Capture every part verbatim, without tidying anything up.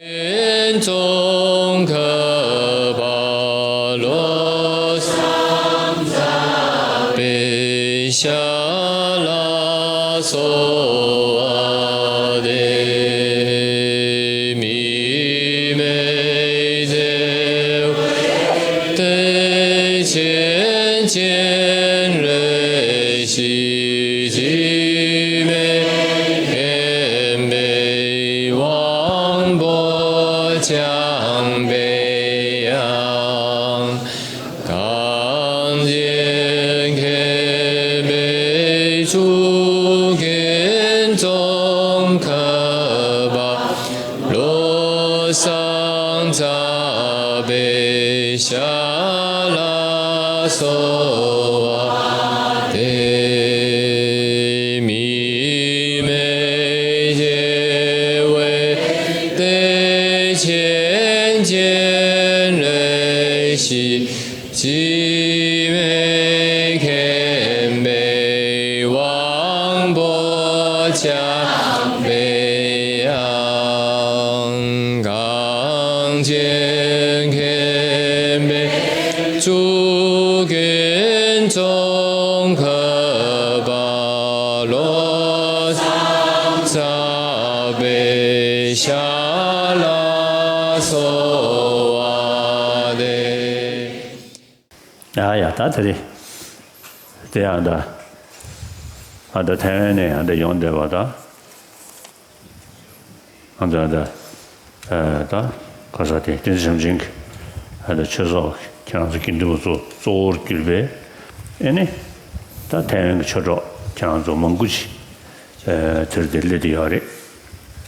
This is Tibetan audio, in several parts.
ཙོང་ཁ་པ་ལོ། སངས་རྒྱས་པའི་ཞལ་ལ་གསོལ་བ་འདེབས། མི་མེད་རྒྱལ་བའི་བདེ་ཆེན་སྤྱན་རས་གཟིགས། འཇིགས་མེད་མཁྱེན་པའི་དབང་པོ་འཇམ་པའི་དབྱངས། གངས་ཅན་མཁྱེན་པའི་གཙུག་རྒྱན་ཙོང་ཁ་པ་ལོ། སངས་རྒྱས་པའི་ཞལ་ལ་གསོལ་བ་འདེབས། མི་མེད་རྒྱལ་བའི་བདེ་ཆེན་སྤྱན་རས་གཟིགས། འཇིགས་མེད་མཁྱེན་པའི་དབང་པོ་འཇམ་པའི་དབྱངས། གངས་ཅན་མཁྱེན་པའི་གཙུག་རྒྱན་ཙོང་ཁ་པ་ལོ། སངས་རྒྱས་པའི་ཞལ་ལ་གསོལ་བ་འདེབས། ཡ་ཡ། ད་དེ་རེད། དེ་ཡང་ད་ཨ་ད་ཐའེ་ཝན་ནས་ཡང་ད་ཡོང་བསྡད་པ་ད། ཨ་ད་ད་ཨ་ད་ག་ས་དེ་བསྟན་འཛིན་བྱམས་ཆེན་གྱི་ཨ་ད་ཆོས་ཚོགས་ཁྱེད་རང་ཚོ་དགེ་འདུན་པ་ཚོ་གཙོ་བོར་གྱུར་པའི་ཨེ་ནི་ད་ཐའེ་ཝན་གྱི་ཆོས་གྲོགས་ཁྱེད་རང་ཚོ་མང་པོ་ཅིག་ཨ་དེར་དེ་སླེབས་བསྡད་ཡོད་རེད།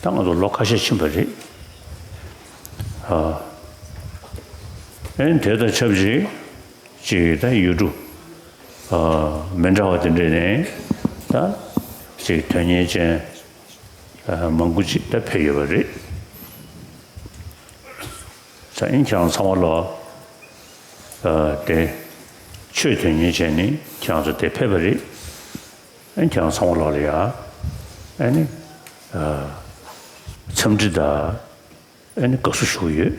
ད་ང་ཚོ་ལོ་ཁ་ཤས་ཕྱིན་པ་རེད། ཨ་ཨེ་ནི་དེ་དང་ཆབས་ཅིག་ཅིག་ད་ཡུལ་གྲུ་ཨ་མི་འདྲ་བ་དེ་འདྲ་ནས་ད་ཅིག་དོན་གཉེར་ཅན་ཨ་མང་པོ་ཅིག་ད་ཕེབས་ཡོད་པ་རེད། ད་ཨིན་ཁྱེད་རང་ཚང་མ་ལོ་ཨ་དེ་ཆོས་དོན་གཉེར་བྱས་ནས་ཁྱེད་རང་ཚོ་དེ་ཕེབས་པ་རེད། ཨིན་ཁྱེད་རང་ཚང་མ་ལོ་ལ་ཡ་ཨ་ནི་ཨ་འཚམས་འདྲི་དང་ཨ་ནི་དགའ་བསུ་ཞུ་གི་ཡོད།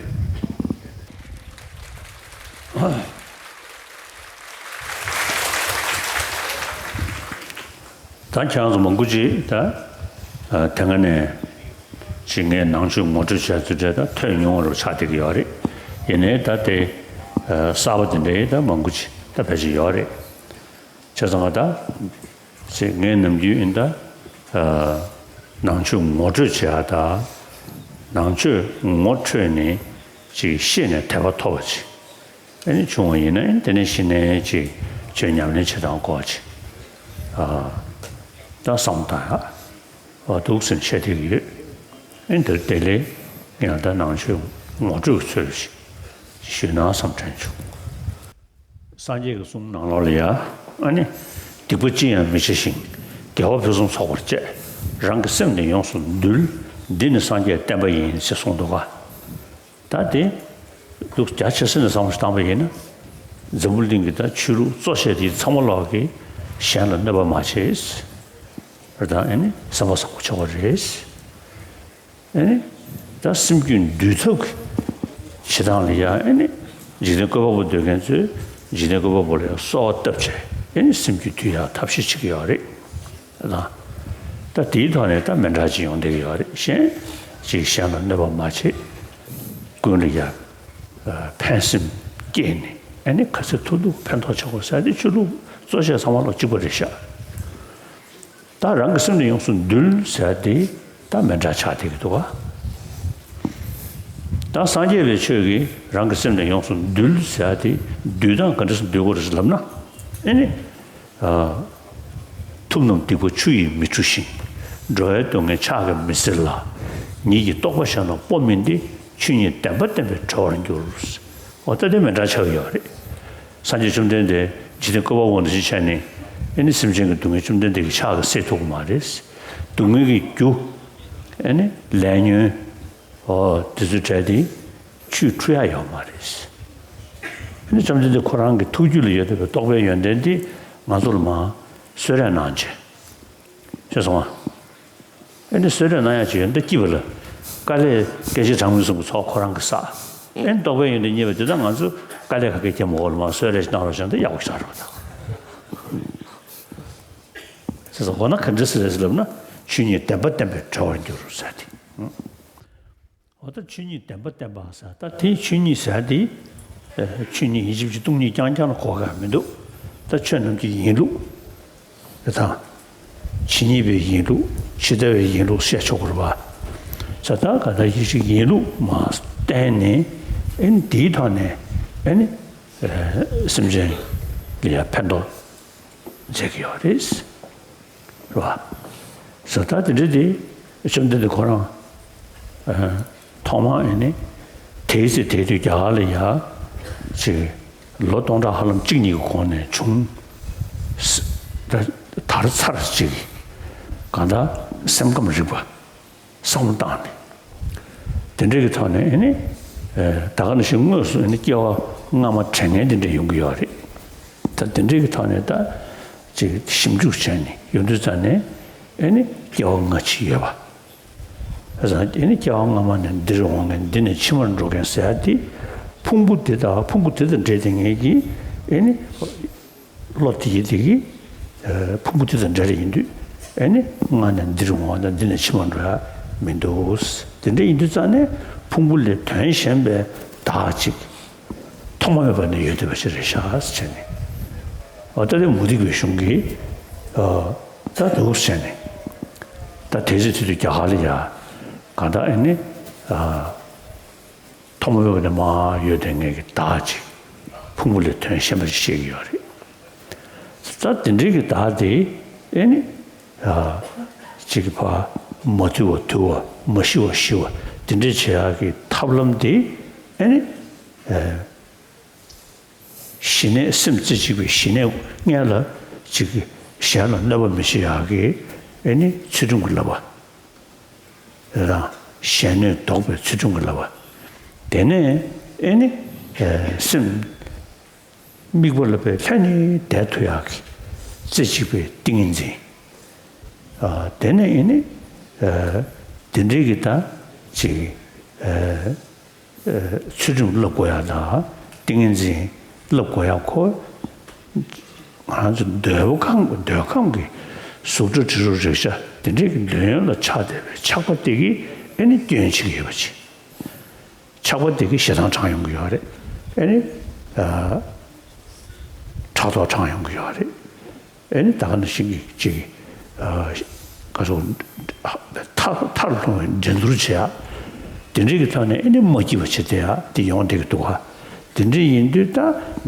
ད་ཁྱེད་རང་ཚོ་མང་པོ་ཅིག་ད་ཨ་དེ་སྔ་ནས་ཅིག་ངས་ནང་ཆོས་ངོ་སྤྲོད་བྱས་ཚུལ་འདྲ་ད་ཐོས་མྱོང་བ་རུ་ཆགས་བསྡད་ཀྱི་ཡོད་རེད། ཡིན་ནའི་ད་དེ་ཨ་གསར་པ་དེ་འདྲའི་ད་མང་པོ་ཅིག་ད་ཕལ་ཆེར་ཡོད་རེད། བྱས་ཙང་ང་ད་ཅིག་ངས་ནམ་རྒྱུན་ཡིན་ད་ཨ་ནང་ཆོས་ངོ་སྤྲོད་བྱེད་ཡ་ད་ནང་ཆོས་ངོ་འཕྲོད་ནས་ཅིག་ཤེས་ནས་དད་པ་ཐོབ་པ་ཅིག་ཨ་ནི་བྱུང་བ་ཡིན་ན་ཨ་ནི་དེ་ནས་གཞི་ནས་ཅིག་ཆོས་ཉམས་ལེན་བྱེད་སྟངས་སྐོར་ཅིག་ཨ་ད་བསམ་བཏང་ཡག་འོ་འདུག་སེམས་བཤད་བསྡད་ཀྱི་ཡོད། ཨ་ནི་དེར་བདེ་ལེགས་ཡང་ད་ནང་ཆོས་ངོ་སྤྲོད་ཚུལ་ཞིག་ཞུས་ན་བསམ་དྲན་བྱུང་། སངས་རྒྱས་ཀྱི་གསུང་ནང་ལོགས་ལ་ཡ་ཨ་ནི་སྡིག་པ་ཅི་ཡང་མི་བྱ་ཞིང་། དགེ་བ་ཕུན་སུམ་ཚོགས་པར་སྤྱད། རང་གི་སེམས་ནི་ཡོངས་སུ་འདུལ། འདི་ནི་སངས་རྒྱས་བསྟན་པ་ཡིན་ཞེས་གསུངས་འདུག་ག་ད་དེ་ལུགས་རྒྱ་ཆེ་ས་ནས་བསམ་བློ་བཏང་པ་ཡིན་ན། འཛམ་བུ་གླིང་གི་ད་ཆོས་ལུགས་གཙོ་ཆེ་དེ་ཚང་མ་ལོག་གིས་གཞན་ལ་གནོད་པ་མ་བྱེད། རེད་ད་ཨ་ནི་སེམས་པ་བཟང་པོ་ཆགས་པ་རེད། ཨ་ནི་ད་སེམས་རྒྱུད་འདུལ་ཐབས་ཀྱི་བྱེད་སྟངས་ལ་ཡང་ཨ་ནི་འཇིག་རྟེན་བཀོད་པ་པོ་འདོད་མཁན་ཚོས་འཇིག་རྟེན་བཀོད་པ་པོ་ལ་ཡང་གསོལ་བ་བཏབ་བྱས་ཨ་ནི་སེམས་རྒྱུད་འདུལ་ཡག་ཐབས་ཤེས་བྱེད་ཀྱི་ཡོད་རེད། ད་ད་དེའི་ཐོག་ནས་ད་མི་འདྲ་ཅིག་ཡོང་བསྡད་ཀྱི་ཡོད་རེད། གཞན་ཅིག་གཞན་ལ་གནོད་པ་མ་བྱེད། ཀུན་ལ་ཡང་ཕན་སེམས་སྐྱེས་ནས་ཨ་ནི་ག་ཚོད་ཐུབ་ཐུབ་ཕན་ཐོགས་ཆེ་བོ་ཟེར་ཏེ་ཆོས་ལུགས་གཙོ་ཆེ་ཚང་མ་ལ་གཅིག་པ་རེད་ཤག་ད་རང་གི་སེམས་ནི་ཡོངས་སུ་འདུལ་ཟེར་ཏེ་ད་མི་འདྲ་ཆགས་བསྡད་ཀྱི་འདུག་ག་ད་སངས་རྒྱས་པའི་ཆོས་ཀྱིས་རང་གི་སེམས་ནི་ཡོངས་སུ་འདུལ་ཟེར་ཏེ་འདུལ་སྟངས་ག་འདྲ་སེ་འདུལ་དགོས་རེད་ལབ་ན་ཨ་ནི། ཐུབ་རྣམས་སྡིག་པ་ཆུ་ཡིས་མི་འཁྲུ་ཞིང་། འགྲོ་བའི་སྡུག་བསྔལ་ཕྱག་གིས་མི་སེལ་ལ། ཉིད་ཀྱི་རྟོགས་པ་གཞན་དང་སྤོ་མིན་ཏེ། ཆོས་ཉིད་བདེན་པ་བསྟན་པས་གྲོལ་བར་འགྱུར། འོ་ད་དེ་མི་འདྲ་ཆགས་ཡོད་རེད། སངས་རྒྱས་བཅོམ་ལྡན་འདས་འཇིག་རྟེན་བཀོད་པ་པོ་འདི་ཞིག་བྱས་ནས་ཨེ་ནི་སེམས་ཅན་གྱི་སྡུག་བསྔལ་བཅོམ་ལྡན་འདས་ཀྱི་ཕྱག་གིས་སེལ་ཐུབ་ཀྱི་མ་རེད། སྡུག་བསྔལ་གྱི་རྒྱུ་ཨེ་ནི་ལས་ཉོན་འོ་དེ་ཚོ་བྲལ་ཏེ་ཆོས་འཁྲུ་ཡ་ཡོད་མ་རེད། ཨེ་ནི་བཅོམ་ལྡན་འདས་ཁོ་རང་གི་ཐུགས་རྒྱུད་ལ་ཡོད་བསྡད་པའི་རྟོགས་པའི་ཡོན་ཏན་འདི་ང་ཚོ་ལ་མར་གསོལ་རས་གནང་བྱས། ཤེས་སོང་ང་། ཨེ་ནི་གསོལ་རས་གནང་ཡག་ཅིག་ཡོད་འདི་སྐྱིད་པ་ལ། དཀའ་ལས་སྐད་ཅིག་གྲངས་མེད་གསུམ་གྱི་ཚོགས་ཁོ་རང་གིས་བསགས། ཨེ་རྟོགས་པའི་ཡོན་ཏན་རྙེད་པ་དེ་དག་ང་ཚོས་དཀའ་ལས་ཁ་སྐད་རྒྱབ་མ་དགོས་ལ་མ་གསོལ་རས་ཤིག་གནང་རོགས་བྱས་ན་ད་ཡག་པོ་ཞིག་ཆགས་འགྲོ་གི་འདུག་ཟེར་ཙང་འོ་ན་ག་འདྲ་ཟེར་རེད་ཟེར་ལབ་ན། ཆོས་ཉིད་བདེན་པ་བདེན་པས་གྲོལ་བར་འགྱུར་ཟེར་ཏེ། འོ་ད་ཆོས་ཉིད་བདེན་པ་བདེན་པ་ཟེར་ད་དེ་ཆོས་ཉིད་ཟེར་དེ། ཆོས་ཉིད་ཡིན་གཅིག་མིན་གཅིག་སྟོང་ཉིད་རྐྱང་རྐྱང་ལ་གོ་ག་མི་འདུག་ད་ཆོས་རྣམས་ཀྱི་ཡིན་ལུགས་དེ་དང་། ཇི་སྙེད་པའི་ཡིན་ལུགས་ཇི་ལྟ་བའི་ཡིན་ལུགས་བཤད་ཆོག་གི་རེད་པ། ཟེར་ད་ག་ད་ཡིན་གཅིག་ཡིན་ལུགས་མ་བསྟན་ནས། ཨེ་ནི་དེའི་ཐོག་ནས་ཨེ་ནི་སེམས་ཅན་ལ་ཡང་ཕན་ཐོགས་མཛད་ཀྱི་ཡོད་རེད། རེད་བ། ཟེར་ད་དེ་འདྲ་དེ་བཅོམ་ལྡན་འདས་ཁོ་རང་ཐོག་མར་ཨེ་ནི་དེའི་ཚེ་དེའི་དུས་རྒྱ་གར་ལ་ཡ་ཅིག་ལོ་སྟོང་ཕྲག་ཧ་ལམ་གཅིག་གཉིས་ཀྱི་གོང་ནས་བྱུང་། ད་དར་ཚར་ཅིག་གང་ལྟར་སེམས་ཁམས་རིག་པ་བསམ་བློ་བཏང་ནས། དེ་འདྲའི་གི་ཐོག་ནས་ཨེ་ནི། ད་ག་ནང་བཞིན་དངོས་སུ་ཨེ་ནི་སྐྱེ་བ་སྔ་མ་དྲན་མཁན་དེ་འདྲ་ཡོང་གི་ཡོད་རེད། ད་དེ་འདྲའི་གི་ཐོག་ནས་ད་ཅིག་ཞིབ་འཇུག་བྱས་ནས་ཡོང་དུས་ཙ་ནས་ཨེ་ནི་སྐྱེ་བ་སྔ་ཕྱི་ཡོད་པ། ཨེ་ནི་སྐྱེ་བ་སྔ་མ་ནས་འདིར་འོང་མཁན་འདི་ནས་ཕྱི་མར་འགྲོ་མཁན་ཟེར་ཡ་དེ། ཕུང་པོ་འདི་དང་ཕུང་པོ་འདི་དང་འབྲེལ་ཏེ་ངེས་ཀྱི་ཨེ་ནི། བློ་དེ་ཡི་དེ་གི་ཕུང་པོ་དེ་དང་འབྲེལ་ཡིན་དུས། ཨེ་ནི་སྔ་ནས་འདིར་འོང་བ་དང་འདི་ནས་ཕྱི་མར་འགྲོ་ཡ་མི་འདུག་དེ་འདྲ་ཡིན་དུས་ཙ་ནས་ཕུང་པོ་ལས་དོན་གཞན་པའི་བདག་ཅིག་ཐོག་མ་མེད་པ་ནས་ཡོད་བསྡད་པ་ཞིག་རེད་ཤག་ཟེར་བྱས་ནས། འོ་ད་དེ་མུ་སྟེགས་པའི་གཞུང་གིས་ད་འདུག་ཟེར་ནས། ད་དེ་ཚེ་དེ་དུས་རྒྱ་གར་ལ་ཡ་གང་ལྟར་ཨེ་ནི། ཐོག་མ་མེད་པ་ནས་མར་ཡོད་དེ་ངེས་ཀྱི་བདག་ཅིག་ཕུང་པོ་ལས་དོན་གཞན་པ་ཞིག་བཤད་ཀྱི་ཡོད་རེད། ད་དེ་འདྲའི་གི་བདག་དེ་ཨེ་ནི། ཅིག་གི་ཕ་མ་དུལ་བ་དུལ་བ་མ་ཤི་བ་ཤི་བ་དེ་འདྲའི་བྱེད་ཡག་གི་ཐབས་ལམ་དེ་ཨེ་ནི། ཞི་གནས་སེམས་རྩེ་གཅིག་པའི་ཞི་གནས་སྔོན་ལ་ཅིག་གི་གཞན་ལ་གནོད་པ་མི་བྱེད་ཡག་གི་ཨེ་ནི་ཚུལ་ཁྲིམས་ཀྱི་བསླབ་པ། རང་གཞན་གནོད་ཟློག་པའི་ཚུལ་ཁྲིམས་ཀྱི་བསླབ་པ། དེ་ནས་ཨེ་ནི། སེམས་དམིགས་པ་ལ་བས་ལྷན་ནེ་བསྡད་ཐུབ་ཡག་གི་རྩེ་གཅིག་པའི་ཏིང་ངེ་འཛིན། དེ་ནས་ཨེ་ནི། དེ་འདྲའི་གི་ད་ཅིག་ཚུལ་ཁྲིམས་བསླབ་དགོས་ཡག་དང་ཏིང་ངེ་འཛིན་བསླབ་དགོས་ཡག་ཁོ། ང་རང་ཚོ་འདོད་པ་ཁམས་འདོད་ཁམས་ཀྱི་གཟུགས་སྒྲ་དྲི་རོ་རེག་བྱ་དེ་འདྲའི་གི་འདོད་ཡོན་ལ་ཆགས་བསྡད་པའི་ཆགས་པ་དེ་གིས་ཨེ་ནི་སྐྱོན་བྱེད་ཀྱི་ཡོད་པ་ཅིག་ཆགས་པ་དེ་གིས་ཞེ་སྡང་དྲངས་ཡོང་གི་ཡོད་རེད། ཨེ་ནི། ཕྲག་དོག་དྲངས་ཡོང་གི་ཡོད་རེད། ཨེ་ནི་ད་ག་ནང་བཞིན་གྱི་ཅིག་ག་སོ། མཐར་མཐར་ལྷུང་བའི་འགྲན་བསྡུར་བྱེད་ཡག་དེ་འདྲའི་གི་ཐོག་ནས་ཨེ་ནི་མ་སྐྱིད་པ་བྱེད་བསྡད་ཡག་དེ་ཡོང་བསྡད་ཀྱི་འདུག་ག་དེ་འདྲ་ཡིན་དུས་ད་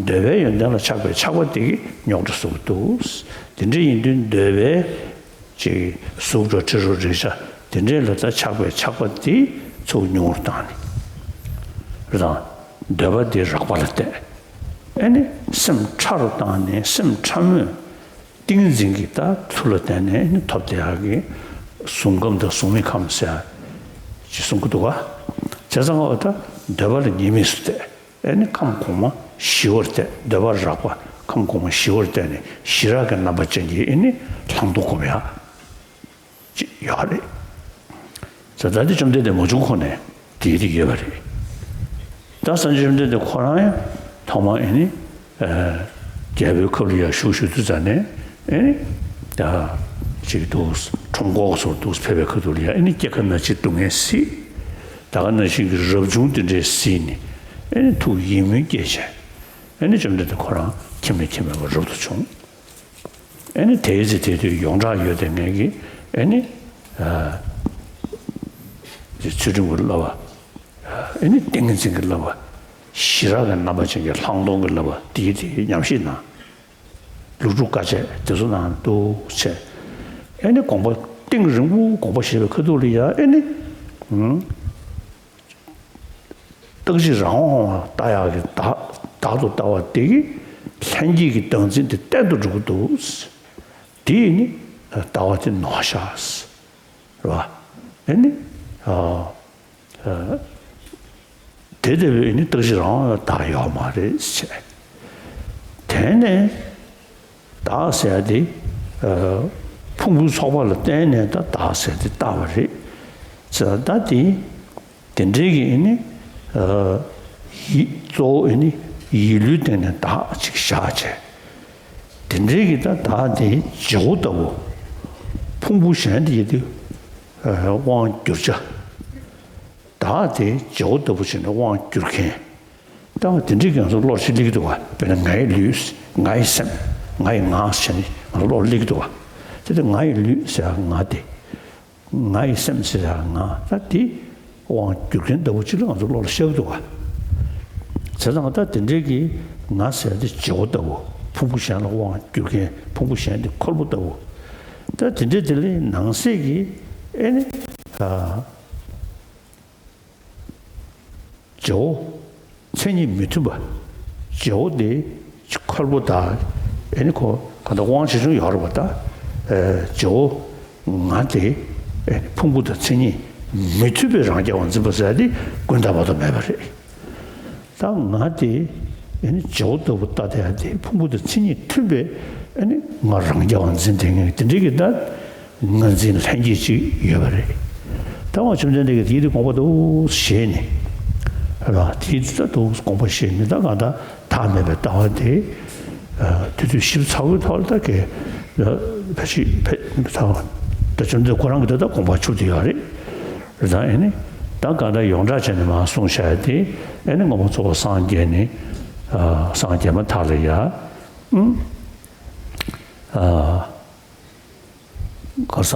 འདོད་པའི་ཡོན་ཏན་ལ་ཆགས་པའི་ཆགས་པ་དེ་གིས་རྙོག་དྲ་བཟོ་གི་འདུག་དེ་འདྲ་ཡིན་དུས་འདོད་པའི་ཅིག་གཟུགས་སྒྲ་དྲི་རོ་རེག་བྱ་དེ་འདྲའི་ལ་ད་ཆགས་པའི་ཆགས་པ་དེ་ཚུར་ཉུང་རུ་བཏང་ནས། རེད་དང་། འདོད་པ་དེ་རགས་པ་ལ་གཏད། ཨེ་ནི་སེམས་ཕྲ་རུ་བཏང་ནས་སེམས་ཕྲ་མོས་ཏིང་འཛིན་གྱི་ད་མཐུ་ལ་བརྟེན་ནས་ཨེ་ནི་ཐོབ་བསྡད་ཡག་གི་གཟུགས་ཁམས་དང་གཟུགས་མེད་ཁམས་ཟེར་ཅིག་གསུང་གི་འདུག་ག་བྱས་ཙང་འོ་ད་འདོད་པ་ལ་ཉེས་དམིགས་སུ་བལྟས། ཨེ་ནི་ཁམས་གོང་མ་ཞི་བར་བལྟས། འདོད་པ་རགས་པ་ཁམས་གོང་མ་ཞི་བར་བལྟས་ནས་ཞི་རགས་ཀྱི་རྣམ་པ་ཅན་གྱི་ཨེ་ནི་ལྷག་མཐོང་སྒོམ་ཡག་ཅིག་ཡོད་རེད། ད་ལྟ་དེ་བཅོམ་ལྡན་འདས་མ་བྱུང་གོང་ནས་དེའི་རིགས་ཡོད་པ་རེད། ད་སངས་རྒྱས་བཅོམ་ལྡན་འདས་ཁོ་རང་ཡང་ཐོག་མ་ཨེ་ནི། རྒྱལ་པོའི་ཁབ་ལ་ཡར་བཞུགས་བཞུགས་དུས་ཙ་ནས་ཨེ་ནི། ད་ཅིག་འདུག་ཁྲོམ་སྐོར་སོགས་འདུག་ཕེབས་པའི་ཁ་ཐུག་ལ་ཡ་ཨེ་ནི་སྐྱེ་རྒ་ན་འཆིའི་སྡུག་བསྔལ་སྲིད། ད་ག་ནང་བཞིན་གྱི་རབ་བྱུང་དེ་འདྲའི་སྲིད་ནས་ཨེ་ནི་ཐུགས་ཡིད་སྨོན་སྐྱེས་བྱས། ཨེ་ནི་བཅོམ་ལྡན་འདས་ཁོ་རང་ཁྱིམ་ནས་ཁྱིམ་མེད་པར་རབ་ཏུ་བྱུང་། ཨེ་ནི་དེའི་ཚེ་དེ་དུས་ཡོངས་གྲགས་ཡོད་དེ་ངེད་ཀྱིས་ཨེ་ནི། ཚུལ་ཁྲིམས་ཀྱི་བསླབ་པ། ཨེ་ནི་ཏིང་ངེ་འཛིན་གྱི་བསླབ་པ། ཞི་རགས་ཀྱི་རྣམ་པ་ཅན་གྱི་ལྷག་མཐོང་གི་བསླབ་པ་དེའི་དེ་ཉམས་བཞེས་གནང་། ལོ་དྲུག་དཀའ་སྤྱད་དེ་ཚོ་གནང་འདུག་བྱས། ཨེ་ནི་དགོངས་པ་གཏིང་རིང་པོ་དགོངས་པ་བཞེས་པའི་ཁ་ཐུག་ལ་ཡ་ཨེ་ནི། རྟག་གཅིག་རང་དབང་ལྟ་ཡག་གི་བདག་བདག་ཏུ་ལྟ་བ་དེ་གིས་ལྷན་སྐྱེས་ཀྱི་བདག་འཛིན་དེ་གཏན་དུ་འགྲུབ་ཀྱི་འདུག་དེ་ནི་ལྟ་བ་དེ་ནོར་ཤག་རེད་བ། ཨེ་ནི། དེ་ལྟ་བུའི་ནི་རྟག་གཅིག་རང་དབང་ལ་བདག་ཡོད་མ་རེད་ཟེར། དེ་ནས་བདག་ཟེར་དེ་ཕུང་པོའི་ཚོགས་པ་ལ་བརྟེན་ནས་ད་བདག་ཟེར་དེ་བཏགས་པ་རེད་ཟེར། ད་དེ་ དེ་འདྲའི་གི་ཨེ་ནི། ཡིད་གཙོ་བོ་ཨེ་ནི་ཡིད་བློའི་སྟེང་ནས་བདག་ཅིག་བཞག་བྱས། དེ་འདྲའི་གི་ད་བདག་དེ་བྱེ་བ་ལྟ་བུ། ཕུང་པོ་གཞན་དེ་ཡི་དེ་དབང་བསྒྱུར་བྱ། བདག་དེ་བྱེ་བ་ལྟ་བུ་བྱས་ནས་དབང་བསྒྱུར་མཁན། ད་བ་དེ་འདྲའི་གི་ང་ཚོ་བློར་ཞིག་སླེབས་ཀྱི་འདུག་བ། དཔེར་ན་ངའི་ལུས། ངའི་སེམས། ངའི་ངག་བྱས་ནས་ང་ཚོ་བློར་སླེབས་ཀྱི་འདུག་བ། དེ་དེ་ངའི་ལུས་ཟེར་ཡ་ང་དེ། ངའི་སེམས་ཟེར་ཡ་ང་ད་དེ་དབང་བསྒྱུར་མཁན་ལྟ་བུ་ཅིག་ལ་ང་ཚོ་བློ་ལ་ཤར་གྱི་འདུག་ག། བྱས་ཙང་ད་དེ་འདྲའི་གི་ང་ཟེར་ཡ་དེ་བྱེ་བ་ལྟ་བུ། ཕུང་པོ་གཞན་ལ་དབང་བསྒྱུར་མཁན། ཕུང་པོ་གཞན་དེ་འཁོར་བུ་ལྟ་བུ། ད་དེ་འདྲའི་དེ་ལས་ནང་གསེས་ཀྱི་ཨེ་ནི། ཨ། བྱེ་བ། མཚན་ཉིད་མི་མཐུན་པ། བྱེ་བ་དེ་འཁོར་བུ་དང་། ཨེ་ནི་ཁོ་ག་འདྲ་དབང་ཆེ་ཆུང་ཡོད་རེད་པ། ད་བྱེ་བ་ང་དེ་ཨེ་ནི་ཕུང་པོ་དང་མཚན་ཉིད་མི་མཐུན་པའི་རང་རྐྱ་བ་འཛིན་པ་ཟེར་ཡ་དེ་ཀུན་བརྟགས་པ་དང་མེད་པ་རེད། ད་ང་དེ་ཨེ་ནི་བྱེ་བ་ལྟ་བུ་ལྟ་བསྡད་ཡ་དེ་ཕུང་པོ་དང་མཚན་ཉིད་མཐུན་པའི་ཨེ་ནི་ང་རང་རྐྱ་བ་འཛིན་བསྡད་མཁན་དེ་འདྲའི་གི་ད། ངར་འཛིན་ལྷན་སྐྱེས་ཅིག་ཡོད་པ་རེད། ད་བ་བཅོམ་ལྡན་འདས་ཀྱིས་དེའི་དེ་དགོངས་པ་འདུག་བཞེས་ནས། ར་དེའི་དེ་ད་འདུག་དགོངས་པ་བཞེས་ནས། ད་གང་ལྟར་བདག་མེད་པའི་ལྟ་བ་དེ། ཨ། དེ་དུས་ཞིབ་ཚགས་པོའི་ཐོག་ལ་ད་གས། ཕལ་ཆེར་ཕལ་ད་ད་བཅོམ་ལྡན་འདས་ཁོ་རང་གིས་ད་ད་དགོངས་པ་ཆུབ་བསྡད་ཡོད་རེད། རེད། ད་ཨེ་ནི་ད་གང་ལྟར་ཡོངས་གྲགས་བྱས་ནས་མར་གསུངས་བཞག་ཡ་དེ། ཨེ་ནི་མངོན་པར་རྫོགས་པར་སངས་རྒྱས་ནས། ཨ། སངས་རྒྱས་མ་ཐག་ལ་ཡ། ཨུམ། ཨ། ག་ས།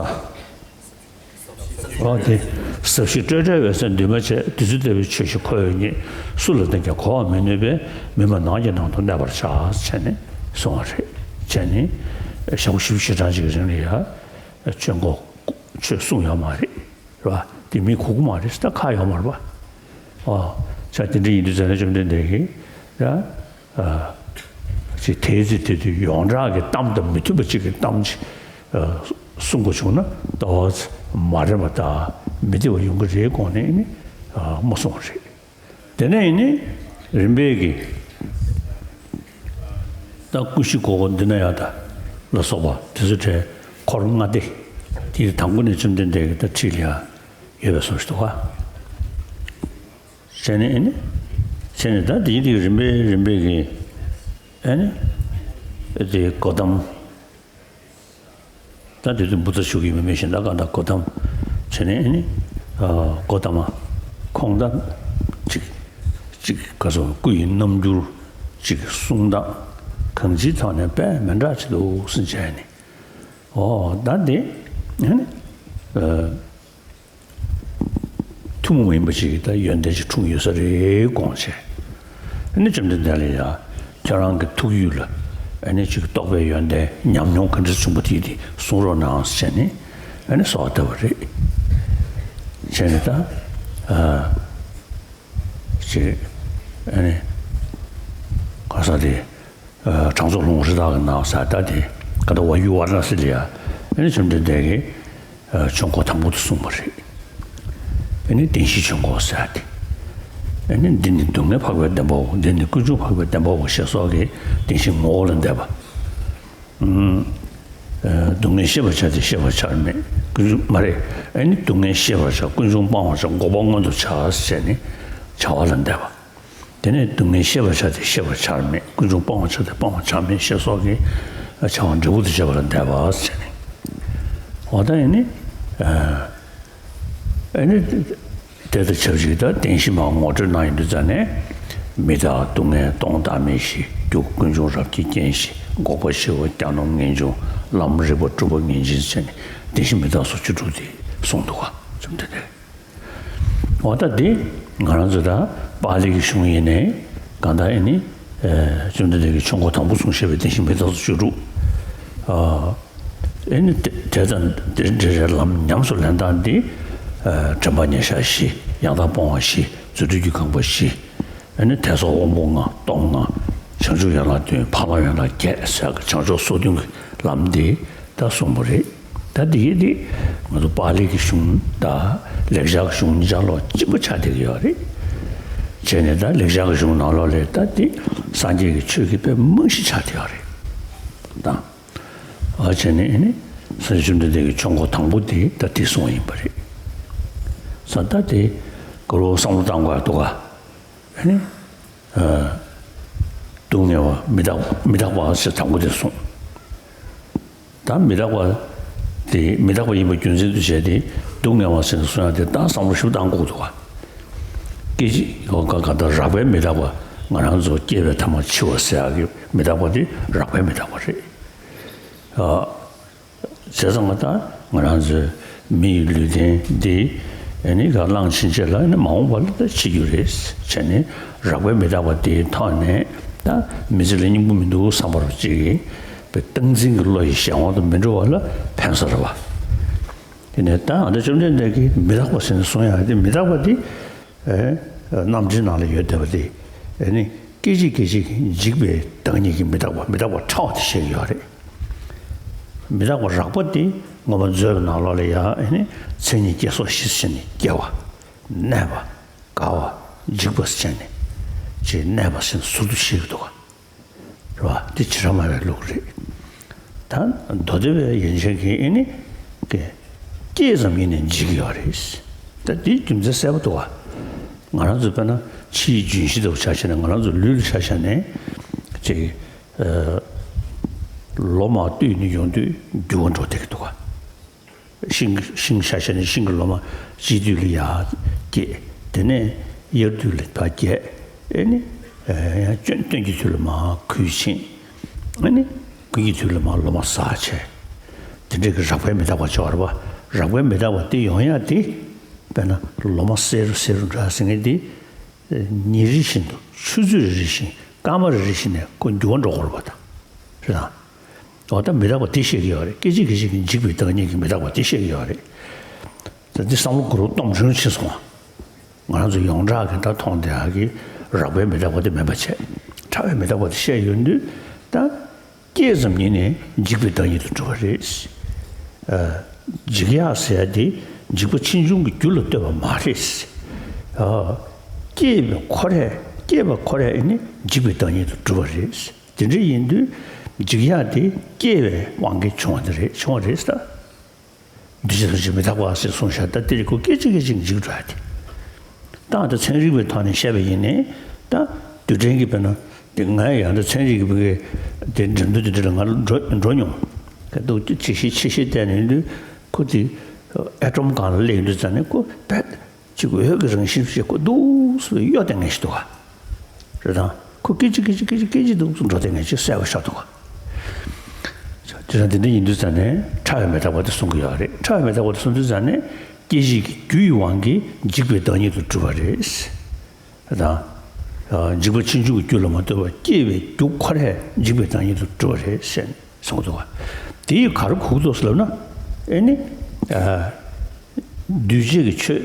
འོ་དེ། ཟབ་ཞི་སྤྲོས་བྲལ་འོད་གསལ་འདུས་མ་བྱས། བདུད་རྩི་ལྟ་བུའི་ཆོས་ཤིག་ཁོ་བོས་རྙེད། སུ་ལ་བསྟན་ཀྱང་གོ་བར་མི་ནུས་པས། མི་སྨྲ་ནགས་ཀྱི་ནང་དུ་གནས་པར་བྱ། བྱས་ནས་གསུངས་པ་རེད། བྱས་ནས་ཞག་པོ་བཞི་བཅུ་ཞེ་གྲངས་ཅིག་གི་རིང་ལ་ཡ་ཆོས་འགོ་ཆོས་གསུངས་ཡོད་མ་རེད། རེད་པ། དེ་མི་གོ་གི་མ་རེད། ད་ཁག་ཡོད་མ་རེད་པ། ཨོ། ཆ་དེ་འདྲ་ཡིན་དུས་ཙང་ནས་བཅོམ་ལྡན་འདས་ཀྱིས་ཡ། ཨ། ཅིག་དེའི་ཚེ་དེ་དུས་ཡོངས་གྲགས་ཀྱི་གཏམ་དང་མི་མཐུན་པ་གཅིག་གི་གཏམ་ཅིག་ཨ། གསུང་དགོས་བྱུང་ན་ལྟ་བ་མ་རན་པ་དང་མི་བདེ་བ་ཡོང་གི་རེད་དགོངས་ནས་ནི། ཨ། མ་གསུངས་པ་རེད། དེ་ནས་ནི་རིམ་པས་ཀྱི་ད་ཀུན་གཞི་གོ་འོག་འདི་ན་ཡ་ད་ལ་སོགས་པ་དེ་ཚོ་གྲས་འཁོར་ལྔ་སྡེ་དེ་དང་པོ་ནས་བཅོམ་ལྡན་འདས་ཀྱིས་ད་ཁྲིད་ལ་ཡ། ཡོད་པའི་བཟོ་ཞིག་འདུག་ག། བྱས་ནས་ཨེ་ནི། བྱས་ནས་ད་དེའི་དེའི་རིམ་པས་རིམ་པས་ཀྱི་ཨེ་ནི། དེ་གོ་ཏམ། ད་དེ་དུས་བུ་ཚ་ཞུགས་ཀྱི་མི་མེད་བཞིན་ད་ག་ད་གོ་ཏམ། བྱས་ནས་ཨེ་ནི། གོ་ཏ་མ། ཁོང་ད་ཅིག་ཅིག་ག་སོ་སྐུ་ཡི་རྣམ་འགྱུར་ཅིག་གསུང་སྟངས་གང་ཅིའི་ཐོག་ནས་དཔེ་མི་འདྲ་ཅིག་འདུག་ཟེར་བྱས་ནས། ཨོ་ད་དེ་ཨེ་ནི། ཐུན་མོང་མ་ཡིན་པ་ཅིག་གི་ད་ཡོན་ཏན་ཅིག་འཁྲུངས་ཡོད་ས་རེད་དགོངས་བྱས། ཨ་ནི་བཅོམ་ལྡན་འདས་ལ་ཡ། ཁྱེད་རང་གི་ཐུགས་ཡུལ་ལ་ཨ་ནི་ཅིག་རྟོགས་པའི་ཡོན་ཏན་ཉམས་མྱོང་ག་འདྲ་བྱུང་པ་དེ་དེ་གསུང་རོགས་གནང་ཟེར་ནས་ཨ་ནི་གསོལ་བ་བཏབ་པ་རེད། བྱས་ནས་ད། ཨ། ཅིག་ཨ་ནི། ག་ས་དེ། གྲངས་ཚོགས་ལྷུན་གྲུབ་རི་དྭགས་ཀྱི་ནང་ཟེར་ད་དེ་ཀ་ད་ཝ་ཡུ་ཝཱ་ར་ཎ་སི་ལ་ཡ། ཨ་ནི་བཅོམ་ལྡན་འདས་ཀྱིས་ཆོས་འཁོར་དང་པོ་དེ་གསུངས་པ་རེད། ཨ་ནི་བདེན་བཞིའི་ཆོས་འཁོར་ཟེར་ཏེ། ཨ་ནི་འདི་ནི་སྡུག་བསྔལ་འཕགས་པའི་བདེན་པའོ། འདི་ནི་ཀུན་འབྱུང་འཕགས་པའི་བདེན་པའོ་ཞེས་སོགས་ཀྱི་བདེན་བཞིའི་ངོ་བོ་ལ་འདས་པ། སྡུག་བསྔལ་ཤེས་པར་བྱ་སྟེ་ཤེས་པར་བྱར་མེད། ཀུན་འབྱུང་མ་རེད། ཨ་ནི་སྡུག་བསྔལ་ཤེས་པར་བྱ། ཀུན་འབྱུང་སྤང་བར་བྱ། འགོག་པ་མངོན་དུ་བྱ་ཟེར་ནས་བྱ་བ་ལ་འདས་པ། དེ་ནས་སྡུག་བསྔལ་ཤེས་པར་བྱ་སྟེ་ཤེས་པར་བྱར་མེད། ཀུན་འབྱུང་སྤང་བར་བྱ་སྟེ་སྤང་བར་བྱར་མེད་ཞེས་སོགས་ཀྱི་བྱ་བ་འབྲས་བུ་དང་བཅས་པ་ལ་འདས་པ་ཟེར་ནས། འོ་ད་ཨེ་ནི། ཨེ་ནི། དེ་དང་ཆབས་ཅིག་ད་བདེན་བཞི་མར་ངོ་སྤྲོད་གནང་ཡོང་དུས་ཙ་ནས། མི་རྟག་སྡུག་བསྔལ་སྟོང་བདག་མེད་བཞི། རྒྱུ་ཀུན་འབྱུང་རབ་ཀྱིས་རྐྱེན་བཞི། འགོག་པ་ཞི་བ་གྱ་ནོམ་ངེས་འབྱུང་། ལམ་རིག་པ་གྲུབ་པ་ངེས་འབྱིན་ཟེར་ནས་བདེན་བཞི་མི་རྟག་སོགས་བཅུ་དྲུག་དེ་གསུངས་འདུག་ག། བཅོམ་ལྡན་འདས། འོ་ད་འདི་ང་རང་ཚོ་ད་པཱ་ལི་གི་གཞུང་ཡིན་ནའི་གང་ལྟར་ཨེ་ནི། ཨ། བཅོམ་ལྡན་འདས་ཀྱིས་ཆོས་འཁོར་དང་པོ་གསུངས་བཞག་པའི་བདེན་བཞི་མི་རྟག་སོགས་བཅུ་དྲུག། ཨ། ཨེ་ནི་དེ་དེ་དང་དེ་འདྲ་རེ་ལམ་ཉམས་སུ་ལེན་སྟངས་འདི། ཨ། དྲན་པ་ཉེར་བཞག་བཞི། ཡང་དག་སྤོང་བ་བཞི། རྫུ་འཕྲུལ་གྱིས་གང་བ་བཞི། ཨ་ནི་ཐེ་ཚོམ་དབང་པོ་ལྔ། སྟོབས་ལྔ། བྱང་ཆུབ་ཡན་ལག་བདུན། འཕགས་ལམ་ཡན་ལག་བརྒྱད་ཟེར་གི་བྱང་ཕྱོགས་སོ་བདུན་གྱི་ལམ་འདི་ད་གསུངས་པ་རེད། ད་འདི་གི་འདི་ང་ཚོ་པཱ་ལི་གི་གཞུང་དང་ལེགས་སྦྱར་གྱི་གཞུང་གཉིས་ཆ་ལོག་གཅིག་པ་ཆགས་བསྡད་ཀྱི་ཡོད་རེད། བྱས་ནས་ད་ལེགས་སྦྱར་གྱི་གཞུང་ནང་ལོགས་ལ་ད་འདི་སངས་རྒྱས་ཀྱི་ཆོས་ཀྱི་དཔེ་རྨང་གཞི་ཆགས་བསྡད་ཡོད་རེད། ད། ཨ། བྱས་ནས་ཨེ་ནི་སངས་རྒྱས་བཅོམ་ལྡན་འདས་ཀྱི་ཆོས་འཁོར་དང་པོ་དེ་ད་དེ་གསུངས་ཡིན་པ་རེད། ས་ད་དེ་ དགའ་རབ་བསམ་བློ་བཏང་དགོས་འདུག་ག་ཨ་ནི། ཨ། སྡུག་བསྔལ་བ་མི་རྟག་མི་རྟག་པ་ཞེས་དང་པོ་དེ་གསུངས། ད་མི་རྟག་པ་དེ་མི་རྟག་པ་ཡིན་པ་རྒྱུ་མཚན་དུ་བྱས་ཏེ་སྡུག་བསྔལ་བ་ཟེར་ནས་གསུངས་ཡ་དེ་ད་བསམ་བློ་ཞིབ་བཏང་དགོས་འདུག་ག་སྐད་ཅིག་ག་ག་ད་རགས་པའི་མི་རྟག་པ། ང་རང་ཚོ་སྐྱེས་པའི་ཐ་མ་འཆི་བ་ཟེར་ཡ་གི་མི་རྟག་པ་དེ་རགས་པའི་མི་རྟག་པ་རེད། ཨ། བྱས་ཙང་ད་ང་རང་ཚོའི་མི་ཡི་ལུས་རྟེན་འདི་ཨ་ནི་ག་བླངས་ཕྱིན་ཆད་ལ་ཨ་ནི་མ་འོངས་པ་ལ་ད་འཆི་རྒྱུ་རེད་བྱས་ནས་རགས་པའི་མི་རྟག་པ་དེའི་ཐོག་ནས་ད་མི་ཚེ་ལ་སྙིང་པོ་མི་འདུག་བསམ་པ་རུ་གཅིག་གིས་པའི་སྟངས་འཛིན་གྱི་བློ་ཡི་གཞན་དབང་དུ་མི་འགྲོ་བ་ལ་ཕན་ས་རེད་བ། དེ་ནས་ད་ཨ་ད་བཅོམ་ལྡན་འདས་ཀྱིས་མི་རྟག་པ་ཟེར་ནས་གསུང་ཡག་དེ་མི་རྟག་པ་དེ། ཨེ། རྣམ་འགྲེལ་ནང་ལ་ཡོད་བསྡད་པ་དེ། ཨེ་ནི། སྐད་ཅིག་སྐད་ཅིག་འཇིག་པའི་བདག་ཉིད་ཀྱི་མི་རྟག་པ་མི་རྟག་པ་ཕྲ་བ་དེ་བཤད་ཀྱི་ཡོད་རེད། མི་རྟག་པ་རགས་པ་དེ་མངོན་པ་མཛོད་ཀྱི་ནང་ལོགས་ལ་ཡང་ཨེ་ནི། མཚན་ཉིད་སྐྱེ་སོགས་ཞི་བྱས་ནས་སྐྱེ་བ། གནས་པ། རྒ་བ། འཇིག་པ་ཟེར་ནས། ཅེས་གནས་པ་ཟེར་ནས་ཟུར་དུ་བཤད་ཀྱི་འདུག་ག་རེད་བ། དེ་བྱེ་བྲག་སྨྲ་བའི་ལུགས་རེད། ད་མདོ་སྡེ་པའི་ཡན་ཆད་ཀྱིས་ཨེ་ནི། སྐྱེས་ཙམ་ཡིན་ནས་འཇིག་ཡོད་རེད། ད་དེའི་རྒྱུ་མཚན་གསལ་པོ་འདུག་བ། ང་རང་ཚོ་དཔེར་ན་ཕྱིའི་རྒྱུན་ཤེས་ལྟ་བུ་ཆ་བཞག་ན་ང་རང་ཚོ་ལུས་ལ་ཆ་བཞག་ནས་ཅིག་ཨ། ལོ་མང་བཏུད་ནས་ཡོང་དུས་འགྱུར་བ་འགྲོ་བསྡད་ཀྱི་འདུག་བ། ཤིང་ཤིང་ཤ་ཤ་ནས་ཤིང་གི་ལོ་མ་དཔྱིད་དུས་ལ་ཡར་སྐྱེས། དེ་ནས་དབྱར་དུས་ལ་ཕར་རྒྱས། ཨེ་ནི། ཡང་སྐྱོན་སྟོན་གྱི་དུས་ལ་མར་ཁུ་ཕྱིན། ཨེ་ནི། དགུན་གྱི་དུས་ལ་མར་ལོ་མ་ཟག་བྱས། དེ་འདྲའི་གི་རགས་པའི་མི་རྟག་པ་ཅིག་ཡོད་རེད་བ། རགས་པའི་མི་རྟག་པ་དེ་ཡོང་ཡ་དེ། དཔེར་ན་ལོ་མ་སེར་རུ་སེར་རུ་འགྲོ་ཟེར་མཁན་དེ། ཉིན་རེ་བཞིན་དུ་ཆུ་ཚོད་རེ་རེ་བཞིན་སྐར་མ་རེ་རེ་བཞིན་ནས་ཁོ་འགྱུར་བ་འགྲོ་གི་ཡོད་རེད་བ་ད། རེད་དང་། འོ་ད་མི་རྟག་པ་དེ་བཤད་ཀྱི་ཡོད་རེད། སྐད་ཅིག་སྐད་ཅིག་གིས་འཇིག་པའི་བདག་ཉིད་ཀྱི་མི་རྟག་པ་དེ་བཤད་ཀྱི་ཡོད་རེད། ད་འདི་བསམ་བློ་གུ་རུ་གཏོང་བྱུང་ཕྱིན་སོང་བ། ང་རང་ཚོ་ཡོངས་གྲགས་ཀྱི་ད་མཐོང་བསྡད་ཡག་གི་རགས་པའི་མི་རྟག་པ་དེ་མིན་པ་བྱས། ཕྲ་བའི་མི་རྟག་པ་དེ་བཤད་ཡོང་དུས་ད། སྐྱེས་ཙམ་ཉིད་ནས་འཇིག་པའི་བདག་ཉིད་དུ་གྲུབ་པ་རེད། ཨ། འཇིག་ཡག་ཟེར་ཡ་དེ་འཇིག་པ་ཕྱིས་འབྱུང་གི་རྒྱུ་ལ་ལྟོས་པ་མ་རེད། ཨ། སྐྱེས་པའི་ཁོ་རས་སྐྱེས་པ་ཁོ་རས་ཨེ་ནི་འཇིག་པའི་བདག་ཉིད་དུ་གྲུབ་པ་རེད། དེ་འདྲ་ཡིན་དུས་འཇིག་ཡག་དེ་སྐྱེས་པའི་དབང་གིས་བྱུང་བ་དེ་རེད་བྱུང་བ་རེད་ཟེར། འདུས་བྱས་ཐམས་ཅད་མི་རྟག་པ་ཞེས་གསུངས་ཤག་ད་དེ་རེད་ཁོ་སྐད་ཅིག་སྐད་ཅིག་འཇིག་འགྲོ་ཡ་དེ། ད་ང་ཚོ་ཚན་རིག་པའི་ཐོག་ནས་བཤད་པ་ཡིན་ནའི་ད་རྡུལ་ཕྲན་གྱི་དཔེར་ན་དེ་ང་ཡང་ད་ཚན་རིག་པའི་དེ་འགྲན་བསྡུར་དེ་འདྲ་ལ་ང་འགྲོ་འགྲོ་མྱོང་། ག་དུས་ཅིག་ཅིག་ཤེས་ཅིག་ཤེས་བལྟས་ནས་ཡིན་དུས་ཁོ་དེ་ཨེ་ཊོམ་སྒང་ལ་སླེབས་ཡོང་དུས་ཙང་ནས་ཁོ་བེད། གཅིག་འོད་ཀྱི་རང་བཞིན་ཞིག་ཁོ་འདུག་སེ་གཡོ་བསྡད་མཁན་ཞིག་འདུག་ག་རེད་དང་། ཁོ་སྐད་ཅིག་སྐད་ཅིག་སྐད་ཅིག་སྐད་ཅིག་འདུག་སེ་འགྲོ་བསྡད་མཁན་ཞིག་གསལ་པོ་ཤར་འདུག་ག་དེ་དང་དེ་འདྲ་ཡིན་དུས་ཙང་ནས་ཕྲ་བའི་མི་རྟག་པ་དེ་གསུང་གི་ཡོད་རེད། ཕྲ་བའི་མི་རྟག་པ་དེ་གསུང་དུས་ཙང་ནས་སྐྱེད་བྱེད་ཀྱི་རྒྱུ་ཡི་དབང་གིས་འཇིག་པའི་བདག་ཉིད་དུ་གྲུབ་པ་རེད། དང་། འཇིག་པ་ཕྱིས་འབྱུང་གི་རྒྱུ་ལ་མ་ལྟོས་པར་སྐྱེས་པའི་རྒྱུ་ཁོ་རས་འཇིག་པའི་བདག་ཉིད་དུ་གྲུབ་པ་རེད་ཟེར་ནས་གསུངས་འདུག་ག་དེ་ཡིས་ག་རེ་གོ་གི་འདུག་ཟེར་ལབ་ན། ཨེ་ནི། འདུས་བྱས་ཀྱི་ཆོས།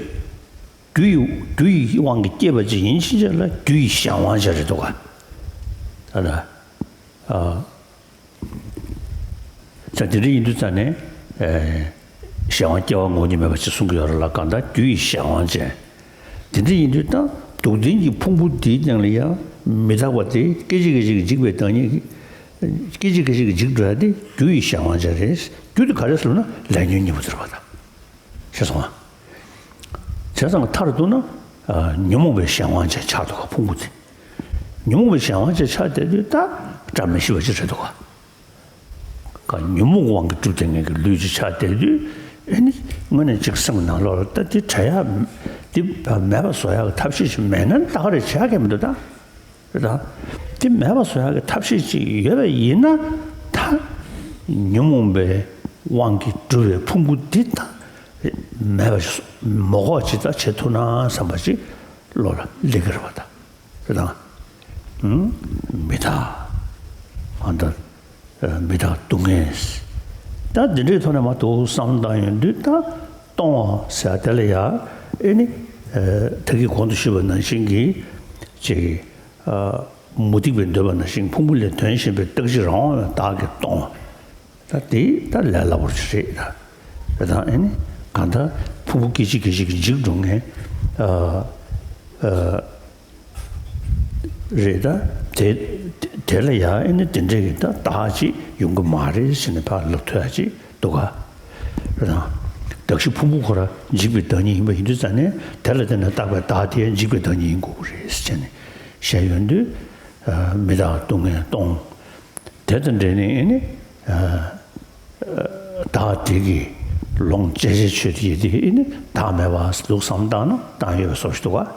རྒྱུ་ཡི་རྒྱུ་ཡི་དབང་གིས་སྐྱེས་པ་ཅིག་ཡིན་ཕྱིན་ཆད་ལ་རྒྱུ་ཡི་གཞན་དབང་ཅིག་རེད་འདུག་ག་ད་ལྟ། ཨ། ད་དེ་འདྲ་ཡིན་དུས་ཙང་ནས། ཨེ། གཞན་དབང་སྐྱེ་བ་ངོ་བོ་ཉིད་མེད་པ་ཞེས་གསུང་གི་ཡོད་རེད་ལ་གང་ལྟར་རྒྱུ་ཡི་གཞན་དབང་ཅན། དེ་འདྲ་ཡིན་དུས་ད་སྡུག་བདེན་གྱི་ཕུང་པོ་འདིའི་སྟེང་ལ་ཡང་མི་རྟག་པ་དེ་སྐད་ཅིག་སྐད་ཅིག་གིས་འཇིག་པའི་བདག་ཉིད་ཀྱི། སྐད་ཅིག་སྐད་ཅིག་གིས་འཇིག་འགྲོ་ཡ་དེ་རྒྱུ་ཡི་གཞན་དབང་ཅན་རེད། རྒྱུ་དེ་ག་རེ་ཟེར་ལབ་ན་ལས་ཉོན་གཉིས་པོ་དེ་རེད་པ་ད། ཤེས་སོང་ང་། བྱས་ཙང་མཐར་གཏུགས་ན། ཨ། ཉོན་མོངས་པའི་གཞན་དབང་ཅན་ཆགས་འདུག་ག་ཕུང་པོ་དེ། ཉོན་མོངས་པའི་གཞན་དབང་ཅན་ཆགས་བསྡད་དུས་ད་བཀྲ་མི་ཤིས་པ་ཅིག་རེད་འདུག་ག་ག་ཉོན་མོངས་དབང་གིས་གྲུབ་བསྡད་མཁན་གྱི་ལུས་ཅིག་ཆགས་བསྡད་དུས་ཨེ་ནི་དངོས་གནས་ཅིག་སེམས་ནང་ལོགས་ལ་ད་དེ་བྲལ་ཡ་དེ་མེད་པ་བཟོ་ཡག་གི་ཐབས་ཤེས་ཅིག་མེད་ན་ད་ག་རེ་བྱེད་ཡག་གི་མི་འདུག་ད། རེད་དང་། དེ་མེད་པ་བཟོ་ཡག་གི་ཐབས་ཤེས་ཅིག་ཡོད་པ་ཡིན་ན་ད། ཉོན་མོངས་པའི་དབང་གིས་གྲུབ་པའི་ཕུང་པོ་འདི་ད། མེད་པ་ཞིག་མ་གོ་ཅིག་ད་བྱེད་ཐུབ་ན་བསམ་པ་ཅིག་བློ་ལ་སླེབས་ཀྱི་རེད་པ་ད། རེད་དང་། ཧུམ། མི་རྟག་ཨ་ད། མི་རྟག་སྡུག་བསྔལ། ད་འདི་འདྲའི་ཐོག་ནས་མ་གཏོགས་བསམ་བློ་བཏང་ཡོང་དུས་ད་གཏོང་བ་ཟེར་དེ་ལ་ཡ་ཨེ་ནི། ད་གིན་གོང་དུ་ཞུས་པ་ནང་བཞིན་གྱི་ཅིག་མུ་སྟེགས་པས་འདོད་པ་ནང་བཞིན་ཕུང་པོ་ལས་དོན་གཞན་པའི་རྟག་གཅིག་རང་དབང་བའི་བདག་གིས་གཏོང་བ། ད་དེ་ད་ལས་སླ་པོ་ཞིག་རེད་ད། རེད་དང་ཨེ་ནི་གང་ལྟར་ཕུང་པོ་སྐད་ཅིག་སྐད་ཅིག་གིས་འཇིག་འགྲོ་མཁན། རེད་ད། དེ་དེ་ལ་ཡང་ཨེ་ནི་དེ་འདྲས་ཀྱི་ད་བདག་ཅིག་ཡོང་གི་མ་རེད་ཟེར་ནས་ཕར་ལབ་ཐུབ་ཡ་ཅིག་འདུག་ག་རེད་དང་ གདགས་གཞི་ཕུང་པོ་ཁོ་ར་འཇིག་པའི་བདག་ཉིད་ཡིན་པ་ཡིན་དུས་ཙང་ནས། དེ་ལ་བརྟེན་ནས་བཏགས་པའི་བདག་དེ་འཇིག་པའི་བདག་ཉིད་ཡིན་དགོས་ཀྱི་རེད་ཟེར་ནས་བཤད་ཡོང་དུས། ཨ། མི་རྟག་སྡུག་བསྔལ་སྟོང་། དེ་དང་འབྲེལ་ནས་ཨེ་ནི། ཨ། བདག་དེ་གི་ལོངས་སྤྱད་བྱའི་ཆོས་དེ་ཡིན་དེ་ཨེ་ནི་བདག་མེད་པ་འདུག་བསམ་བཏང་ན་བཏང་ཡོད་པའི་བཟོ་ཞིག་འདུག་ག་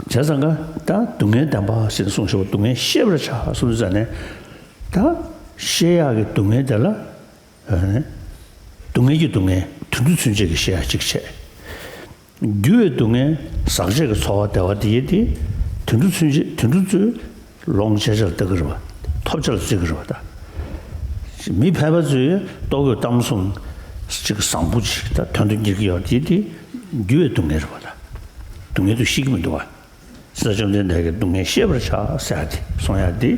བྱས་ཙང་ག་ད་སྡུག་བསྔལ་བདེན་པ་ཟེར་ནས་གསུངས་ཤིང་། སྡུག་བསྔལ་ཤེས་པར་བྱ་གསུངས་ཙང་ནས། ད་ཤེས་ཡག་གི་སྡུག་བསྔལ་དེ་ལ། ཨ། སྡུག་བསྔལ་གྱི་སྡུག་བསྔལ་དུད་འགྲོ་ཚུན་ཆད་ཀྱི་ཤེས་ཡག་གཅིག་བྱས། རྒྱུ་བའི་སྡུག་བསྔལ་ཟག་བཅས་ཀྱི་ཚོར་བ་བདེ་བ་དེ་ཡིན་དེ། དུད་འགྲོ་ཚུན་ཆད། དུད་འགྲོ་ཚོས་ལོངས་སྤྱད་བྱ་ལ་ལྟ་གི་རེད་པ། ཐོབ་བྱ་ལ་བརྩི་གི་རེད་པ། ད་མི་ཕལ་པ་ཚོས་ལྟོ་གོས་གཏམ་གསུམ་གཅིག་བཟང་པོ་ཅིག་ད་དོན་དུ་གཉེར་གྱི་ཡོད་དེ། དེ་རྒྱུ་བའི་སྡུག་བསྔལ་རེད་པ། ད་སྡུག་བསྔལ་དུ་ཤེས་ཀྱི་མི་འདུག་ག་ས་བཅོམ་ལྡན་འདས་ཀྱིས་སྡུག་བསྔལ་ཤེས་པར་བྱ་ཟེར་ཡ་དེ་གསུང་ཡ་དེ།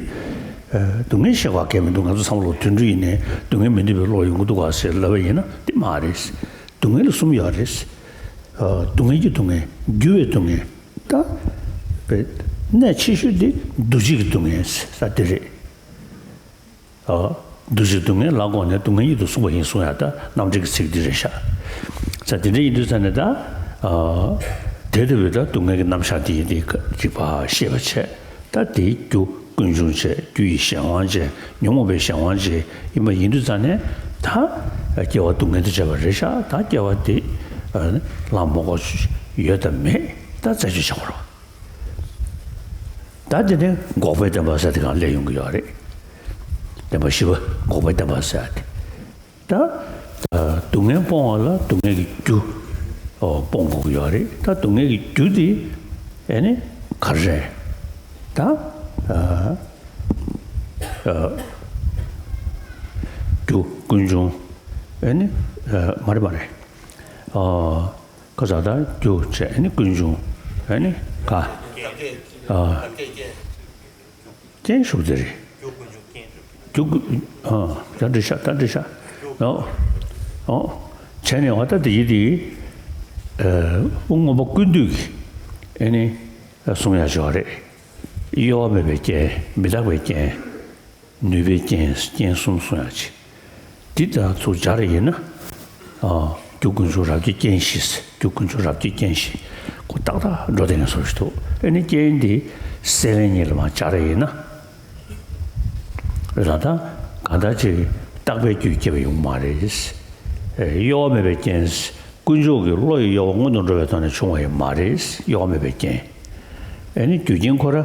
ཨ། སྡུག་བསྔལ་ཤེས་དགོས་གལ་མི་འདུག་ང་ཚོ་བསམ་བློ་དུད་འགྲོ་ཡིན་ནའི་སྡུག་བསྔལ་མི་འདོད་པའི་བློ་ཡོང་གི་འདུག་ག་ཟེར་ལབ་པ་ཡིན་ན་དེ་མ་རེད། སྡུག་བསྔལ་གསུམ་ཡོད་རེད། ཨ། སྡུག་བསྔལ་གྱི་སྡུག་བསྔལ། རྒྱུ་བའི་སྡུག་བསྔལ། ད་བའི་གནད་ཆེ་ཤོས་དེ་འདུ་བྱེད་ཀྱི་སྡུག་བསྔལ་ཟེར་དེ་རེད། ཨ། འདུ་བྱེད་སྡུག་བསྔལ་ལ་དགོངས་ནས་སྡུག་བསྔལ་ཉིད་དུ་གསུངས་པ་ཡིན་གསུང་ཡ་ད་རྣམ་འགྲེལ་གྱི་ཚིག་འདི་རེད་ཤག་ས་དེ་འདྲ་ཡིན་དུས་ཙང་ནས་ད། ཨ། དེ་ལྟ་བུའི་ད་སྡུག་བསྔལ་གྱི་རྣམ་གཞག་དེ་ཡིན་དེ་རིག་པ་ཤེས་པ་བྱས། ད་དེའི་རྒྱུ་ཀུན་འབྱུང་བྱས། རྒྱུ་ཡི་གཞན་དབང་བྱས། ཉོན་མོངས་པའི་གཞན་དབང་བྱས་ཡིན་པ་ཡིན་དུས་ཙང་ནས། ད་སྐྱེ་བ་སྡུག་བསྔལ་དུ་བྱས་པ་རེད་ཤག་ད་སྐྱེ་བ་དེ། ཨ། བླ་མ་མོ་གོ་ཡོད་དམ་མེད་ད་རྩད་གཅོད་བྱེད་དགོས་རེད། ད་དེ་ནས་འགོག་པའི་བདེན་པ་ཟེར་དེ་གང་སླེབས་ཡོང་གི་ཡོད་རེད། བདེན་པ་བཞི་པ་འགོག་པའི་བདེན་པ་ཟེར་དེ། ད། ཨ། སྡུག་བསྔལ་སྤོང་བ་ལ་སྡུག་བསྔལ་གྱི་རྒྱུ། ཨོ། སྤོང་དགོས་ཀྱི་ཡོད་རེད། ད་སྡུག་བསྔལ་གྱི་རྒྱུ་དེ་ཨེ་ནི་ག་རེ་རེད། ད། ཨ། ཨ། རྒྱུ་ཀུན་འབྱུང་། ཨེ་ནི། ཨ། མ་རེད་མ་རེད། ཨ། ཁ་ས་ད་རྒྱུ་བྱས་ཨེ་ནི་ཀུན་འབྱུང་། ཨེ་ནི་ག་ཨ། རྐྱེན་ཞུགས་དེ་རེད། རྒྱུ་ཀུན། ཨ། ད་འགྲིག་ཤག་ད་འགྲིག་ཤག་ཨོ། ཨོ། བྱས་ནས་འོ་ད་དེ་ཡི་དེ། ཨ། དབུ་མངོན་པ་ཀུན་བཏུས་ཀྱིས་ཨེ་ནི་གསུང་ཡ་ཅིག་ཡོད་རེད། གཡོ་བ་མེད་པའི་རྐྱེན། མི་རྟག་པའི་རྐྱེན། ནུས་པའི་རྐྱེན། རྐྱེན་གསུམ་གསུང་ཡ་ཅིག་འདི་ལྟར་ཚུར་སྦྱར་ཡིན་ན། ཨ། རྒྱུ་ཀུན་འབྱུང་རབ་ཀྱི་རྐྱེན་བཞི། རྒྱུ་ཀུན་འབྱུང་རབ་ཀྱི་རྐྱེན་བཞི་ཁོ་ཏག་ཏག་འགྲོ་བསྡད་མཁན་བཟོ་ཞིག་འདུག་ཨེ་ནི་རྐྱེན་འདི་སྲེད་ལེན་གཉིས་ལ་མར་སྦྱར་ཡིན་ན། རེད་ད། ད་གང་ལྟར་ཅིག་རྟག་པའི་རྒྱུས་སྐྱེས་པ་ཡོང་གི་མ་རེད། ཨེ། གཡོ་བ་མེད་པའི་རྐྱེན། ཀུན་འབྱུང་གི་བློ་ཡི་གཡོ་བ་སྔོན་དུ་འགྲོ་བའི་ཐོག་ནས་བྱུང་བ་ཡང་མ་རེད། གཡོ་བ་མེད་པའི་རྐྱེན། ཨེ་ནི་རྒྱུ་རྐྱེན་ཁོ་ར་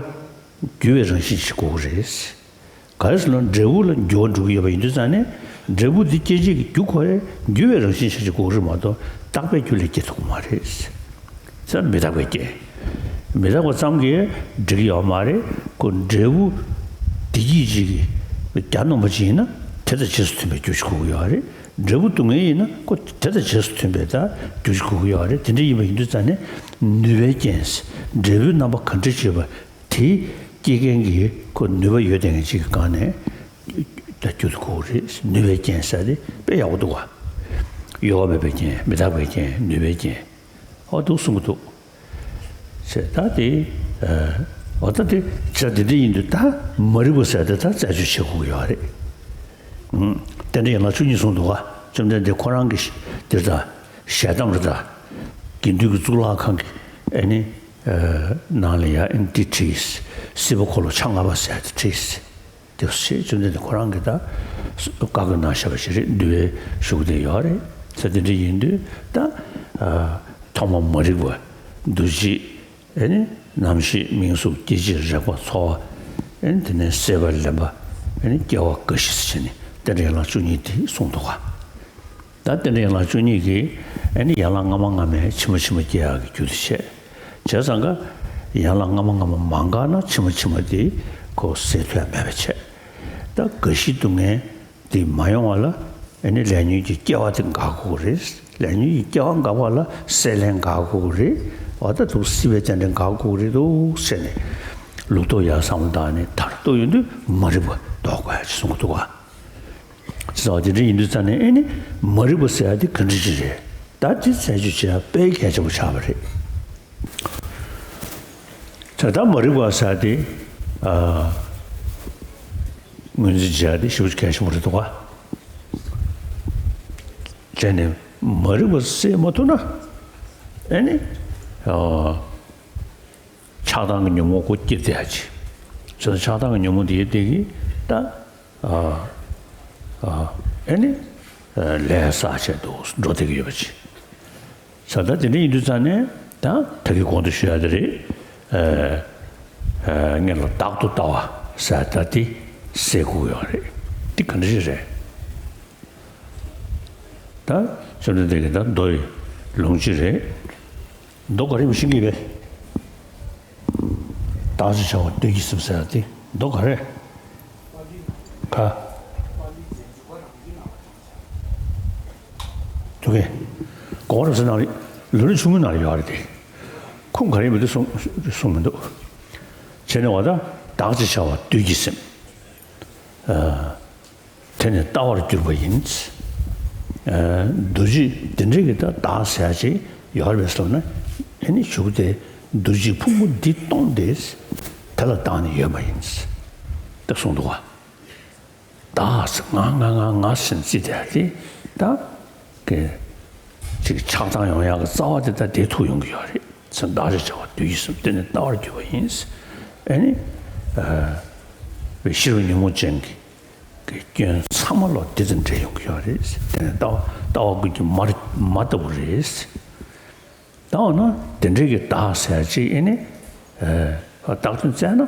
འགྱུར་བའི་རང་བཞིན་ཞིག་དགོས་ཀྱི་རེད། ག་རེ་ཟེར་ན་འབྲས་བུ་ལ་འགྱུར་བ་འགྲོ་གི་ཡོད་པ་ཡིན་དུས་ཙང་ནས། འབྲས་བུ་འདི་སྐྱེད་བྱེད་ཀྱི་རྒྱུ་ཁོ་རེ་འགྱུར་བའི་རང་བཞིན་ཤར་གྱི་དགོས་ཀྱི་རེད་མ་གཏོགས་རྟག་པའི་རྒྱུ་ལས་སྐྱེ་ཐུབ་ཀྱི་མ་རེད། ས་མི་རྟག་པའི་རྐྱེན། མི་རྟག་པ་ཙམ་གྱིས་འགྲིག་གི་ཡོད་མ་རེད། ཁོ་འབྲས་བུ་བདེ་སྐྱིད་ཅིག་གི་རྒྱ་ནོམ་པ་ཅིག་ཡིན་ན་དེ་དང་རྗེས་སུ་མཐུན་པའི་རྒྱུ་ཞིག་དགོས་ཀྱི་ཡོད་རེད། འབྲས་བུ་སྡུག་བསྔལ་ཡིན་ན་ཁོ་དེ་དང་རྗེས་སུ་མཐུན་པའི་ད་རྒྱུ་ཞིག་དགོས་ཀྱི་ཡོད་རེད། དེ་འདྲ་ཡིན་པ་ཡིན་དུས་ཙང་ནས་ནུས་པའི་རྐྱེན། འབྲས་བུའི་རྣམ་པ་ག་འདྲ་ཅིག་ཡོད་པ། དེ་སྐྱེད་མཁན་གྱི་ཁོ་ནུས་པ་ཡོད་བསྡད་མཁན་ཅིག་གི་སྒང་ནས་ད་རྒྱུ་དེ་དགོས་རེད། ནུས་པའི་རྐྱེན་ཟེར་དེ་དཔེ་ཡག་པོ་འདུག་ག་གཡོ་བ་མེད་པའི་རྐྱེན། མི་རྟག་པའི་རྐྱེན། ནུས་པའི་རྐྱེན། ཨོ་འདུག་གསུང་གི་འདུག་ཟེར། ད་དེ། ཨ། འོ་ད་དེ་ཆ་དེ་འདྲ་ཡིན་དུས་ད་མ་རིག་པ་ཟེར་དེ་ད་རྩད་གཅོད་བྱེད་དགོས་ཀྱི་ཡོད་རེད། ཨུམ། རྟེན་འབྲེལ་ཡན་ལག་བཅུ་གཉིས་གསུངས་འདུག་ག་བཅོམ་ལྡན་འདས་ཁོ་རང་གི་འདིར་ད་ཞལ་གདམས་རེད་ད། དགེ་འདུན་གྱི་གཙུག་ལག་ཁང་གི་ཨེ་ནི། ཨ། ནང་ལ་ཡ་ཨེ་ནི་འདི་བྲིས། སྲིད་པ་འཁོར་ལོ་ཆ་ལྔ་པ་ཟེར་དེ་བྲིས། དེ་བཞིན་བཅོམ་ལྡན་འདས་ཁོ་རང་གིས་ད་བཀའ་བསྒོས་གནང་བཞག་པ་ཞིག་རེད། འདུལ་བའི་གཞུག་དེ་ཡོད་རེད། ས་དེ་འདྲ་ཡིན་དུས་ད། ཨ། ཐོག་མ་མ་རིག་པ། འདུ་བྱེད། ཨེ་ནི་རྣམ་ཤེས་མིང་གཟུགས་སྐྱེ་མཆེད་རེག་པ་ཚོར་བ། ཨེ་ནི་དེ་ནས་སྲེད་པ་ལེན་པ། ཨེ་ནི་སྐྱེ་བ་འགའ་ཞིག་ཟེར་བྱས་ནས་རྟེན་འབྲེལ་ཡན་ལག་བཅུ་གཉིས་དེ་གསུངས་འདུག་ག་ད་རྟེན་འབྲེལ་ཡན་ལག་བཅུ་གཉིས་ཀྱིས་ཨེ་ནི་ཡན་ལག་སྔ་མ་སྔ་མས་ཕྱི་མ་ཕྱི་མ་སྐྱེ་ཡག་གི་རྒྱུ་དེ་བཤད། བྱས་ཙང་ཀ་ཡན་ལག་སྔ་མ་སྔ་མ་མ་འགགས་ན་ཕྱི་མ་ཕྱི་མ་དེ་ཁོ་སེལ་ཐུབ་ཡ་མེད་པ་བྱས། ད་རྒ་ཤི་སྡུག་བསྔལ་དེ་མ་ཡོང་བ་ལ་ཨེ་ནི་ལས་ཉོན་གྱི་སྐྱེ་བ་དེ་འགག་དགོས་རེད། ལས་ཉོན་གྱི་སྐྱེ་བ་འགག་པ་ལ་སྲེད་ལེན་འགག་དགོས་རེད། འོ་ད་འདུག་སྲིད་པའི་རྟེན་འབྲེལ་འགག་དགོས་རེད་འདུག་ཟེར་ནས་ལུགས་ལྡོག་ཡར་བསམ་བློ་བཏང་ནས་མཐར་གཏུགས་ཡོང་དུས་མ་རིག་པ་ཟློག་དགོས་ཡ་ཅིག་གསུང་གི་འདུག་ག་བྱས་ཙང་དེ་འདྲ་ཡིན་དུས་ཙང་ནས་ཨེ་ནི་མ་རིག་པ་ཟེར་ཡ་དེ་ག་འདྲ་ཅིག་རེད། ད་དེ་རྩད་གཅོད་བྱེད་ཡ་དཔེ་གལ་ཆེན་པོ་ཆགས་པ་རེད། ད་ལྟ་མ་རིག་པ་ཟེར་ཡ་དེ། ཨ། ངོས་འཛིན་བྱེད་ཡ་དེ་ཞེ་པོ་ཅིག་གལ་ཆེན་པོ་རེད་འདུག་ག་བྱས་ནས་ མ་རིག་པ་སེལ་མ་ཐུབ་ན། ཨེ་ནི། ཨ། ཆགས་སྡང་གི་ཉོན་མོངས་ཁོ་སྐྱེ་བསྡད་ཡ་ཅིག་བྱས་ཙང་ཆགས་སྡང་གི་ཉོན་མོངས་དེ་ཡི་སྟེང་གི་ད། ཨ། ཨ། ཨེ་ནི། ཨ། ལས་བསགས་བྱས་འདུག་འགྲོ་བསྡད་ཀྱི་ཡོད་པ་ཅིག་བྱས་ཙང་དེ་འདྲ་ཡིན་དུས་ཙང་ནས་ད་ད་གིན་གོང་དུ་ཞུ་ཡ་དེ་རེད། ཨ། ཨ། སྔོན་ལ་བདག་ཏུ་ལྟ་བ་ཟེར་ད་དེ་སེལ་དགོས་ཡོད་རེད། དེ་ག་འདྲ་ཞིག་རེད། ད་བཅོམ་ལྡན་འདས་ཀྱི་ད་མདོ་ཡི་ལུང་གཅིག་རེད། མདོ་ག་རེ་ཡིན་པ་ཤེས་ཀྱི་ཡོད་པས། བདག་ཅེས་བྱ་བ་འདོད་ཀྱི་སེམས་ཟེར་ཡ་དེ་མདོ་ག་རེ། ག་དུ་གེ། གོང་རབ་ཟེར་ནང་ལ་ལུང་རིགས་ཆུང་ངུའི་ནང་ལ་ཡོད་རེད་དེ། ཁུངས་ག་རེ་ཡིན་པ་དེ་གསུངས་གསུངས་མི་འདུག་བྱས་ནས་བ་ད་བདག་ཅེས་བྱ་བ་འདོད་ཀྱི་སེམས། ཨ། དེ་ནི་ལྟ་བར་གྱུར་པ་ཡིན། ཨ། འདུ་བྱེད་དེ་འདྲའི་གི་ད་བདག་ཟེར་ཡ་ཅིག་ཡོད་རེད་པས་ཟེར་ན། ཨེ་ནི་བྱུང་སྟེ་འདུ་བྱེད་ཕུང་པོ་འདི་སྟོང་སྟེ་དེ་ལ་བདག་ནི་ཡོད་མ་ཡིན། ད་གསུངས་འདུག་བ། བདག་ཟེར་ང་ང་ང་ང་ཟེར་ནས་བརྩིས་བསྡད་ཡ་དེ་ད་གི་ཅིག་ཆགས་སྡང་ཡོང་ཡག་གི་རྩ་བ་དེ་ད་དེ་ཐུག་ཡོང་གི་ཡོད་རེད། ཚེ་བདག་ཅེས་བྱ་བ་འདོད་ཀྱི་སེམས་དེ་ནི་ལྟ་བར་གྱུར་པ་ཡིན། ཨེ་ནི། ཨ། བའི་ཤེས་རབ་ཉོན་མོངས་ཅན་གྱི་གི་སྐྱོན་ཚང་མ་ལོག་དེ་ཙམ་འདྲེས་ཡོང་གི་ཡོད་རེད། དེ་ནི་ལྟ་བ་ལྟ་བ་ཀུན་གྱི་མར་མ་ལྟ་བུ་རེད། ད་འོ་ན་དེ་འདྲའི་གི་བདག་ཟེར་ཅིག་ཨེ་ནི། ཨ། བདག་དོན་བཙལ་ན།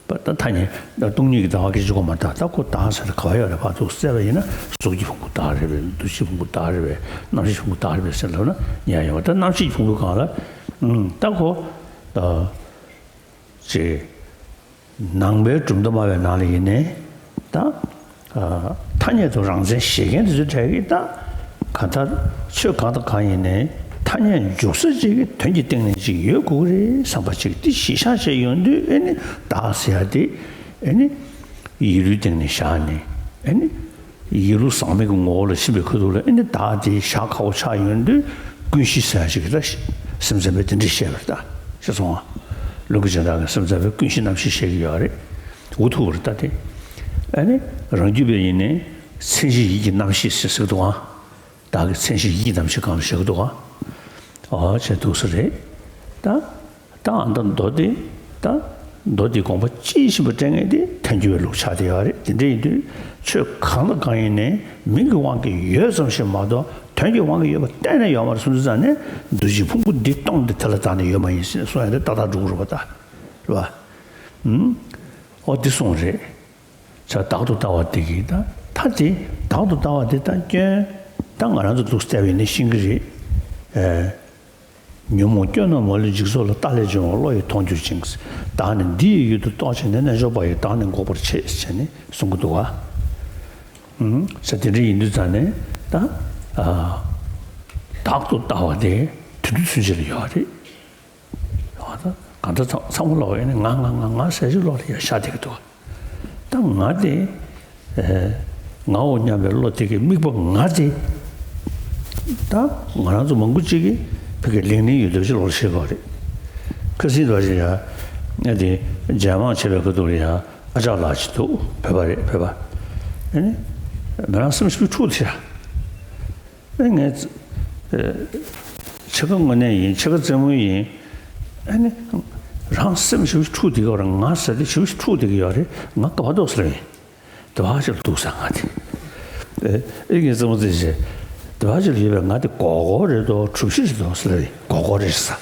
པ་ད་ཐ་སྙད་ད་སྟོང་ཉིད་ཀྱི་ལྟ་བ་སྐད་ཅིག་གོ་མ་ཐག་ད་ཁོ་བདག་ཟེར་ག་བ་ཡོད་རེད་ཕར་ཚུར་བཙལ་བ་ཡིན་ན་གཟུགས་ཀྱི་ཕུང་པོ་བདག་རེད་པས། འདུ་ཤེས་ཕུང་པོ་བདག་རེད་པས། རྣམ་ཤེས་ཕུང་པོ་བདག་རེད་པས་ཟེར་ལབ་ན་ཉན་ཡོང་བ། ད་རྣམ་ཤེས་ཀྱི་ཕུང་པོའི་སྒང་ལ། ཨུམ། ད་ཁོ། ཨ། ཅེས། ནང་པའི་གྲུབ་མཐའ་སྨྲ་བའི་ནང་ལ་ཡིན་ནའི་ད། ཨ། ཐ་སྙད་དུ་རང་མཚན་བཞེད་མཁན་དེ་ཚོའི་གྲས་ཀྱིས་ད་གང་ལྟར་ཆོས་གང་དང་གང་ཡིན་ནའི་ཐ་སྙད་འཇུག་ས་ཅིག་གི་དོན་གྱི་སྟེང་ནས་ཅིག་ཡོད་དགོས་ཀྱི་རེད་བསམ་པ་ཅིག་དེ་གཞི་བཞག་བྱས་ཡོང་དུས། ཨེ་ནི་བདག་ཟེར་ཡ་དེ་ཨེ་ནི་ཡིད་ལུས་སྟེང་ནས་བཞག་ནས། ཨེ་ནི་ཡིད་བློ་ཟག་མེད་ཀྱི་ངོ་བོ་ལ་ཕྱིན་པའི་ཁ་ཐུག་ལ། ཨེ་ནི་བདག་དེ་བཞག་ཁག་པོ་ཆགས་ཡོང་དུས། ཀུན་གཞི་ཟེར་ཡ་ཅིག་གིས་ད་སེམས་ཙམ་པས་དེ་འདྲ་བཤད་པ་རེད། ད་ཤེས་སོང་ང་། ལུང་གི་སྦྱིན་བདག་གིས་སེམས་ཙམ་པས་ཀུན་གཞི་རྣམ་ཤེས་བཤད་ཀྱི་ཡོད་རེད། འུ་ཐུག་པ་རེད་ད་དེ། ཨ་ནི་རང་རྒྱུད་པས་ཡིན་ནའི་མཚན་གཞི་ཡིད་ཀྱི་རྣམ་ཤེས་ཟེར་ཟེར་གི་འདུག་ཨང་། བདག་གི་མཚན་གཞི་ཡིད་ཀྱི་རྣམ་ཤེས་སྒང་ལ་བཞག་གི་འདུག་ཨང་། ཨོ་བྱས་འདུག་ས་རེད། ད་ད་ཨ་ད་མདོ་དེ། ད་མདོ་དེའི་དགོངས་པ་དཔྱིས་ཕྱིན་པ་སྤྲད་མཁན་དེ་ཐལ་འགྱུར་བའི་ལུགས་ཆགས་བསྡད་ཡོད་རེད། དེ་འདྲ་ཡིན་དུས་ཆོས་གང་དང་གང་ཡིན་ནའི་མིང་གི་དབང་གིས་ཡོད་ཙམ་ཞིག་མ་གཏོགས་དོན་གྱི་དབང་གིས་ཡོད་པ་གཏན་ནས་ཡོད་མ་རེད་གསུངས་དུས་ཙང་ནས། འདུ་བྱེད་ཕུང་པོ་འདི་སྟོང་སྟེ་དེ་ལ་བདག་ནི་ཡོད་མ་ཡིན་ཟེར་གསུང་ཡ་དེ་ཏག་ཏག་འགྲོ་གི་རེད་པ། ད་རེད་པ། ཨུམ། ཨོ་དེ་གསུངས་རེད། ཆ་བདག་ཏུ་ལྟ་བ་དེ་གིས་ད་ད་དེ་བདག་ཏུ་ལྟ་བ་དེ་ད་སྐྱོན་ད་ང་རང་ཚོ་འདུག་བལྟས་པ་ཡིན་ན་ཤེས་ཀྱི་རེད། ཨེ། ཉོན་མོངས་སྐྱོན་རྣམས་མ་ལུས་འཇིག་ཚོགས་ལ། ལྟག་ལས་བྱུང་བའི་བློ་ཡིས་མཐོང་གྱུར་ཅིང་། བདག་ནི་འདི་ཡི་ཡུལ་དུ་རྟོག་བྱས་ནས། རྣལ་འབྱོར་པ་ཡིས་བདག་ནི་འགོག་པར་བྱེད་ཟེར་ནས་གསུང་གི་འདུག་ག་ཨུམ། ཟེར་དེ་འདྲ་ཡིན་དུས་ཙང་ནས་ད། ཨ། བདག་ཏུ་ལྟ་བ་དེ་དུས་དུས་ཚུན་ཆད་ལ་ཡོད་རེད། ད་གང་ལྟར་ཚང་ཚང་མ་ལོག་ཡིན་ན་ང་ང་ང་ང་ཟེར་ཞིག་ལོག་ལ་ཡར་ཤར་བསྡད་ཀྱི་འདུག་ད་ང་དེ། ཨེ། ངའོ་སྙམ་པའི་བློ་དེ་གི་དམིགས་པ་ང་དེ། ད་ང་རང་ཚོ་མང་པོ་ཅིག་གིས་ཕ་གི་ལིང་ལིང་ཡོད་དུས་ཅིག་ལོག་ལ་ཤེས་དགོས་རེད། ཁ་སང་དེ་བ་ཞིག་ཡ། ང་དེ་མཇལ་མང་བྱས་པའི་ཁ་ཐུག་ལ་ཡ་ཨ་ཅག་ལགས་ཅིག་འདུག་བོད་པ་རེད། བོད་པ། ཨ་ནི་མི་རང་སེམས་ཤུགས་འཁྲུག་ཐལ། ཨེ་ངས། ཨེ། ཕྱེད་ཀ་དངོས་གནས་ཡིན། ཕྱེད་ཀ་རྩེད་མོ་ཡིན། ཨ་ནི། རང་སེམས་ཞེ་པོ་ཅིག་འཁྲུག་བསྡད་ཀྱི་ཡོད་རེད། ང་ཟེར་དེ་ཞེ་པོ་ཅིག་འཁྲུག་བསྡད་ཀྱི་ཡོད་རེད། ང་ག་པར་འདུག་ཟེར་ཡིན། དེ་བ་ཅིག་ལ་འདུག་ཟེར་ང་དེ། ཨེ། ཨེ་ངས་རྩེད་མོ་རྩེ་བྱས། དེ་བ་ཅིག་ལ་ཡོད་པའི་ང་དེ་མགོ་སྐོར་རེད་དོ། གྲུ་བཞི་རེད་དོ་ཟེར་ཡིན། མགོ་སྐོར་རེད་ཟེར།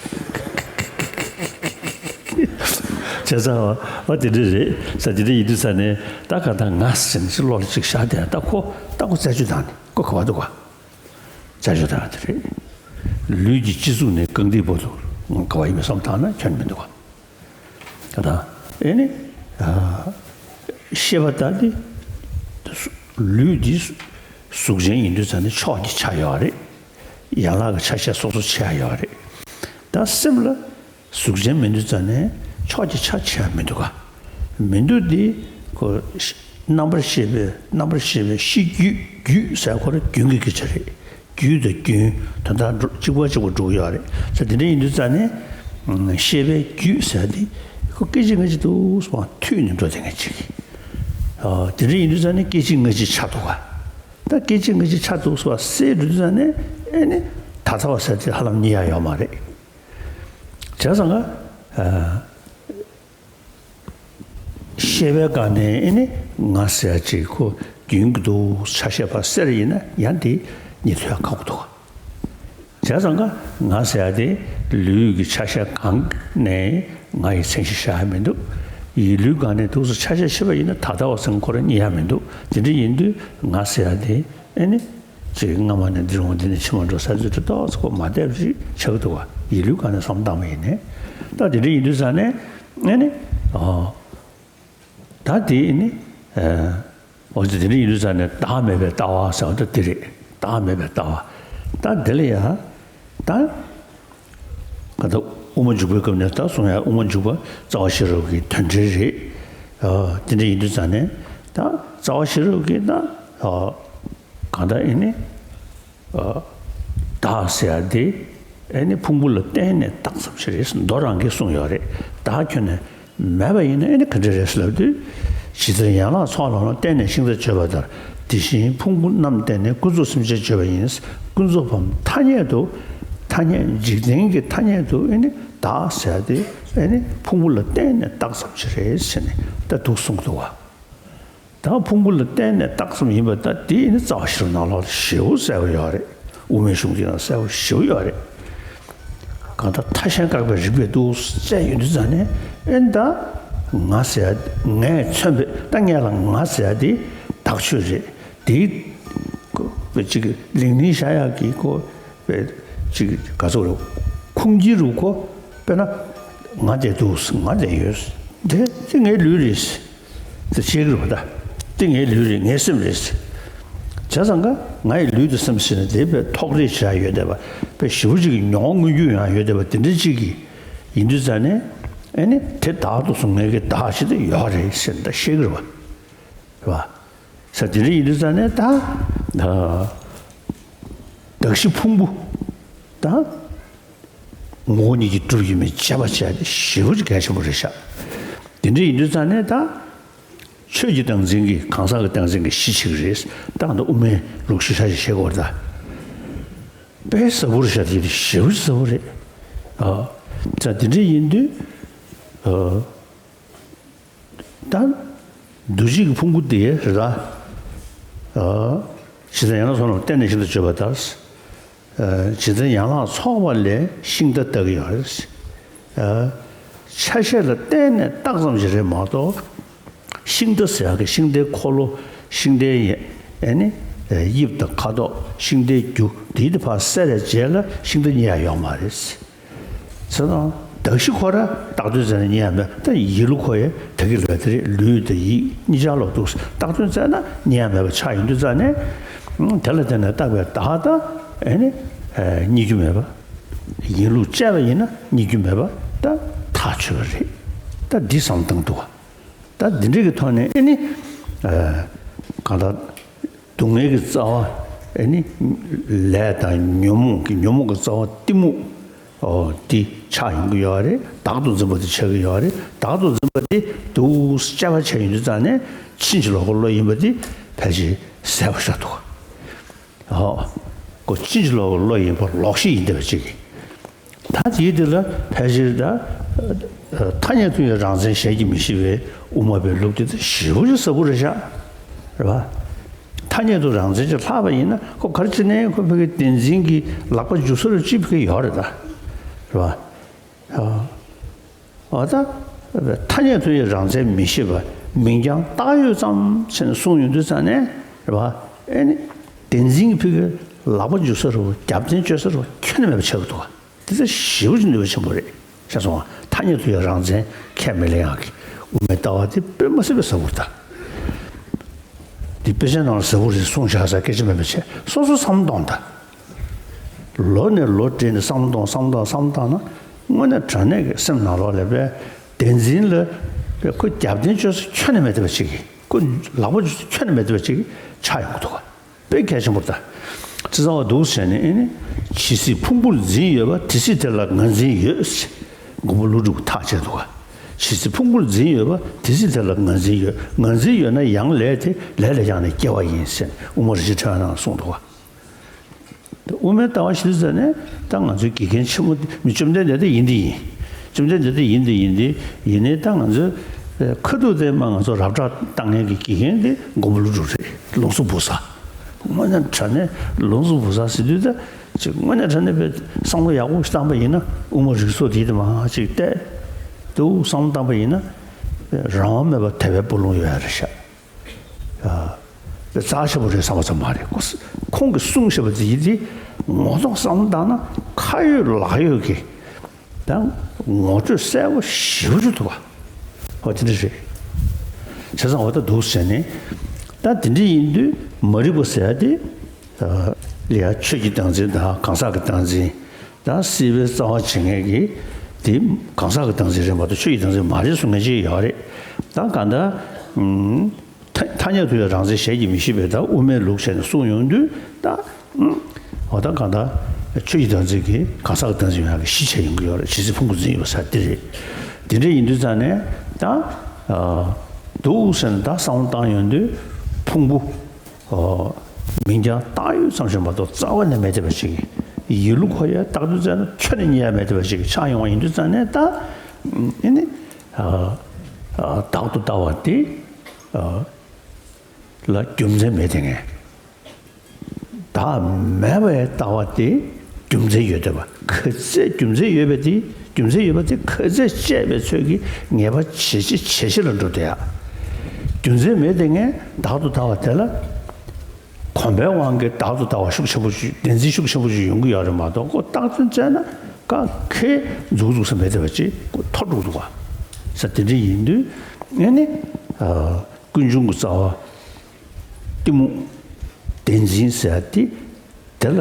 བྱས་ཙང་ཨ་དེ་འདྲ་རེད་ཟེར། དེ་འདྲ་ཡིན་དུས་ཙང་ནས་ད་ག་ད་ང་ཟེར་ནས་ཅིག་ལོག་ལ་ཅིག་བཞག་བསྡད། ད་ཁོ་ད་ཁོ་རྩད་གཅོད་བཏང་ནས། ཁོ་ག་པར་འདུག་ག་བྱ་སྤྱོད་དང་དེ་རེད། ལུས་ཀྱི་སྤྱི་གཙུག་ནས་རྐང་མཐིལ་བར་དུ་ག་པར་ཡིན་པའི་བསམ་བཏང་ན་ཁྱོན་མི་འདུག་ག་ད་ཨེ་ནི། ཨ། ཤེས་པ་ལྟར་དེ། ལུས་འདི་གཟུགས་ཅན་ཡིན་དུས་ཙང་ནས་ཕྱོགས་ཀྱི་ཆ་ཡོད་རེད། ཡན་ལག་གི་ཆ་ཤས་སོ་སོ་ཆ་ཡོད་རེད། ད་སེམས་ལ། གཟུགས་ཅན་མིན་དུས་ཙང་ནས་ཕྱོགས་ཀྱི་ཆ་ཆེ་བ་མི་འདུག་ག་མི་འདུག་དེ་ཁོ་རྣམ་པར་ཤེས་པའི་རྣམ་པར་ཤེས་པའི་ཤེས་རྒྱུད། རྒྱུད་ཟེར་ཁོ་རང་རྒྱུན་གྱི་སྐད་ཆ་རེད། རྒྱུད་དང་རྒྱུན་དོན་དག་འགྲོ་གཅིག་པ་གཅིག་པ་འགྲོ་གི་ཡོད་རེད་ཟེར། དེ་འདྲ་ཡིན་དུས་ཙང་ནས་ཤེས་པའི་རྒྱུད་ཟེར་དེ་ཁོ་སྐད་ཅིག་སྔ་ཕྱི་འདུག་སེ་མཐུད་ནས་འགྲོ་བསྡད་མཁན་ཅིག་ཨ། དེ་འདྲ་ཡིན་དུས་ཙང་ནས་སྐད་ཅིག་སྔ་ཕྱི་ཆགས་འདུག་ག་ད་སྐད་ཅིག་སྔ་ཕྱི་ཆ་འདུག་ཟེར་བ་གསལ་འགྲོ་དུས་ཙང་ནས་ཨེ་ནི་ད་ལྟ་བ་ཟེར་དེ་ཧ་ལམ་རྙེད་ཡ་ཡོད་མ་རེད། བྱས་ཙང་ཀ་ཨ། ཤེས་པའི་སྒང་ནས་ཨེ་ནི་ང་ཟེར་ཡ་ཅིག་ཁོ་རྒྱུན་གྱི་འདུག་ཆ་ཤས་ཕར་གསལ་རེ་ཡིན་ན་ཡང་དེ་རྙེད་ཐུབ་ཡ་ཁག་པོ་འདུག་བྱས་ཙང་ཀ་ང་ཟེར་ཡ་དེ་ལུས་ཀྱི་ཆ་ཤས་སྒང་ནས་ང་ཡི་མཚན་གཞི་བཞག་ཡ་མི་འདུག་ཡིད་ལུས་སྒང་ནས་འདུག་སེ་ཆ་ཤས་ཕྱེ་བ་ཡིན་ན་ད་ལྟ་བ་ཟེར་ཁོ་རང་རྙེད་ཡ་མི་འདུག་དེ་འདྲ་ཡིན་དུས་ང་ཟེར་ཡ་དེ་ཨེ་ནི། ཅིག་སྔ་མ་ནས་འདིར་འོང་འདི་ནས་ཕྱི་མ་འགྲོ་ས་ཚོད་ཏོག་ཙམ་ཁོ་མ་བསྡད་པ་ཞིག་ཆགས་འདུག་བ། ཡིད་ལུས་སྒང་ནས་བསམ་བཏང་བ་ཡིན་ནའི། ད་དེ་འདྲ་ཡིན་དུས་ཙང་ནས་ཨེ་ནི། ཨོ། ད་དེ་ཨེ་ནི། ཨོ་ཙི་དེ་འདྲ་ཡིན་དུས་ཙང་ནས་བདག་མེད་པའི་ལྟ་བ་ཟེར་བ་ད་དེ་རེད། བདག་མེད་པའི་ལྟ་བ། ད་དེ་ལ་ཡ། ད། ག་ད་དབུ་མ་འཇུག་པའི་སྐབས་ནས་ད་གསུང་ཡ་དབུ་མ་འཇུག་པ་རྩ་བ་ཤེས་རབ་ཀྱི་དོན་འགྲེལ་རེད། ཨོ། དེ་འདྲ་ཡིན་དུས་ཙང་ནས་ད་རྩ་བ་ཤེས་རབ་ཀྱི་ད། ཨོ། གང་ལྟར་ཨེ་ནི། ཨ། བདག་ཟེར་ཡ་དེ་ཨེ་ནི་ཕུང་པོ་ལ་བརྟེན་ནས་བཏགས་ཙམ་ཞིག་རེད། མདོ་རང་གིས་གསུངས་ཡོད་རེད། བདག་ཁྱོན་ནས་མེད་པ་ཡིན་ན་ཨེ་ནི་ག་འདྲ་རེད་ཟེར་ལབ་དུས། ཇི་ལྟར་ཡན་ལག་ཚོགས་རྣམས་ལ་བརྟེན་ནས་ཤིང་རྟ་བརྗོད་པ་ལྟར། དེ་བཞིན་ཕུང་པོ་རྣམས་བརྟེན་ནས་ཀུན་རྫོབ་སེམས་ཅན་བརྗོད་པ་ཡིན། ཀུན་རྫོབ་བམ་ཐ་སྙད་དུ། ཐ་སྙད་འཇིག་རྟེན་གྱི་ཐ་སྙད་དུ་ཨེ་ནི་བདག་ཟེར་ཡ་དེ་ཨེ་ནི་ཕུང་པོ་ལ་བརྟེན་ནས་བཏགས་ཙམ་ཞིག་རེད་ཟེར་ནས་ད་འདུག་གསུངས་འདུག་བ། ད་ཕུང་པོ་ལ་བརྟེན་ནས་བཏགས་ཙམ་ཡིན་པ་ད་དེ་ནི་རྩ་བ་ཤེས་རབ་ནང་ལོགས་ལ་ཞེ་པོ་གསལ་པོ་ཡོད་རེད། དབུ་མའི་གཞུང་དེ་ནང་གསལ་པོ་ཞེ་པོ་ཡོད་རེད། གང་ལྟར་ཐ་ཤལ་བཀག་པའི་རིགས་པས་འདུག་བཙལ་ཡོང་དུས་ཙང་ནས་ཨེ་ནི་ད་ང་ཟེར་ཡ་ངས་མཚོན་པའི་ད་ངས་ལ་ང་ཟེར་ཡ་དེ་བདག་ཆོས་རེད། དེའི་ཅིག་ལིང་ལིང་ཤར་ཡག་གི་ཁོ་པའི་ཅིག་ག་ཚོད་རེད། ཁུངས་སྐྱེལ་རུ་ཁོ་དཔེར་ན་ང་བསྡད་འདུག་ང་བསྡད་ཡོད། དེ་དེ་ངའི་ལུས་རེད། དེ་བཤད་ཀྱི་རེད་པ་ད། དེ་ངའི་ལུས་རེད། ངའི་སེམས་རེད། བྱས་ཙང་ཀ་ང་ཡི་ལུས་དང་སེམས་ཟེར་ན་དེ་དཔེ་ཐོགས་རེག་བྱས་ཡོད་བསྡད་པ། དཔེ་ཞེ་པོ་ཅིག་གི་མྱོང་བ་མངོན་གྱུར་ཡང་ཡོད་བསྡད་པ་དེ་འདྲ་ཅིག་གི་ཡིན་དུས་ཙང་ནས་ཨེ་ནི་དེ་བདག་ཏུ་བཟུང་མཁན་གྱི་བདག་ཅིག་དེ་ཡོད་རེད་ཟེར་ནས་ད་བཤད་ཀྱི་རེད་པ། རེད་པ། ས་དེ་འདྲ་ཡིན་དུས་ཙང་ནས་ད། ད། གདགས་གཞི་ཕུང་པོ། ད། ངོ་བོ་ཉིད་ཀྱིས་གྲུབ་ཡོད་མེད་དཔྱད་པ་བྱས་ཏེ་ཞེ་པོ་ཅིག་གལ་ཆེན་པོ་རེད་ཤག་དེ་འདྲ་ཡིན་དུས་ཙང་ནས་ད། ཆོས་ཀྱི་བདག་འཛིན་གྱི་གང་ཟག་གི་བདག་འཛིན་གྱི་གཞི་ཆགས་ཀྱི་རེད། ད་ད་དབུ་མའི་ལུགས་ཤེས་བྱ་ཞིག་བྱེད་དགོས་རེད་ད། དཔེ་ཟབ་པོ་རེད་ཤག་དེ་ཞེ་པོ་ཅིག་ཟབ་པོ་རེད། ཨ། ད་དེ་འདྲ་ཡིན་དུས། ཨ། ད། འདུ་བྱེད་ཀྱི་ཕུང་པོ་དེ་རེད་ད། ཨ། ཇི་ལྟར་ཡན་ལག་ཚོགས་རྣམས་བརྟེན་ནས་ཤིང་རྟ་བརྗོད་པ་ལྟར། ཨ། ཇི་ལྟར་ཡན་ལག་ཚོགས་པ་ལས་ཤིང་རྟ་བཏགས་ཀྱི་ཡོད་རེད། ཨ། ཆ་ཤས་ལ་བརྟེན་ནས་བཏགས་ཙམ་ཞིག་རེད་མ་གཏོགས། ཤིང་རྟ་ཟེར་ཡག་གི་ཤིང་རྟའི་འཁོར་ལོ། ཤིང་རྟའི་ཡ། ཨེ་ནི། དབྱིབས་དང་ཁ་དོག་ཤིང་རྟའི་རྒྱུ་དེའི་དེ་ཕར་བསལ་བའི་རྗེས་ལ་ཤིང་རྟ་རྙེད་ཡ་ཡོད་མ་རེད། ཟེར་ན། གདགས་གཞི་ཁོ་ར་བཏགས་དོན་ཟེར་ན་རྙེད་ཡ་མེད། ད་ཡིད་བློ་ཁོ་ཡ་ད་གི་ལ་དེ་རེད། ལུས་དང་ཡིད་གཉིས་ཆར་ལོག་འདུག་བཏགས་དོན་བཙལ་ན་རྙེད་ཡ་མེད་པ་ཆགས་ཡོང་དུས་ཙང་ནས། དེ་ལ་བརྟེན་ནས་བཏགས་པའི་བདག་ད་ཨེ་ནི། རྙེད་རྒྱུ་མེད་པ། ཡིན་ལུགས་དཔྱད་པ་ཡིན་ན་རྙེད་རྒྱུ་མེད་པ་ད་ཐག་ཆོད་པ་རེད། ད་འདི་བསམ་བཏང་འདུག་བ། ད་འདི་འདྲ་གི་ཐོག་ནས་ཨེ་ནི། གང་ལྟར། སྡུག་བསྔལ་གྱི་རྩ་བ་ཨེ་ནི། ལས་དང་ཉོན་མོངས་ཀྱི་ཉོན་མོངས་ཀྱི་རྩ་བ་གཏི་མུག་འོ་འདི་ཆགས་ཡོང་གི་ཡོད་རེད། བདག་ཏུ་འཛིན་པ་དེ་ཆགས་ཀྱི་ཡོད་རེད། བདག་ཏུ་འཛིན་པ་དེ་འདུག་དཔྱད་པ་བྱས་ཡོང་དུས་ཙང་ནས་ཕྱིན་ཅི་ལོག་གི་བློ་ཡིན་པ་དེ་ཕལ་ཆེར་གསལ་པོ་ཤར་འདུག་འོ། ཁོ་ཕྱིན་ཅི་ལོག་གི་བློ་ཡིན་པ་ལོག་ཤེས་ཡིན་བསྡད་པ་ཅིག་གིས། ད་དེའི་དེ་ལ་ཕལ་ཆེར་ད་ཐ་སྙད་དུ་ཡང་རང་མཚན་གཞལ་གྱིས་མི་ཤེས་པའི་དབུ་མ་པའི་ལུགས་དེ་ད་ཞེ་པོ་ཅིག་ཟབ་པོ་རེད་ཤག་རེད་པ། ཐ་སྙད་དུ་རང་མཚན་ཅིག་ལྷག་པ་ཡིན་ན་ཁོ་ག་རེ་བྱས་ནའི་ཁོ་ཕ་གི་བདེན་འཛིན་གྱི་ལག་པ་འཇུ་ས་རུ་ཅིག་ཕ་གི་ཡོད་རེད་ད། རེད་པ། ཨ། འོ་ད། ཐ་སྙད་དུ་ཡང་རང་མཚན་མི་ཤེས་པ་མིང་རྐྱང་བཏགས་ཡོད་ཙམ་ཟེར་ནས་གསུངས་ཡོང་དུས་ཙང་ནས་རེད་པ། ཨེ་ནི། བདེན་འཛིན་གྱི་ཕ་གི་ལག་པ་འཇུ་ས་རུ་རྒྱབ་རྟེན་བཅོལ་ས་རུ་ཁྱོན་ནས་མེད་པ་ཆགས་ཀྱི་འདུག་བ། དེ་ཚོ་ཞེ་པོ་ཅིག་ནུས་པ་ཆེན་པོ་རེད། ཤེས་སོང་ང་། ཐ་སྙད་དུ་ཡང་རང་མཚན་ཁས་མི་ལེན་ཡག་གི་དབུ་མའི་ལྟ་བ་དེ་དཔེ་མ་སྲིད་པའི་ཟབ་པོ་རེད་ད། འདི་དཔེ་ཆའི་ནང་ལ་ཟབ་པོ་རེད་གསུངས་བཞག་ས་སྐད་ཆ་མེད་པ་བྱས། སོ་སོ་བསམ་བློ་གཏོང་ད། ལོ་ནས་ལོ་བགྲེས་ནས་བསམ་བློ་གཏོང་བསམ་བློ་གཏོང་བསམ་བློ་གཏོང་ན་དངོས་གནས་དྲང་གནས་ཀྱི་སེམས་ནང་ལོགས་ལ་དཔེ་བདེན་འཛིན་ལ་དཔེ་ཁོ་རྒྱབ་རྟེན་བཅོལ་ས་ཁྱོན་ནས་མེད་བསྡད་པ་ཅིག་གི། ཁོ་ལག་པ་འཇུ་ས་ཁྱོན་ནས་མེད་བསྡད་པ་ཅིག་གི་ཆགས་ཡོང་གི་འདུག་ག་དཔེ་གལ་ཆེན་པོ་རེད་ད། ཅི་ཙམ་བ་འདུག་ཟེར་ནས་ཨེ་ནི། ཇི་སྲིད་ཕུང་པོར་འཛིན་ཡོད་པ་དེ་སྲིད་དེ་ལ་ང་འཛིན་ཡོད། མགོན་པོ་ཀླུ་སྒྲུབ་ཀྱིས་ཐག་བཅད་འདུག་ག་ཇི་སྲིད་ཕུང་པོར་འཛིན་ཡོད་པ་དེ་སྲིད་དེ་ལ་ངར་འཛིན་ཡོད། ངར་འཛིན་ཡོད་ན་ཡང་ལས་དེ་ལས་ལ་ཡང་ནས་སྐྱེ་བ་ཡིན་ཟེར་ནས་དབུ་མ་རིན་ཆེན་ཕྲེང་བའི་ནང་གསུངས་འདུག་བ། དབུ་མའི་ལྟ་བ་ཞིག་ཟེར་ནས་ད་ང་ཚོའི་དགེ་རྒན་ཆེན་མོ་དེ་མི་བཅོམ་ལྡན་འདས་དེ་ཡིན་དེ་ཡིན། བཅོམ་ལྡན་འདས་དེ་ཡིན་དེ་ཡིན་དེ་ཡིན་ནའི་ད་ང་ཚོའི་ཁ་ཐུག་དེ་མ་ང་ཚོ་རབ་བསྒྲགས་བཏང་མཁན་གྱི་དགེ་རྒན་དེ་མགོན་པོ་ཀླུ་སྒྲུབ་རེད། ལུང་གསུམ་བུ་ས། དངོས་གནས་དྲང་གནས་ལུང་གསུམ་བུ་ས་ཟེར་དུས་ད་ཅིག་དངོས་གནས་དྲང་གནས་པའི་བསམ་བློ་ཡག་པོ་ཞིག་བཏང་པ་ཡིན་ན་དབུ་མ་རིགས་ཚོགས་དེ་དེ་མ་ཅིག་བལྟས་འདུག་བསམ་བློ་བཏང་པ་ཡིན་ན་རང་དབང་མེད་པར་དད་པའི་སྤུ་ལོང་ཡོད་ཡ་རེད་ཤག་རྩ་ཆེ་པོ་རེད་བསམ་པ་ཙམ་མ་རེད། ཁོ་ཁོང་གིས་གསུངས་བཞག་པ་དེ་ཡིན་དེ་ངོ་ཐོག་བསམ་བློ་བཏང་ན་ཁ་ཡོད་ལག་ཡོད་ཀྱི་ད་ངོ་སྤྲོད་གསལ་པོ་ཞེ་པོ་ཅིག་འདུག་ག་ཧོ་དེ་འདྲ་རེད། བྱས་ཙང་འོ་ད་འདུག་ཟེར་ནས་ད་དེ་འདྲ་ཡིན་དུས་མ་རིག་པ་ཟེར་ཡ་དེ་ལ་ཡ་ཆོས་ཀྱི་བདག་འཛིན་དང་གང་ཟག་གི་བདག་འཛིན་དང་སྲིད་པའི་རྩ་བ་བྱེད་མཁན་གྱི་དེ་གང་ཟག་གི་བདག་འཛིན་རེད་མ་གཏོགས་ཆོས་ཀྱི་བདག་འཛིན་མ་རེད་གསུང་མཁན་ཅིག་ཡོད་རེད། ད་གང་ལྟར། ཐ་ཐ་སྙད་དུ་ཡང་རང་མཚན་གཞན་གྱིས་མི་ཤེས་པས་ད་དབུ་མའི་ལུགས་བྱས་ནས་གསུངས་ཡོང་དུས་ད། འོ་ད་གང་ལྟར་ཆོས་ཀྱི་བདག་འཛིན་གྱིས་གང་ཟག་གི་བདག་འཛིན་ཡོང་ཡག་གི་གཞི་བྱས་ཡོང་གི་ཡོད་རེད། ཇི་སྲིད་ཕུང་པོ་འཛིན་ཡོད་པ་ཟེར་དེ་རེད། དེ་འདྲ་ཡིན་དུས་ཙང་ནས་ད། འདུག་ཟེར་ནས་ད་བསམ་བློ་བཏང་ཡོང་དུས་ཕུང་པོ། མིང་རྐྱང་བཏགས་ཡོད་ཙམ་ཞིག་མ་གཏོགས་རྩ་བ་ནས་མེད་བསྡད་པ་ཞིག་ཡིན་ལུགས་ཁོ་ཡ་བཏགས་དུས་ཙང་ནས་ཁྱོན་ནས་རྙེད་ཡ་མེད་བསྡད་པ་ཞིག་ཆགས་ཡོང་བ་ཡིན་དུས་ཙང་ནས་ད། ཨེ་ནི། བདག་ཏུ་ལྟ་བ་དེ། ལ་རྒྱུ་མཚན་མེད་དེ་ངས། བདག་མེད་པའི་ལྟ་བ་དེ་རྒྱུ་མཚན་ཡོད་བསྡད་པ་ག་ཚད་རྒྱུ་མཚན་ཡོད་པ་དེ་རྒྱུ་མཚན་ཡོད་པ་དེ་ག་ཚད་བཅད་པའི་ཚོད་ཀྱིས་ངེས་པ་ཇེ་ཆེ་ཇེ་ཆེ་ལ་འགྲོ་བསྡད་ཡ། རྒྱུ་མཚན་མེད་དེ་ངས་བདག་ཏུ་ལྟ་བ་དེ་ལ་གོམས་པའི་དབང་གིས་བདག་ཏུ་ལྟ་བ་ཤུགས་ཆེན་པོ་ཞིག་བདེན་འཛིན་ཤུགས་ཆེན་པོ་ཞིག་ཡོང་གི་ཡོད་རེད་མ་གཏོགས་ཁོ་རྟགས་མཚན་བཙལ་ན་ག་གེ་འཛུགས་འཛུགས་ས་མེད་བསྡད་པ་ཅིག་ཁོ་ཐོར་འགྲོ་འདུག་བ། ས་དེ་འདྲ་ཡིན་དུས་ཨེ་ནི། ཀུན་འབྱུང་གི་རྩ་བ། གཏི་མུག་བདེན་འཛིན་ཟེར་ཡ་དེ། དེ་ལ་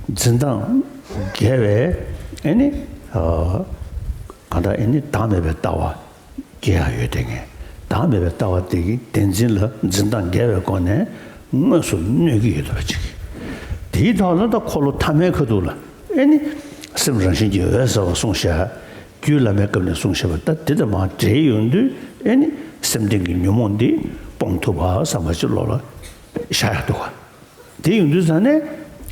འཛིན་སྟངས་འགལ་བའི་ཨེ་ནི། གང་ལྟར་ཨེ་ནི་བདག་མེད་པའི་ལྟ་བ་སྐྱེ་ཡ་ཡོད་དེ་ངས། བདག་མེད་པའི་ལྟ་བ་དེ་གི་བདེན་འཛིན་ལ་འཛིན་སྟངས་འགལ་བའི་སྒོ་ནས་དངོས་སུ་གནོད་ཀྱི་ཡོད་པ་ཅིག་དེའི་ཐོག་ལ་ད་འཁོར་ལོ་ཐ་མའི་ཁ་ཐུག་ལ་ཨེ་ནི། སེམས་རང་བཞིན་གྱིས་འོད་གསལ་བ་གསུངས་བཞག་རྒྱུད་བླ་མའི་སྐབས་ནས་གསུངས་བཞག་པ་ད་དེ་དང་མར་འབྲེལ་ཡོང་དུས་ཨེ་ནི་སེམས་ལྡན་གྱི་ཉོན་མོངས་འདི་སྤོང་ཐུབ་པ་བསམ་པ་ཅིག་བློ་ལ་ཤར་ཡག་འདུག་ག་དེ་ཡོང་དུས་ཙང་ནས་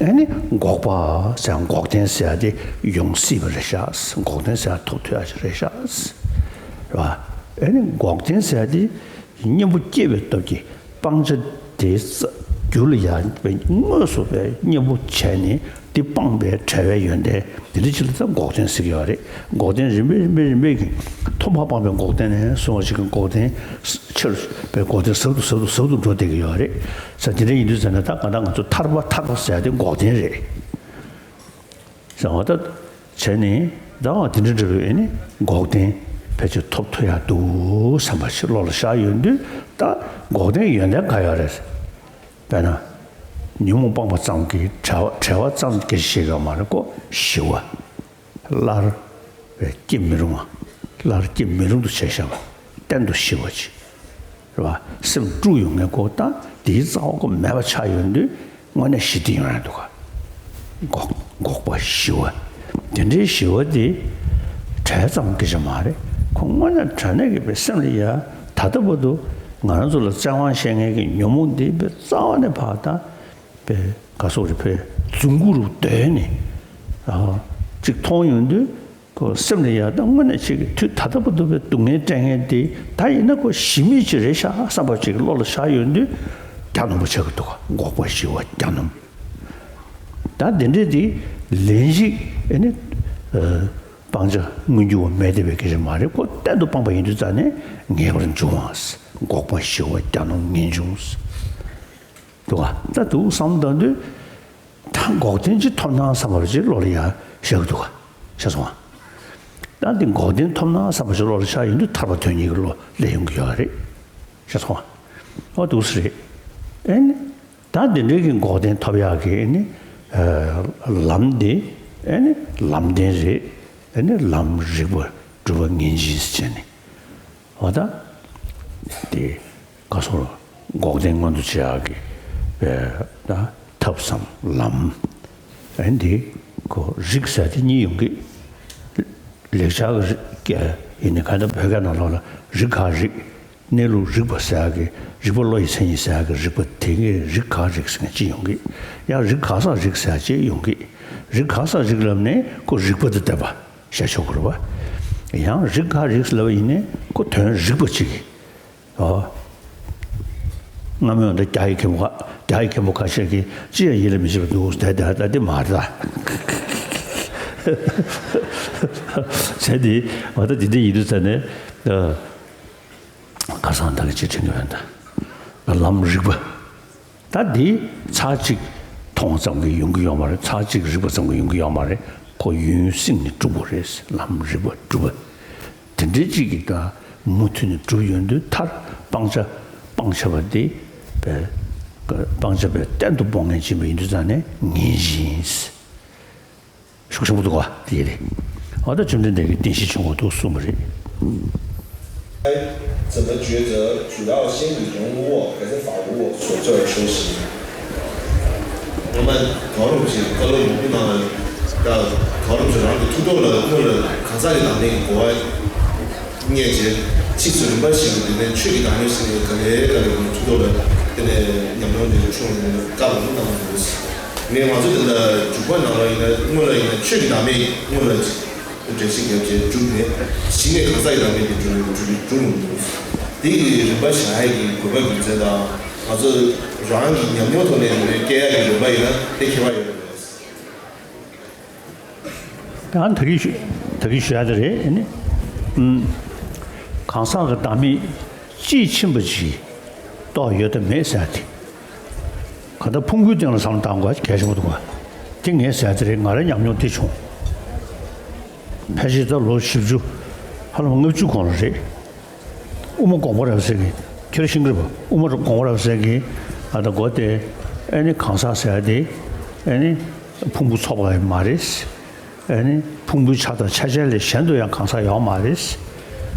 ཨེ་ནི་འགོག་པ་ཟེར་འགོག་བདེན་ཟེར་ཡ་དེ་ཡོང་སྲིད་པ་རེད་ཤག་འགོག་བདེན་ཟེར་ཡ་ཐོབ་ཐུབ་ཡག་ཅིག་རེད་ཤག་རེད་བ། ཨེ་ནི་འགོག་བདེན་ཟེར་ཡ་དེ། གཉེན་པོ་སྐྱེས་པའི་སྟོབས་ཀྱིས་སྤང་བྱ་དེ་རྒྱུད་ལ་ཡར་བའི་དངོས་སུ་བའི་གཉེན་པོ་བྱས་ནས་དེ་སྤངས་པའི་བྲལ་བའི་ཡོན་ཏན་དེ་འདྲ་ཅིག་ལ་ད་འགོག་བདེན་ཟེར་གྱི་ཡོད་རེད། འགོག་བདེན་རིམ་པས་རིམ་པས་རིམ་པས་ཀྱིས་ཐོབ་པ་སྤངས་པའི་འགོག་བདེན་ནས་བཟུང་བ་ཞིག་གི་འགོག་བདེན་ཆེར་བའི་འགོག་བདེན་ཟབ་ཏུ་ཟབ་ཏུ་ཟབ་ཏུ་འགྲོ་བསྡད་ཀྱི་ཡོད་རེད། ས་དེ་འདྲ་ཡིན་དུས་ཙང་ནས་ད་ག་ད་ང་ཚོ་ཐར་པ་ཐར་པ་ཟེར་ཡ་དེ་འགོག་བདེན་རེད། ཟེར་བ་ད། བྱས་ནས་ཟླ་བ་དེ་འདྲ་འདྲ་བའི་ཨེ་ནི་འགོག་བདེན་ཕལ་ཆེར་ཐོབ་ཐུབ་ཡག་འདུག་བསམ་པ་ཞིག་བློ་ལ་ཤར་ཡོང་དུས་ད་འགོག་བདེན་ཡོན་ཏན་ག་ཡོད་རེད། དཔེར་ན། ཉོན་མོངས་སྤངས་པ་ཙམ་གྱིས་བྲལ་བ་བྲལ་བ་ཙམ་གྱིས་ཤེས་ཡོད་མ་རེད་ཀོ་ཞི་བ། སླར་སྐྱེ་མི་རུང་བ། སླར་སྐྱེ་མི་རུང་དུ་བྱས་བཞག་པ། གཏན་དུ་ཞི་བ་ཅིག་རེད་བ། སེམས་དཀྲུགས་ཡོང་ངེས་ཀོ་ད་དེའི་རྩ་བ་ཀོ་མེད་པ་ཆགས་ཡོང་དུས། དངོས་གནས་ཞི་བདེ་ཡོང་ཡ་འདུག་ག་འགོག་འགོག་པ་ཞི་བ། དེ་འདྲའི་ཞི་བ་དེ་བྲལ་ཙམ་སྐད་ཆ་མ་རེད། ཁོ་དངོས་གནས་དྲང་གནས་ཀྱི་པའི་སེམས་ལ་ཡ་ད་ལྟ་བར་དུ་ང་རང་ཚོ་ལ་བཙན་དབང་བྱེད་མཁན་གྱི་ཉོན་མོངས་འདི་པའི་རྩ་བ་ནས་ཕར་ད་པའི་ག་སོགས་རེ་ཕའི་རྫུན་སྐུ་རུ་འདོད་ནས་ཨ་ཅིག་མཐོང་ཡོང་དུས། ཁོ་སེམས་ལ་ཡང་ད་དངོས་གནས་ཅིག་གི་དུས་ད་ལྟ་བར་དུ་བའི་སྡུག་བསྔལ་སྤྲད་མཁན་དེ་ད་ཡིན་ན་ཁོ་ཞི་མི་ཅིག་རེད་ཤག་བསམ་པ་ཅིག་བློ་ལ་ཤར་ཡོང་དུས་གྱ་ནོམ་པོ་ཆགས་ཀྱི་འདུག་ག་འགོག་པ་ཞི་བ་གྱ་ནོམ། ད་དེ་འདྲས་དེ་ལན་ཞིག་ཨེ་ནི་སྤང་བྱ་མངོན་གྱུར་བ་མེད་བསྡད་པའི་སྐད་ཆ་མ་རེད། ཁོ་གཏན་དུ་སྤངས་པ་ཡིན་དུས་ཙང་ནས་ངེས་པར་འབྱུང་བ། འགོག་པ་ཞི་བ་གྱ་ནོམ་ངེས་འབྱུང་། འདུག་ག་ད་འདུག་བསམ་བཏང་དུས། ད་འགོག་བདེན་ཅིག་ཐོབ་ན་བསམ་པ་ཅིག་བློ་ལ་ཡ་ཤར་གི་འདུག་ག་ཤར་སོང་ང་། ད་འདི་འགོག་བདེན་ཐོབ་ན་བསམ་པ་ཅིག་བློ་ལ་ཤར་ཡོང་དུས་ཐར་པ་དོན་གཉིས་ཀྱི་བློ་སླེབས་ཡོང་གི་ཡོད་རེད། ཤར་སོང་ང་། ཨོ་འདུག་སེ་རེད། ཨེ་ནི། ད་འདི་འདྲའི་གི་འགོག་བདེན་ཐོབ་ཡག་གི་ཨེ་ནི། ལམ་འདི། ཨེ་ནི་ལམ་བདེན་རེད། ཨེ་ནི་ལམ་རིག་པ་སྒྲུབ་པ་ངེས་འབྱིན་ཟེར་ནས། འོ་ད། དེ། ག་སོགས་འགོག་བདེན་མངོན་དུ་བྱེད་ཡག་གི་ད་ཐབས་སམ་ལམ། ཨ་འདི་ཁོ་རིགས་ཟེར་དེ་གཉིས་ཡོང་གི། ལེགས་སྦྱར་གྱི་རིགས་ ཡིན་ནའི་ག་ད་བོད་སྐད་ནང་ལོགས་ལ་རིག་ག་རིག་གནས་ལུགས་རིག་པ་ཟེར་ཡག་གི་རིག་པ་བློ་ཡི་མཚན་ཉིད་ཟེར་ཡག་གི་རིག་པ་དེ་གི་རིག་ག་རིག་ཟེར་མཁན་ཅིག་ཡོང་གི། ཡང་རིག་ག་ས་རིག་ཟེར་ཡག་ཅིག་ཡོང་གི། རིག་ག་ས་རིག་ལབ་ནས་ཁོ་རིག་པ་དེ་བསྡད་པ་བཤད་ཆོག་གི་རེད་བ། ཡང་རིག་ག་རིག་ལབ་པ་ཡིན་ནའི་ཁོ་དོན་རིག་པ་ཅིག་གི། ཨོ། སྔ་མོའི་འོ་ད་རྒྱ་ཡི་མཁན་པོ་ཁ་རྒྱ་ཡི་མཁན་པོ་ཁ་ཤས་ཀྱིས་ཅི་ཡང་ཡིད་ལ་མི་བྱེད་པ་འདུག་ཟེར་ད་ད་དེ་མ་རེད་ད། བྱས་ཏེ་འོ་ད་དེ་འདྲ་ཡིན་དུས་ད་ནས་ཁ་སང་ད་གི་ཅི་དྲན་གི་ཡོད་ད། ལམ་རིག་པ། ད་འདི་ཚར་གཅིག་མཐོང་ཙམ་གྱིས་ཡོང་གི་ཡོད་མ་རེད། ཚར་གཅིག་རིག་པ་ཙམ་གྱིས་ཡོང་གི་ཡོད་མ་རེད། ཁོ་ཡུན་བསྲིངས་ནས་སྒྲུབ་དགོས་རེད། ལམ་རིག་པ་སྒྲུབ་པ་དེ་འདྲའི་གཅིག་གིས་ད་མུ་མཐུད་ནས་སྒྲུབ་ཡོང་དུས་མཐར་སྤང་བྱ་སྤང་བྱ་བ་དེ་པས་སྤང་བྱ་པས་གཏན་དུ་སྤོང་མཁན་ཅིག་ཡིན་པ་ཡིན་དུས་ཙང་ནས་ངེས་ཤིང་། ཤུགས་ཆེན་པོ་འདུག་བ་དེ་རེད། འོ་ད་བཅོམ་ལྡན་འདས་ཀྱིས་བསྟན་བཤིག་བྱུང་བ་འདུག་གསུངས་པ་རེད། 怎么抉择主要先与人物，还是法物所做而修行？我们考虑起各路人物呢，要考虑起然后突破了，为了看在你那个国外。 ངས་བྱས། ཕྱིས་སུ་རིམ་པ་བཞིན་དུ་དེ་ནས་ཆོས་ཀྱི་བདག་མེད་ཟེར་ནས་ག་ལེ་ག་ལེ་ཐུགས་ཐོག་ལ་དེ་ནས་ཉམས་མྱོང་དེ་འཁྲུངས་ནས་བཀའ་ལུང་གནང་འདུག་ངས་ང་ཚོ་དེ་འདྲ་འཇུག་པ་ནང་ལ་ཡིན་ན་སྔོན་ལ་ཡིན་ན་ཆོས་ཀྱི་བདག་མེད་སྔོན་ལ་འགྲེལ་བཤད་བརྒྱབ་བྱས་བསྒྲུབས་ནས་གཞི་ནས་གང་ཟག་གི་བདག་མེད་དེ་འགྲུབ་འགྲུབ་འགྲུབ་འདུག་དེ་གི་རིམ་པ་བཞག་ཡ་གི་དགོས་པ་རྒྱུ་མཚན་དང་ང་ཚོ་རང་གི་ཉམས་མྱོང་ཐོག་ནས་དེ་ནས་སྐྱེ་ཡ་གི་རིམ་པ་ཡིན་ན་དེ་ཁྱད་པར་ཡོད་རེད། ཡང་ད་གིན་ཞུ་ད་གིན་ཞུ་ཡ་དེ་རེད་ནི། ཨུམ། གང་ཟག་གི་བདག་མེད་དཔྱིས་ཕྱིན་པ་ཅིག་རྟོགས་ཡོད་དམ་མེད་ཟེར་ཡ་དེ། གང་ལྟར་ཕུང་པོའི་སྟེང་ལ་བསམ་བློ་བཏང་དགོས་གལ་ཆེན་པོ་འདུག་ག་དེ་ངས་ཟེར་ཡ་དེ་རེད། ང་རའི་ཉམས་མྱོང་དེ་བྱུང་། ཕལ་ཆེར་ད་ལོ་བཞི་བཅུ་ཧ་ལམ་ལྔ་བཅུ་གོང་ལ་རེད། དབུ་མ་དགོངས་པ་རབ་གསལ་གྱི་ཁྱེད་རང་ཤེས་ཀྱི་རེད་པ། དབུ་མ་དགོངས་པ་རབ་གསལ་གྱི་ཨ་ད་མགོ་དེ་ཨེ་ནི་གང་ཟག་ཟེར་ཡ་དེ་ཨེ་ནི་ཕུང་པོ་ཚོགས་པ་ཡང་མ་རེད། ཨེ་ནི་ཕུང་པོའི་ཆ་དང་ཆ་ཅན་ལས་གཞན་དུ་ཡང་གང་ཟག་ཡོད་མ་རེད།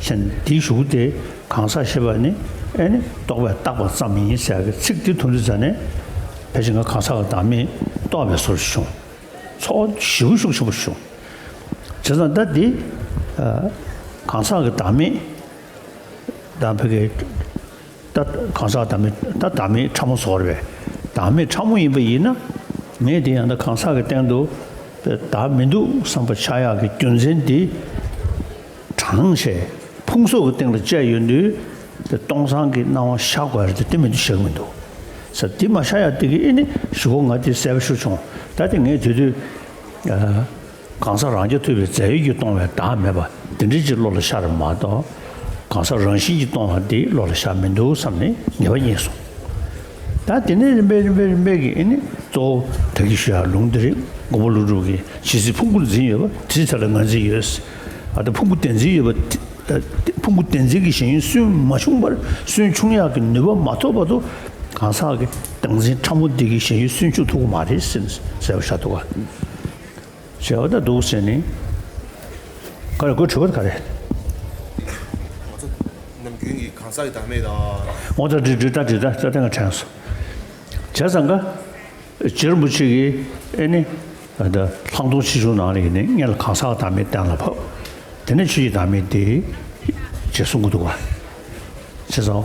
ཞེས་དེའི་གཞུག་གུ་དེ་གང་ཟག་ཞེས་པ་ནི་ཨེ་ནི་རྟོག་པས་བཏགས་པ་ཙམ་ཡིན་ཟེར་ཡ་གི་ཚིག་དེ་ཐོན་དུས་ཙ་ནས་ཕལ་ཆེར་ང་གང་ཟག་གི་བདག་མེད་རྟོགས་པའི་བཟོ་འདྲ་བྱུང་། ཚོར་བ་ཞེ་པོ་ཤུགས་ཆེན་པོ་བྱུང་། བྱས་ཙང་ད་འདི་ཨ་གང་ཟག་གི་བདག་མེད་དང་ཕ་གི་ད་གང་ཟག་བདག་མེད་ད་བདག་མེད་ཕྲ་མོ་བཟོ་འདྲ་བས། བདག་མེད་ཕྲ་མོ་ཡིན་པ་ཡིན་ན་ངས་དེ་ཡང་ད་གང་ཟག་གི་སྟེང་དུ་བདག་མི་འདུག་བསམ་པ་ཆགས་ཡག་གི་རྒྱུ་མཚན་འདི་དྲང་བྱས་ཕུང་སོགས་ཀྱི་སྟེང་ལ་དཔྱད་ཡོང་དུས་དེ་སྟོང་སང་གི་སྣང་བ་ཤར་དགོས་རེད་དེ་དེ་མི་འདུག་ཤར་གི་མི་འདུག་ས། དེ་མ་ཤར་ཡག་དེ་གི་ཨེ་ནི་གཞུག་གུ་ང་དེ་གསལ་པོ་ཤོར་བྱུང་། ད་དེ་ངས་དེ་དུས་ཨ། གང་ཟག་རང་རྐྱ་ཐུབ་པའི་རྫས་ཡོད་ཀྱིས་སྟོང་བའི་བདག་མེད་པ་དེ་འདྲའི་ཅིག་བློ་ལ་ཤར་མ་གཏོགས། གང་ཟག་རང་བཞིན་གྱིས་སྟོང་བ་འདི་བློ་ལ་ཤར་མི་འདུག་བསམ་ནས་ངེས་པ་རྙེད་སོང་། ད་དེ་ནས་རིམ་པས་རིམ་པས་རིམ་པས་ཀྱིས་ཨེ་ནི་གཙོ་བོ་ད་གིན་ཞུ་ཡག་ལུང་འདི་རེད། མགོན་པོ་ཀླུ་སྒྲུབ་ཀྱིས་ཇི་སྲིད་ཕུང་པོ་འཛིན་ཡོད་པ་དེ་སྲིད་དེ་ལ་ངར་འཛིན་ཡོད། ཨ་ད་ཕུང་པོ་དེ་འཛིན་ཡོད་པ་དེ་ཕུང་པོ་དེ་འཛིན་གྱི་ཞེན་ཡུལ་སུན་མ་ཕྱུང་བར་སུན་ཕྱུང་ཡག་གི་ནུས་པ་མ་ཐོབ་བར་དུ་གང་ཟག་གི་བདག་འཛིན་ཕྲ་མོ་འདི་གི་ཞེན་ཡུལ་སུན་ཕྱུང་ཐུབ་ཀྱི་མ་རེད་ཟེར་ཟེར་བ་ཤ་ཐུག་ག་བྱས་པ་ད་འདུག་ཟེར་ནས། ག་རེ་ཁོའི་དྲི་བ་དེ་ག་རེ། ང་ཚོ་ནམ་རྒྱུན་གྱི་གང་ཟག་གི་བདག་མེད་དང་། འོ་ད་འདྲི་འདྲི་ད་འདྲི་ད་ད་ལྟ་ང་དྲན་སོང་། བྱས་ཙང་ཀ། རྗེ་རིན་པོ་ཆེ་གིས་ཨེ་ནི། ད་ལྷག་མཐོང་ཆེ་ཆུང་ནང་ལ་ཡིན་ནའི་སྔོན་ལ་གང་ཟག་གི་བདག་མེད་གཏན་ལ་ཕབ། དེ་ནས་ཆོས་ཀྱི་བདག་མེད་དེ། ཅེས་གསུང་གི་འདུག་ག་བྱས་ཙང་།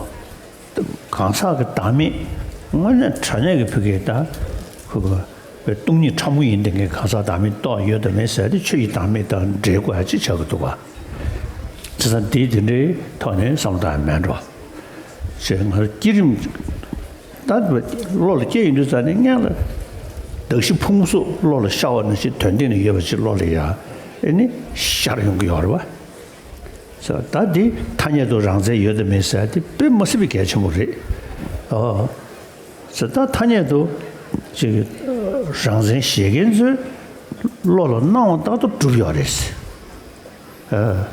གང་ཟག་གི་བདག་མེད་དངོས་གནས་དྲང་གནས་ཀྱི་ཕ་གིའི་ད་ཁོ་གི་སྟོང་ཉིད་ཕྲ་མོ་ཡིན་དེ་ངས་གང་ཟག་བདག་མེད་རྟོགས་ཡོད་དམ་མེད་ཟེར་ཏེ་ཆོས་ཀྱི་བདག་མེད་དང་འབྲེལ་དགོས་ཡ་ཅིག་ཆགས་ཀྱི་འདུག་ག་བྱས་ཙང་དེ་དེ་འདྲའི་ཐོག་ནས་བསམ་བློ་བཏང་ཡ་མེད་འགྲོ། ཞེས་ང་བསྐྱེད་རིམ་ད་བློ་ལ་སྐྱེས་ཡོང་དུས་ཙ་ནས་སྔོན་ལ་གདགས་གཞི་ཕུང་པོ་སོགས་བློ་ལ་ཤར་བ་ནང་བཞིན་དོན་སྟེང་ན་ཡོད་པ་ཅིག་བློ་ལ་ཡ་ཨེ་ནི་ཤར་ཡོང་གི་ཡོད་རེད་བ། ཟེར་བ་ད་འདི་ཐ་སྙད་དུ་རང་མཚན་ཡོད་དམ་མེད་ཟེར་དེ་དཔེ་མ་སྲིད་པའི་གལ་ཆེན་པོ་རེད། ཨོ། ཟེར་ད་ཐ་སྙད་དུ་ཅིག་རང་མཚན་བཞེད་མཁན་ཚོའི་བློ་ལ་སྣང་བ་ལྟར་དུ་གྲུབ་ཡོད་རེད། ཨ།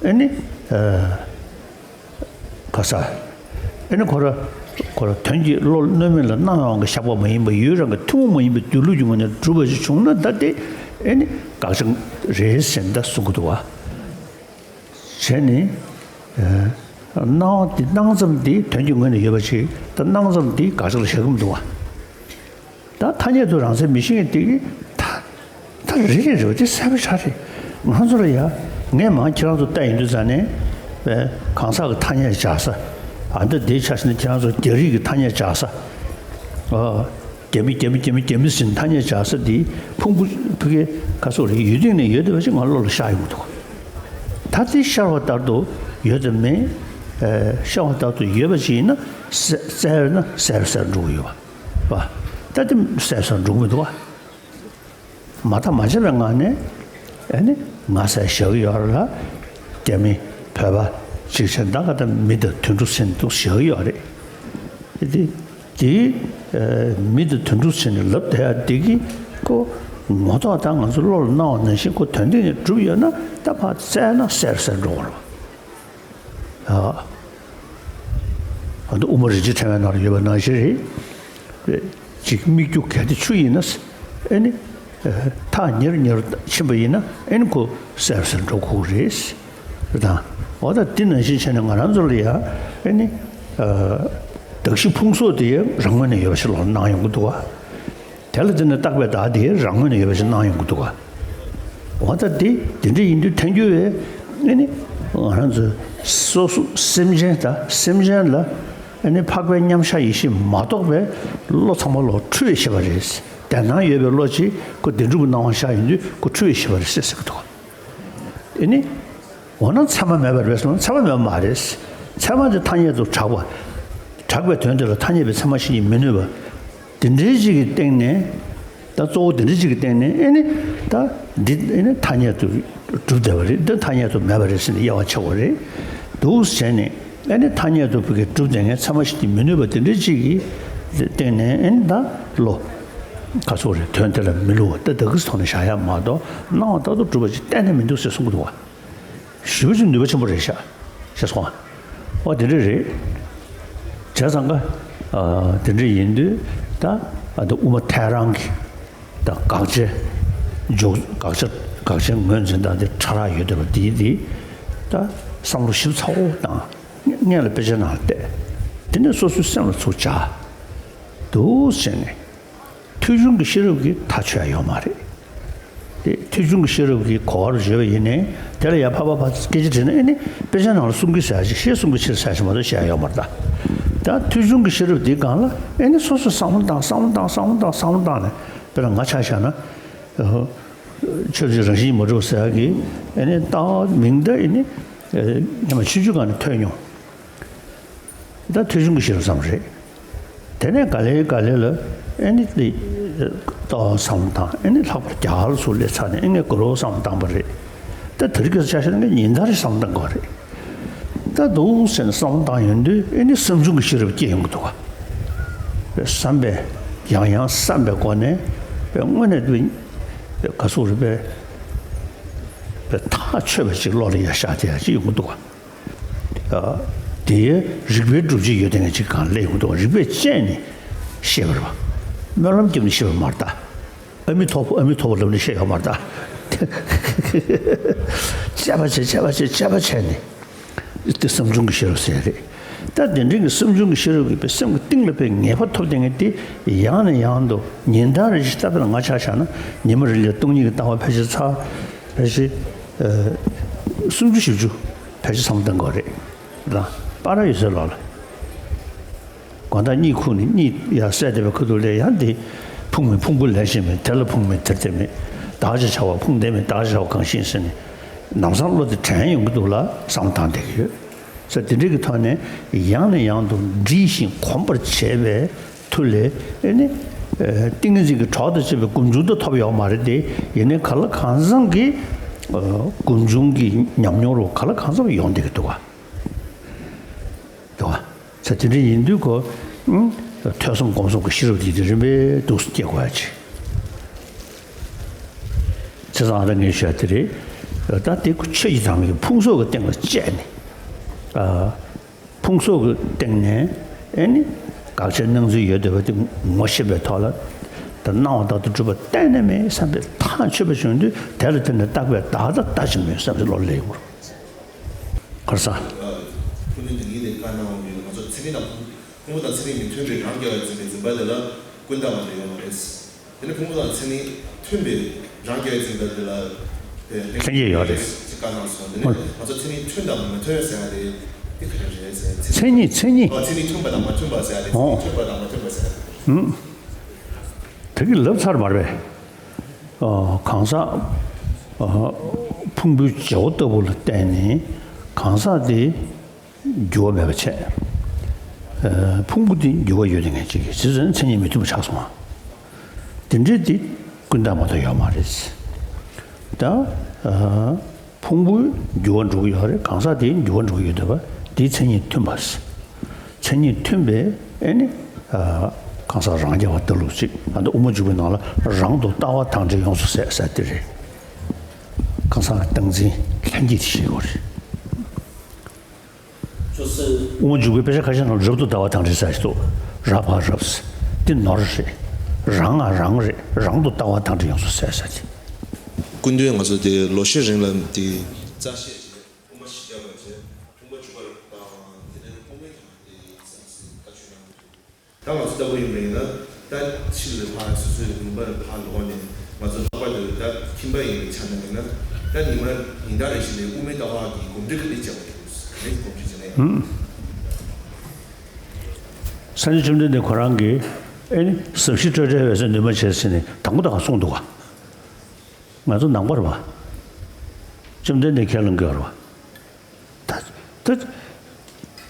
ཨེ་ནི། ཨ། ག་ས། ཨེ་ནི་ཁོ་ར། ཁོ་ར་དོན་གྱི་བློ་གནོད་མེད་ལ་སྣང་བའང་གི་བཞག་པ་མ་ཡིན་པ་ཡུལ་རང་གི་ཐུན་མོང་མ་ཡིན་པའི་སྡོད་ལུགས་ཀྱི་ངོས་ནས་གྲུབ་པ་ཞིག་བྱུང་ན་ད་དེ་ཨེ་ནི་དགག་བྱ་རེད་ཟེར་ནས་ད་གསུང་གི་འདུག་བ། བྱས་ནས། ཨ། སྣང་བ་དེ་སྣང་ཙམ་དེ་དོན་གྱི་ངོས་ནས་ཡོད་པ་ཞིག་ད་སྣང་ཙམ་དེ་དགག་བྱ་ལ་བཞག་གི་མི་འདུག་བ། ད་ཐ་སྙད་དུ་རང་མཚན་མི་ཤེས་མཁན་དེ་གིས་ད་ད་རེད་རེད་རེད་བ་དེ་གསལ་པོ་ཆགས་རེད། ང་ཚོ་ལ་ཡ་ ངས་མང་ཁྱེད་རང་ཚོ་བལྟས་ཡིན་དུས་ཙང་ནས་གང་ཟག་གི་ཐ་སྙད་སྦྱར་ས། ཨ་འདི་འདི་ཆ་བཞག་ན་ཁྱེད་རང་ཚོ་རྒྱ་རིགས་ཀྱི་ཐ་སྙད་སྦྱར་ས། ཨོ། རྒྱ་མི་རྒྱ་མི་རྒྱ་མི་རྒྱ་མི་ཟེར་ཐ་སྙད་སྦྱར་ས་འདི་ཕུང་པོ་ཕ་གི་ག་སོགས་རེད། ཡུལ་སྟེང་ནས་ཡོད་བསྡད་པ་ཞིག་ང་བློ་ལ་ཤར་ཡོང་གི་འདུག་ད་དེ་ཤར་བ་ལྟར་དུ་ཡོད་དམ་མེད། ཨ་ཤར་བ་ལྟར་དུ་ཡོད་པ་ཞིག་ཡིན་ན་བསལ་བསལ་ན་གསལ་རུ་གསལ་རུ་འགྲོ་གི་ཡོད་པ། ད་དེ་གསལ་རུ་གསལ་རུ་འགྲོ་གི་མི་འདུག་བ། མ་མཐའ་མ་བྱས་པའི་ངང་ནས་ཨ་ནི་ང་ཟེར་བཞག་གི་ཡོད་རེད་ལ། རྒྱ་མི་བོད་པ་གཅིག་བྱས་ད་ག་ད་མི་དང་དུད་འགྲོ་ཟེར་འདུག་བཞག་གི་ཡོད་རེད། དེ་དེ་མི་དང་དུད་འགྲོ་ཟེར་ནས་ལབ་བསྡད་ཡ་དེ་གི་ཁོ་ངོ་ཐོག་ད་ང་ཚོ་བློ་ལ་སྣང་བ་ནང་བཞིན་ཁོ་དོན་སྟེང་ནས་གྲུབ་ཡོད་ན་ད་ཕར་བཙལ་ན་གསལ་རུ་གསལ་འགྲོ་གི་རེད། ཨ། ཨ་ནི་དབུ་མ་རིན་ཆེན་ཕྲེང་བའི་ནང་ལ་ཡོད་པ་ནང་བཞིན་རེད། ཅིག་སྨིག་རྒྱུ་གལ་ཏེ་ཆུ་ཡིན་ན། ཨེ་ནི། ཐག་ཉེར་ཉེར་ཕྱིན་པ་ཡིན་ན་ཨེ་ནི་ཁོ་གསལ་རུ་གསལ་འགྲོ་དགོས་རེད། དང་། འོ་ད་འདི་ནང་བཞིན་བྱས་ནས་ང་རང་ཚོ་ལ་ཡ་ཨེ་ནི། གདགས་གཞི་ཕུང་སོགས་དེ་རང་ངོས་ནས་ཡོད་པ་ཞིག་ལ་སྣང་ཡོང་གི་འདུག་བ། དེ་ལ་བརྟེན་ནས་བཏགས་པའི་བདག་དེ་རང་ངོས་ནས་ཡོད་པ་ཞིག་སྣང་ཡོང་གི་འདུག་ག་འོ་ད་དེ་དེ་འདྲ་ཡིན་དུས་ཐལ་འགྱུར་བས་ཨེ་ནི་ང་རང་ཚོ་སོ་སོ་སེམས་ཅན་དང་སེམས་ཅན་ལ་ཨེ་ནི་འཕགས་པའི་མཉམ་གཞག་ཡེ་ཤེས་མ་གཏོགས་པའི་བློ་ཚང་མ་ལོག་འཁྲུལ་བའི་ཤེས་པ་རེད། དེ་སྣང་ཡོད་པའི་བློ་གཅིག་ཁོ་བདེན་གྲུབ་ཀྱི་སྣང་བ་ཤར་ཡོང་དུས་ཁོ་འཁྲུལ་བའི་ཤེས་པ་རེད་ཟེར་ཟེར་གི་འདུག་ག་ཨེ་ནི། འོ་ན་ཚད་མ་མེད་པ་རེད་ཟེར་ན་ཚད་མ་མེད་པ་མ་རེད། ཚད་མ་དེ་ཐ་སྙད་དུ་གྲགས་པ། གྲགས་པའི་དོན་དེ་ལ་ཐ་སྙད་པའི་ཚད་མ་གཞི་ནས་མི་གནོད་པ། དེ་འདྲའི་ཅིག་གི་སྟེང་ནས། ད་གཙོ་བོ་དེ་འདྲའི་ཅིག་གི་སྟེང་ནས་ཨེ་ནི། ད་འདི་ཨེ་ནི་ཐ་སྙད་དུ་གྲུབ་བསྡད་པ་རེད། འདི་ཐ་སྙད་དུ་མེད་པ་རེད་ཟེར་ནས་དབྱེ་བ་ཕྱེ་བ་རེད། འདུག་བྱས་ནས་ཨེ་ནི་ཐ་སྙད་དུ་བུ་གའི་གྲུབ་བསྡད་མཁན་ཚད་མ་གཞི་ནས་མི་གནོད་པ་དེ་འདྲའི་ཅིག་གི་སྟེང་ནས་ཨེ་ནི་ད་བློ། ག་ཚོད་རེད། དོན་དེ་ལ་མི་བསླུ་བ་ད་ད་གི་ཐོག་ནས་བཞག་ཡ་མ་གཏོགས་སྣང་བ་ལྟར་དུ་གྲུབ་པ་ཅིག་གཏན་ནས་མི་འདུག་ཟེར་གསུང་གི་འདུག་བ། ཞེ་པོ་ཅིག་ནུས་པ་ཆེན་པོ་རེད་ཤག་ཤེས་སོང་ཨ། འོ་དེ་འདྲ་རེད། བྱས་ཙང་ཀ། ཨ་དེ་འདྲ་ཡིན་དུས་ད་ཨ་ད་དབུ་མ་ཐལ་རང་གི་ད་དགག་བྱའི་འཇོག་དགག་བྱ་དགག་བྱའི་ངོས་འཛིན་སྟངས་དེ་ཕྲ་རགས་ཡོད་བསྡད་པ་དེ་དེ་ད་བསམ་བློ་ཞིབ་ཚགས་པོ་བཏང་། སྔོན་ལ་དཔེ་ཆ་ནང་ལ་བལྟས། དེ་ནས་སོ་སོའི་སེམས་ལ་ཚུར་བཅར། འདུག་ཟེར་ནས། ཐོས་བྱུང་གི་ཤེས་རབ་ཀྱིས་ཐག་ཆོད་ཡ་ཡོད་མ་རེད། དེ་ཐོས་བྱུང་གི་ཤེས་རབ་ཀྱིས་གོ་བར་བརྗོད་པ་ཡིན་ནའི་དེ་ལ་ཡ་ཕར་ཕར་ཕར་སྐད་ཆ་དྲིས་ན་ཨེ་ནི་དཔེ་ཆ་ནང་ལ་གསུང་གི་ཟེར་ཡ་ཞིག་ཤེས་གསུང་གི་ཕྱིར་ཟེར་ཡ་ཞིག་མ་གཏོགས་བཤད་ཡ་ཡོད་མ་རེད་ད། ད་ཐོས་བྱུང་གི་ཤེས་རབ་དེའི་སྒང་ལ་ཨེ་ནི་སོ་སོས་བསམ་བློ་བཏང་བསམ་བློ་བཏང་བསམ་བློ་བཏང་བསམ་བློ་བཏང་ནས་དཔེར་ན་ང་ཆ་བཞག་ན། ཆོས་ཀྱི་རང་བཞིན་མ་གྲུབ་ཟེར་ཡ་གི་ཨེ་ནི་ལྟ་བ་མིང་འདི་ཨེ་ནི་སྔོན་མ་ཆུང་ཆུང་སྒང་ནས་ཐོས་མྱོང་། ད་ཐོས་བྱུང་གི་ཤེས་རབ་ཙམ་རེད། དེ་ནས་ག་ལེ་ག་ལེ་ལ་ཨེ་ནི་ལྟ་བ་བསམ་བློ་བཏང་ཨེ་ནི་ལྷག་པར་རྒྱ་གར་ཚོ་སླེབས་ཚར་ནས་ཨེ་ངས་གུ་རུ་བསམ་བློ་བཏང་པ་རེད། ད་དེ་རིང་གི་ཆ་བཞག་ན་ངས་ཉིན་ལྟར་བསམ་བློ་བཏང་དགོས་རེད། ད་འདུག་ཟེར་ནས་བསམ་བློ་བཏང་ཡོང་དུས་ཨེ་ནི་བསམ་བྱུང་གི་ཤེས་རབ་སྐྱེ་ཡོང་གི་འདུག་ག་བསམ་པས་ཡང་ཡང་བསམ་པའི་སྒོ་ནས་དངོས་གནས་དུ་ག་ཚོད་རེད་པས་ཐག་ཆོད་པ་ཅིག་བློ་ལ་ཡ་ཤར་དེ་ཡ་ཅིག་ཡོང་གི་འདུག་ག་དེའི་རིགས་པའི་སྒྲུབ་བྱེད་ཡོད་དེ་ངས་ཅིག་གང་ལས་ཡོང་འདུག་རིགས་པས་དཔྱད་ནས་ཤེས་པར་བ། སྨོན་ལམ་བརྒྱབ་ནས་ཤེས་པ་མ་རེད་ད། ཨ་མི་ཐོབ་ཨ་མི་ཐོབ་ལབ་ནས་ཤེས་ཡོད་མ་རེད་ད། དཔྱད་པ་བྱས་དཔྱད་པ་བྱས་དཔྱད་པ་བྱས་ནས་དེ་བསམ་བྱུང་གི་ཤེས་རབ་ཟེར་རེད། ད་དེ་འདྲའི་གི་བསམ་བྱུང་གི་ཤེས་རབ་ཀྱི་པའི་སེམས་ཀྱི་གཏིང་ལ་པའི་ངེས་པ་ཐོབ་དེ་ངས་དེ་ཡང་ནས་ཡང་དུ་ཉིན་ལྟར་རེ་ཞིག་ལྟ་བུ་ལ་ང་ཆ་བཞག་ན་ཉི་མ་རེ་ལ་སྟོང་ཉིད་ཀྱི་ལྟ་བ་ཕལ་ཆེར་ཚར་ཕལ་ཆེར་སུམ་ཅུ་བཞི་བཅུ་ཕལ་ཆེར་བསམ་བློ་གཏོང་དགོས་རེད། ལ། པར་ཡོད་ཚད་ལོག་ལ། དགོང་དག་གཉིད་ཁུག་ནས་གཉིད་ཡར་སད་བསྡད་པའི་ཁ་ཐུག་ལ་ཡང་འདི་ཕུང་མེད་ཕུང་པོ་ལེན་བཞིན་མེད་དེ་ལ་ཕུང་མེད་དེར་དེ་མེད་བདག་ཅེས་བྱ་བ་ཕུང་ལྡན་མེད་བདག་ཅེས་བྱ་བ་གང་ཞིག་ཟེར་ནས་ལམ་སང་བློ་དེ་དྲན་ཡོང་གི་འདུག་ལ་བསམ་བློ་བཏང་བསྡད་ཀྱི་ཡོད། ས་དེ་འདྲའི་གི་ཐོག་ནས་ཡང་ནས་ཡང་དུ་འདྲིས་ཤིང་གོམས་པར་བྱས་པའི་མཐུ་ལས་ཨེ་ནི། ཏིང་ངེ་འཛིན་གྱི་གྲོགས་དང་བཅས་པའི་སྒོམ་བྱུང་དུ་ཐོབ་ཡོད་མ་རེད་དེ་ཡིན་ནའི་ག་ལ་གང་འཚམ་གྱི་སྒོམ་བྱུང་གི་ཉམས་མྱོང་རུ་ག་ལ་གང་འཚམ་ཡོང་བསྡད་ཀྱི་འདུག་ག་འདུག་ག་ས་དེ་འདྲ་ཡིན་དུས་ཁོ། ཐོས་བསམ་སྒོམ་གསུམ་གྱི་ཤེས་རབ་དེ་དེ་རིམ་པས་འདུག་སེ་སྐྱེ་དགོས་ཡ་ཆེ། བྱས་ཙང་ཨ་ད་ངས་ཞུ་ཡ་དེ་རེད། ད་དེ་ཁོ་ཆོས་ཀྱི་དམ་གྱི་ཕུང་སོགས་ཀྱི་སྟེང་ལ་བཅད་ནས། ཕུང་སོགས་ཀྱི་སྟེང་ནས་ཨེ་ནི། དགག་བྱའི་སྣང་ཚུལ་ཡོད་བསྡད་པ་དེ་ངོ་ཤེས་པའི་ཐོག་ལ། ད་སྣང་བ་ལྟར་དུ་གྲུབ་པ་གཏན་ནས་མེད་བསམ་པའི་ཐག་ཆོད་པ་བྱུང་དུས་དེ་ལ་བརྟེན་ནས་བཏགས་པའི་བདག་དང་བདག་གཅིག་མེད་བསམ་པའི་བློ་སླེབས་ཡོང་བ་རེད། གར་ས། ཁོ་ནི་འདི་ཉིད་ནས་བཀའ་གནང་བ་ཡོད་ང་ཚོ་ཚེ་རིང་དང་ཕུང་པོ་དང་ཚེ་རིང་གི་མཐུན་དཔེ་རང་རྐྱ་བས་འཛིན་པའི་འཛིན་པ་དེ་ལ་ཀུན་བཏགས་པ་འདྲ་ཡོད་མ་རེད། དེ་ནི་ཕུང་པོ་དང་ཚེ་རིང་མཐུན་པའི་རང་རྐྱ་བས་འཛིན་པ་དེ་ལ་དེ་ལྷན་སྐྱེས་ཡོད་རེད། ལྟ་གནང་སོང་། དེ་ནས་ང་ཚོ་མཚན་ཉིད་མཐུན་དང་མི་མཐུན་ཟེར་ཡ་དེ་དེ་ག་རེ་རེད་ཟེར། མཚན་མཚན་ཉིད་མཚན་ཉིད། ཨོ་མཚན་ཉིད་མཐུན་པ་དང་མ་མཐུན་པ་ཟེར་ཡ་དེ། ཨོ། མཚན་ཉིད་མཐུན་པ་དང་མ་མཐུན་པ་ཟེར་ཡ་དེ། ཨུམ། དེ་གི་ལབ་ཚར་མ་རེད་པས། ཨ། གང་ཟག་ཨ། ཕུང་པོའི་བྱེད་པ་ལྟ་བུ་ལ་བརྟེན་ནས་གང་ཟག་དེ་འགྱུར་བ་མེད་པ་བྱས། ཨ། ཕུང་པོ་དེ་འགྱུར་བ་ཡོད་དེ་ངེས་ཅིག་གིས་ཟེར་ཙང་མཚན་ཉིད་མི་མཐུན་པ་ཆགས་སོང་བ། དེ་འདྲའི་དེ་ཀུན་བཏགས་མ་གཏོགས་ཡོད་མ་རེད། ད་ཨ། ཕུང་པོའི་འགྱུར་བ་འགྲོ་གི་ཡོད་རེད། གང་ཟག་དེའི་འགྱུར་བ་འགྲོ་གི་ཡོད་འདུག་པ། དེའི་མཚན་ཉིད་མཐུན་པ། མཚན་ཉིད་མཐུན་པས་ཨེ་ནི། ཨ། གང་ཟག་རང་རྐྱ་བ་ལྟ་ལུགས་ཅིག་ཨ། ད་དབུ་མ་འཇུག་པའི་ནང་ལ་རང་དུ་ལྟ་བ་དང་བྲལ་ཡོངས་སུ་ཟད་ཟེར་དེ་རེད། གང་ཟག་སྟངས་འཛིན་ལྷན་སྐྱེས་དེ་ཤེས་དགོས་རེད། དབུ་མ་འཇུག་པའི་དཔེ་ཆ་ཁ་ཤས་ནང་རབ་ཏུ་ལྟ་བ་དང་བྲལ་ཟེར་ཞིག་འདུག་རབ་པ་རབ་ཟེར། འདི་ནོར་རེད། རང་ང་རང་རེད། རང་དུ་ལྟ་བ་དང་བྲལ་ཡོངས་སུ་ཟད་ཟེར་དེ། ཀུན་འདུས་ང་ཚོ་དེ་ལོ་ཤས་རིང་ལ་དེ་རྩ་ཤེས་བྱས། དབུ་མ་བཞི་བརྒྱ་པ་བྱས། དབུ་མ་འཇུག་པ་རབ་ཏུ་ལྟ་བ་དེ་ནས་དབུ་མའི་དང་དེ་ཡིན་ཙམ་ཟེར་ཁ་ཆོད་གནང་གི་འདུག་ད་ང་ཚོ་ལྟ་བུ་ཡིན་པ་ཡིན་ན། ད་ཕྱི་ལ་ཕར་སོ་སོའི་ལུང་པར་ཕར་ལོག་ནས་ང་ཚོ་ལྷག་པར་དུ་ད་ཁྱིམ་པ་ཡིན་པའི་ཆ་ནས་ཡིན་ན། ད་ཉི་མ་ཉིན་ལྟར་རེ་བཞིན་ནས་དབུ་མའི་ལྟ་བ་གི་གོམས་འདྲིས་ག་འདྲས་བྱེད་པ་ཡིན། ག་འདྲས་གོམས་འདྲིས་བྱེད་ནས། ཧུམ། སངས་རྒྱས་བཅོམ་ལྡན་འདས་ཁོ་རང་གིས་ཨེ་ནི་ཟབ་ཞི་སྤྲོས་བྲལ་འོད་གསལ་འདུས་མ་བྱས་ཟེར་ནས་དང་པོ་དང་གསུངས་འདུག་ག་ང་ཚོ་ནང་པར་བ། བཅོམ་ལྡན་འདས་ཁས་བླངས་དགོས་རེད་བ། ད་ད་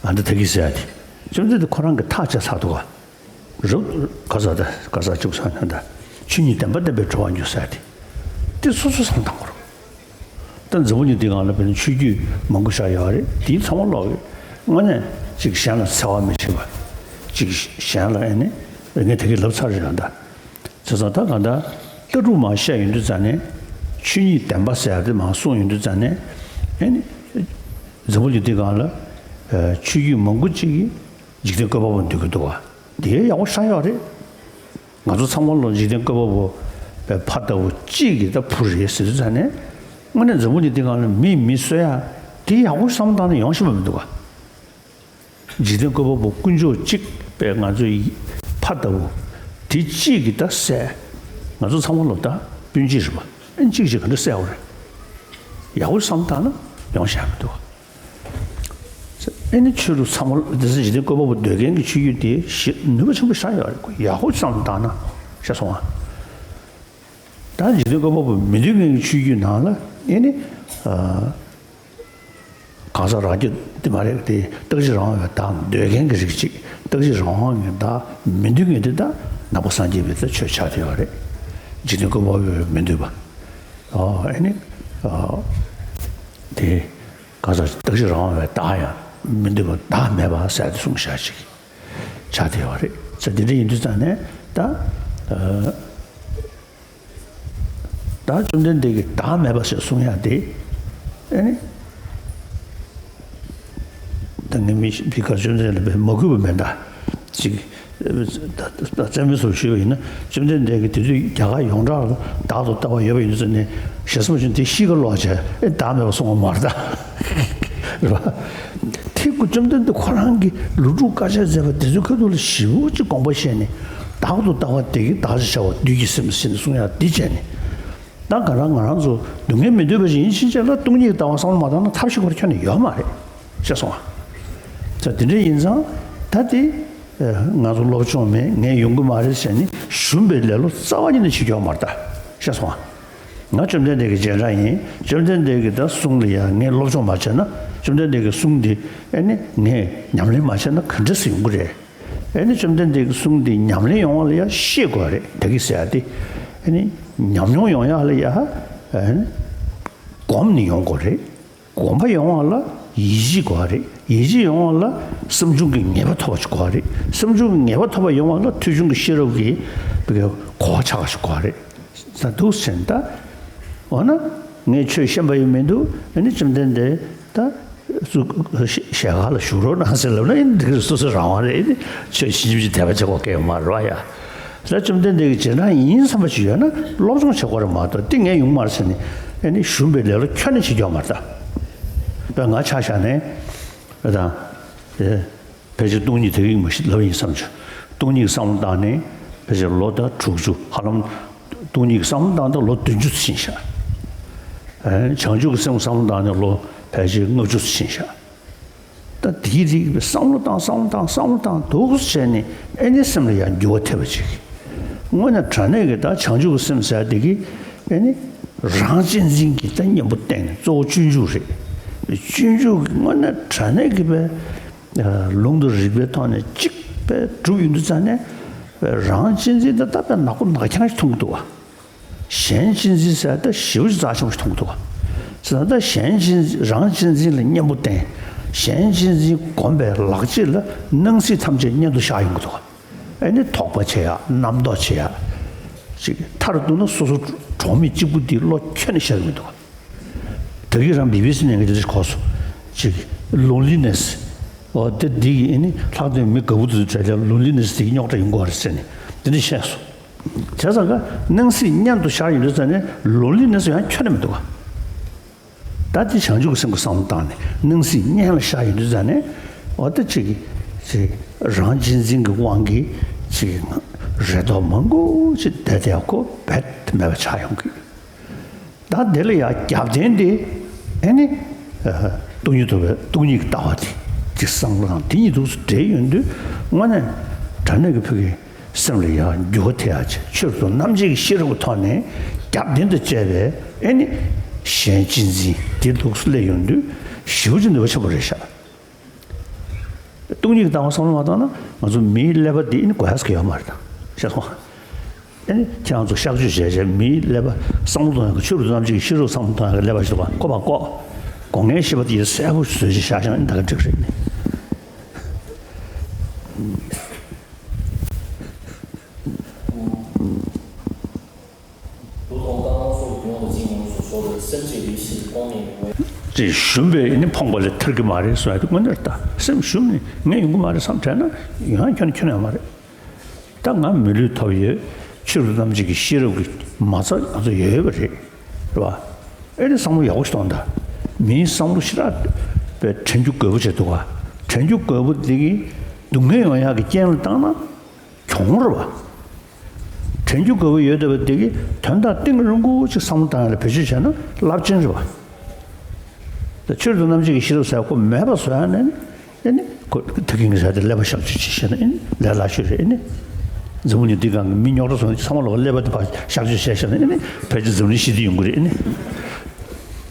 ཨ་འདི་ད་གི་ཟེར་ཡ་དེ། བཅོམ་ལྡན་འདས་ཁོ་རང་གི་ཐག་བཅད་ཚར་འདུག་ག་རབ་ག་ས་ད་ག་ས་བཅུག་ས་ན་ད། ཆོས་ཉིད་བདེན་པ་བདེན་པས་གྲོལ་བར་འགྱུར་ཟེར་ཡ་དེ། དེ་སོ་སོ་བསམ་བཏང་དགོས་རེད། ད་འཛམ་བུ་གླིང་འདི་སྒང་ལ་དཔེར་ན་ཆོས་བརྒྱུད་མང་པོ་ཞིག་ཡོད་རེད། དེའི་ཚང་མ་ཀློག་གི། དངོས་གནས་ཅིག་གཞན་ལ་འཚེ་བ་མི་བྱེད་པ། ཅིག་གཞན་ལ་ཨེ་ནི་ངས་དེ་གི་ལབ་ཚར་རེད་ད། བྱས་ཙང་ད་གང་ལྟར་ལྟ་གྲུབ་མར་བཤད་ཡོང་དུས་ཙང་ནས། ཆོས་ཉིད་བདེན་པ་ཟེར་ཡ་དེ་མར་གསུངས་ཡོང་དུས་ཙང་ནས། ཨེ་ནི། འཛམ་བུ་གླིང་འདི་སྒང་ལ་ཆོས་བརྒྱུད་མང་པོ་ཅིག་གིས་འཇིག་རྟེན་བཀོད་པ་པོ་འདོད་ཀྱི་འདུག་ག་དེ་ཡག་པོ་ཞེ་དྲག་ཡོད་རེད། ང་ཚོ་ཚང་མ་ལོ་འཇིག་རྟེན་བཀོད་པ་པོ་ཕ་ལྟ་བུ་གཅིག་གི་ད་བུ་རེད་ཟེར་དུས་ཙང་ནས། དངོས་གནས་འཛམ་བུ་གླིང་འདི་སྒང་ལ་མིས་མི་གསོད་ཡ་དེ་ཡག་པོ་བསམ་བཏང་ནས་ཡོང་ཤེས་པ་མི་འདུག་ག་འཇིག་རྟེན་བཀོད་པ་པོ་དཀོན་མཆོག་གཅིག་པས་ང་ཚོའི་ཕ་ལྟ་བུ་དེ་གཅིག་གིས་ད་བསད། ང་ཚོ་ཚང་མ་ལོ་ད་སྤུན་མཆེད་རེད་པ། ཨེ་གཅིག་གིས་ག་འདྲ་བསད་པ་རེད། ཡག་པོ་བསམ་བཏང་ན་ཡོང་ཤེས་མི་འདུག་ཨེ་ནི་ཆོས་ལུགས་ཚང་མ་དེ་ཚོ་འཇིག་རྟེན་བཀོད་པ་པོ་འདོད་མཁན་གྱི་ཆོས་བརྒྱུད་དེ་ཞེ་ནུས་པ་ཆེན་པོ་ཞེ་དྲག་ཡོད་རེད། ཡག་པོ་བསམ་བཏང་ན་ཤེས་སོང་ཨ། ད་འཇིག་རྟེན་བཀོད་པ་པོ་མི་འདོད་མཁན་གྱི་ཆོས་བརྒྱུད་ནང་ལ་ཨེ་ནི། ཨ། གང་ཟག་རང་རྐྱ་དེ་མ་རེད་དེ། རྟག་གཅིག་རང་དབང་བའི་བདག་འདོད་མཁན་གྱི་རིགས་གཅིག་རྟག་གཅིག་རང་དབང་གི་བདག་མི་འདོད་མཁན་དེ་ད་ནང་པ་སངས་རྒྱས་པའི་ད་ཆོས་ཆགས་བསྡད་ཡོད་རེད། འཇིག་རྟེན་བཀོད་པ་པོ་མི་འདོད་པ། ཨོ་ཨེ་ནི། ཨོ། དེ་གང་ཟག་རྟག་གཅིག་རང་དབང་བའི་བདག་ཡང་མི་འདོད་པ་བདག་མེད་པ་ཟེར་དེ་གསུངས་བཞག་ཅིག་ཆགས་བསྡད་ཡོད་རེད། ས་དེ་འདྲ་ཡིན་དུས་ཙང་ནས་ད། ཨ། ད་བཅོམ་ལྡན་འདས་ཀྱིས་བདག་མེད་པ་ཞེས་གསུང་ཡག་དེ། ཨེ་ནི། ད་ངས་མི་ཤེས་པའི་ཁར་བཅོམ་ལྡན་འདས་ལ་དཔེ་མ་གུས་པ་མེད་ད། ཅིག་ད་ད་རྩ་མེད་སོགས་ཞུས་པ་ཡིན་ན། བཅོམ་ལྡན་འདས་ཀྱིས་དེ་དུས་རྒྱ་གར་ཡོངས་གྲགས་ལ་བདག་ཏུ་ལྟ་བ་ཡོད་པ་ཡིན་དུས་ཙང་ནས། ཞེ་ས་མ་བྱུང་དེ་ཤི་ཁ་ལོག་བྱས། ཨེ་བདག་མེད་པ་གསུང་བ་མ་རེད་ད། རེད་པ། དེ་ཀུན་བཅོམ་ལྡན་འདས་ཁོ་རང་གིས་ལོ་དྲུག་དཀའ་སྤྱད་མཛད་པ་དེ་ཚོའི་ཁ་ཐུག་ལ་ཞེ་པོ་ཅིག་དགོངས་པ་བཞེས་ནས། བདག་ཏུ་ལྟ་བ་དེ་གིས་བདག་ཅེས་བྱ་བ་བདུད་ཀྱི་སེམས་ཟེར་ནས་གསུང་ཡག་འདི་བྱས་ནས། ད་ག་རང་ང་རང་ཚོ་སྡུག་བསྔལ་མི་འདོད་པ་ཞིག་ཡིན་ཕྱིན་ཆད་ལ་སྟོང་ཉིད་ཀྱི་ལྟ་བ་བསམ་བློ་མ་བཏང་ན་ཐབས་ཤེས་ཁོ་རང་ཁྱོན་ནས་ཡོད་མ་རེད། ཤེས་སོང་ང་། ད་དེ་འདྲ་ཡིན་ཙང་ད་དེ། ཨ། ང་ཚོ་སློབ་སྦྱོང་མེད། ངས་ཡོང་གི་མ་རེད་ཟེར་ནས་ཞུམ་པའི་ལེ་ལོ་རྩ་བ་ཉིད་ནས་བྱེད་རྒྱུ་ཡོད་མ་རེད་ད། ཤེས་སོང་ང་། ང་བཅོམ་ལྡན་འདས་ཀྱི་རྗེས་འབྲང་ཡིན། བཅོམ་ལྡན་འདས་ཀྱི་ད་གསུང་ལ་ཡ་ངས་སློབ་སྦྱོང་མ་བྱས་ན། བཅོམ་ལྡན་འདས་ཀྱི་གསུང་འདི་ཨེ་ནི་ངས་ཉམས་ལེན་མ་བྱས་ན་ག་འདྲ་སེ་ཡོང་གི་རེད། ཨེ་ནི་བཅོམ་ལྡན་འདས་ཀྱི་གསུང་འདི་ཉམས་ལེན་ཡོང་བ་ལ་ཡ་ཤེས་དགོས་རེད། ད་གི་ཟེར་ཡ་དེ། ཨེ་ནི་ཉམས་མྱོང་ཡོང་ཡ་ལ་ཡ། ཨེ་ནི་སྒོམ་ནས་ཡོང་དགོས་རེད། སྒོམ་པ་ཡོང་བ་ལ་ཡིད་ཆེས་དགོས་རེད། ཡིད་ཆེས་ཡོང་བ་ལ་བསམ་བྱུང་གི་ངེས་པ་ཐོབ་པ་ཞིག་དགོས་རེད། བསམ་བྱུང་གི་ངེས་པ་ཐོབ་པ་ཡོང་བ་ལ་ཐོས་བྱུང་གི་ཤེས་རབ་ཀྱི་གོ་བ་ཆགས་པ་ཞིག་དགོས་རེད། ད་འདུག་ཟེར་ན་ད། འོ་ན། ངས་ཆོས་ཤེས་པ་ཡང་མི་འདུག་ཨ་ནི་བཅོམ་ལྡན་འདས་ད། སུ་ཞལ་ཁ་ལ་བཞུགས་རོགས་གནང་ཟེར་ལབ་ན་ཨེ་འདི་སོ་སོ་རང་དབང་རེད། ཨེ་ཆོས་ཞིབ་ཅིག་དད་པ་བྱེད་དགོས་སྐད་མ་རེད་ཡ། ད་བཅོམ་ལྡན་འདས་ཀྱི་རྗེས་འབྲང་ཡིན་བསམ་པ་ཅིག་ཡོད་ན་སློབ་སྦྱོང་བྱེད་དགོས་རེད་མ་གཏོགས། འདི་ངས་ཡོང་མ་རེད་ཟེར་ནས་ཨེ་ནི་ཞུམ་པའི་ལེ་ལོ་ཁྱོན་ནས་བྱེད་རྒྱུ་མ་རེད་ད། དཔེར་ང་ཆ་བཞག་ནས། ཨེ་དང་། ཨེ། ཕལ་ཆེར་སྟོང་ཉིད་དེ་རིང་མ་ཞིག་ལབ་ཡིན་བསམ་བྱུང་། སྟོང་ཉིད་ཀྱི་བསམ་བློ་བཏང་ནས་ཕལ་ཆེར་ལོ་ད་དྲུག་ཅུ། ཧ་ལམ་སྟོང་ཉིད་ཀྱི་བསམ་བློ་བཏང་ད་ལོ་བདུན་ཅུ་ཙམ་ཕྱིན་ཤག་བྱང་ཆུབ་ཀྱི་སེམས་བསམ་བློ་བཏང་ནས་ལོ་ཕལ་ཆེར་ལྔ་བཅུ་ཙམ་ཕྱིན་ཤག་ད་དེའི་རིགས་པའི་བསམ་བློ་བཏང་བསམ་བློ་བཏང་བསམ་བློ་བཏང་འདུག་བྱས་ནས་ཨེ་ནི་སེམས་ལ་ཡང་འགྱུར་བ་ཐེབས་པ་ཅིག་དངོས་གནས་དྲང་གནས་ཀྱི་ད་བྱང་ཆུབ་ཀྱི་སེམས་ཟེར་དེ་གི་ཨེ་ནི་རང་གཅེས་འཛིན་གྱི་ད་གཉེན་པོ་བསྟེན་ནས་གཙོ་བོ་སྤྱོད་འཇུག་རེད། སྤྱོད་འཇུག་གི་དངོས་གནས་དྲང་གནས་ཀྱི་པའི་ལུང་དང་རིགས་པའི་ཐོག་ནས་གཅིག་པའི་གྲུབ་ཡོང་དུས་ཙང་ནས་རང་གཅེས་འཛིན་དེ་ད་དཔེ་ནག་པོ་ནག་རྐྱང་ཞིག་མཐོང་གི་འདུག་བ། གཞན་གཅེས་འཛིན་ཟེར་ད་ཞེ་པོ་ཅིག་རྩ་ཆེན་པོ་ཞིག་མཐོང་གི་འདུག་བ། ཟེར་ན་ད་གཞན་གཅེས་འཛིན་རང་གཅེས་འཛིན་ལ་གཉེན་པོ་བསྟེན། གཞན་གཅེས་འཛིན་སྒོམ་པའི་ལག་རྗེས་ལ་སྣང་སྲིད་ཐམས་ཅད་གཉེན་དུ་བཞག་ཡོང་གི་འདུག་བ། ཨེ་ནི་དོགས་པ་བྱེད་ཡག་རྣམ་རྟོག་བྱེད་ཡག་ཅིག་མཐར་གཏུགས་ན་སོ་སོ་གྲོགས་མེད་གཅིག་པུ་འདིའི་བློ་ཁྱོན་ནས་ཤར་གི་མི་འདུག་བ། ད་གིན་རང་བི་བི་སི་ནས་ངས་འདི་འདྲ་གོ་སོང་། ཅིག་ལོན་ལི་ནེ་སི། ཨོ་དེ་འདི་གི་ཨེ་ནི་ལྷག་དོན་མི་དགའ་བོ་དེ་ཚོ་གྲས་ལ་ལོན་ལི་ནེ་སི་དེ་གི་རྙོག་དྲ་ཡོང་གི་རེད་ཟེར་ནས་འདི་འདྲ་བཤད་སོང་། བྱས་ཙང་ཀ་སྣང་སྲིད་གཉེན་དུ་བཞག་ཡོང་དུས་ཙང་ནས་ལོན་ལི་ནེ་སི་ཡང་ཁྱོན་ནས་མི་འདུག་ག་ད་དེ་བྱང་ཆུབ་ཀྱི་སེམས་ཀྱི་བསམ་བློ་བཏང་ནས་སྣང་སྲིད་གཉེན་ལ་བཞག་ཡོང་དུས་ཙང་ནས་ཨོ་ད་ཅིག་ཅིག་རང་གཅེས་འཛིན་གྱི་དབང་གིས་ཅིག་རེ་དོགས་མང་པོ་ཅིག་བསྡད་དེ་ཡག་ཁོ་རྦད་དེ་མེད་པ་ཆགས་ཡོང་གི། ད་དེ་ལ་ཡང་རྒྱབ་རྟེན་དེ་ཨེ་ནི་སྟོང་ཉིད་རྟོགས་པའི་སྟོང་ཉིད་ཀྱི་ལྟ་བ་དེ་ཅིག་བསམ་བློ་དང་དེ་གཉིས་འདུག་སེ་འབྲེལ་ཡོང་དུས་དངོས་གནས་དྲང་གནས་ཀྱི་ཕ་གི་སེམས་ལ་ཡང་འགྱུར་བ་ཐེབས་ཡག་ཆེ་ཆོས་སུ་རྣམ་འབྱེད་ཀྱི་ཤེས་རབ་ཀྱི་ཐོག་ནས་རྒྱབ་རྟེན་དུ་བཅས་པའི་ཨེ་ནི་གཞན་གཅེས་འཛིན་དེ་འདུག་སེ་སླེབས་ཡོང་དུས་ཞེ་པོ་ཅིག་ནུས་པ་ཆེན་པོ་རེད་ཤག་སྟོང་ཉིད་ཀྱི་ལྟ་བ་བསམ་བློ་མ་བཏང་ན་ང་ཚོ་མིའི་ཀླད་པ་འདི་ཨེ་ནི་གོ་ཡག་ཟེར་གྱི་ཡོད་མ་རེད་ད། ཤེས་སོང་། ཨེ་ནི་ཁྱེད་རང་ཚོ་གཤག་བཅོས་བྱས་བྱས་མིའི་ཀླད་པ་བསམ་བློ་གཏོང་ཡག་གི་ཆོས་རབ་ཏུ་རྣམ་འབྱེད་ཀྱི་ཤེས་རབ་བསམ་བློ་གཏོང་ཡག་གི་ཀླད་པ་ཞིག་འདུག་ག་ཁོ་པ་ཀོ། སྒོ་ངའི་ཤེས་པ་དེ་གསལ་པོ་བཟོས་ཅིག་བཞག་ཤག་ཨེ་ནི་ད་ག་འགྲིག་རེད་ནི། དུ་དང་ལྟ་སྟངས་སོགས་ཀྱི་ཡོངས་སུ་འཛིན་ངོ་སོ་སོ་ལ་སེམས་ཅན་ཡིད་བཞིན་གཏོང་ནས་ཡོང་བས། ཅེས་ཞུམ་པས་ནི་ཕོངས་པ་ལས་ཐར་གྱི་མ་རེད་གསུངས་ཡ་དེ་དངོས་གནས་རེད་ད། སེམས་ཞུམ་ནས་ངས་ཡོང་གི་མ་རེད་བསམ་དྲན་ན་ཡོང་ཡ་ཁྱོན་ནས་ཁྱོན་ནས་ཡོད་མ་རེད། ད་ང་མི་ལུས་ཐོབ་ཡོད། ཆོས་རབ་རྣམ་འབྱེད་ཀྱི་ཤེས་རབ་ཀྱི་མ་རྩ་ང་ཚོ་ཡོད་ཡོད་པ་རེད། རེད་བ། ཨེ་ནི་བསམ་བློ་ཡག་པོ་ཞིག་གཏོང་ད། མིའི་བསམ་བློ་ཞེ་དྲག་པའི་དྲན་རྒྱུ་དགོས་པོ་བྱེད་འདུག་ག་དྲན་རྒྱུ་དགོས་པོ་འདི་གིས་སྡུག་བསྔལ་ཡོང་ཡག་གི་རྐྱེན་ལ་བཏང་ན། གྱོང་རེད་བ། དྲན་རྒྱུ་དགོས་པ་ཡོད་བསྡད་པ་དེ་གི་དོན་དག་གཏིང་རིང་པོ་ཅིག་བསམ་བློ་བཏང་ཡ་ལ་བེད་སྤྱོད་བྱས་ན་རླབས་ཆེན་རེད་བ། ད་ཆོས་རབ་ཏུ་རྣམ་འབྱེད་ཀྱི་ཤེས་རབ་ཟེར་ཁོ་མེད་པ་བཟོ་ཡ་ནས་ཨེ་ནི་ཁོ་ད་གིན་གྱི་ཟེར་དེ་ཀླད་པ་གཤག་བཅོས་ཅིག་བྱས་ན་ཨེ་ནི་ལས་སླ་ཤོས་རེད་ཨེ་ནི། འཛམ་བུ་གླིང་འདི་སྒང་གི་མི་རྙོག་དྲ་བཟོ་མཁན་ཚང་མ་ལོག་ཀླད་པ་དེ་ཕར་གཤག་བཅོས་བྱས་བཞག་ན་ཨེ་ནི་ཕལ་ཆེར་འཛམ་གླིང་ཞི་བདེ་ཡོང་གི་རེད་ཨེ་ནི།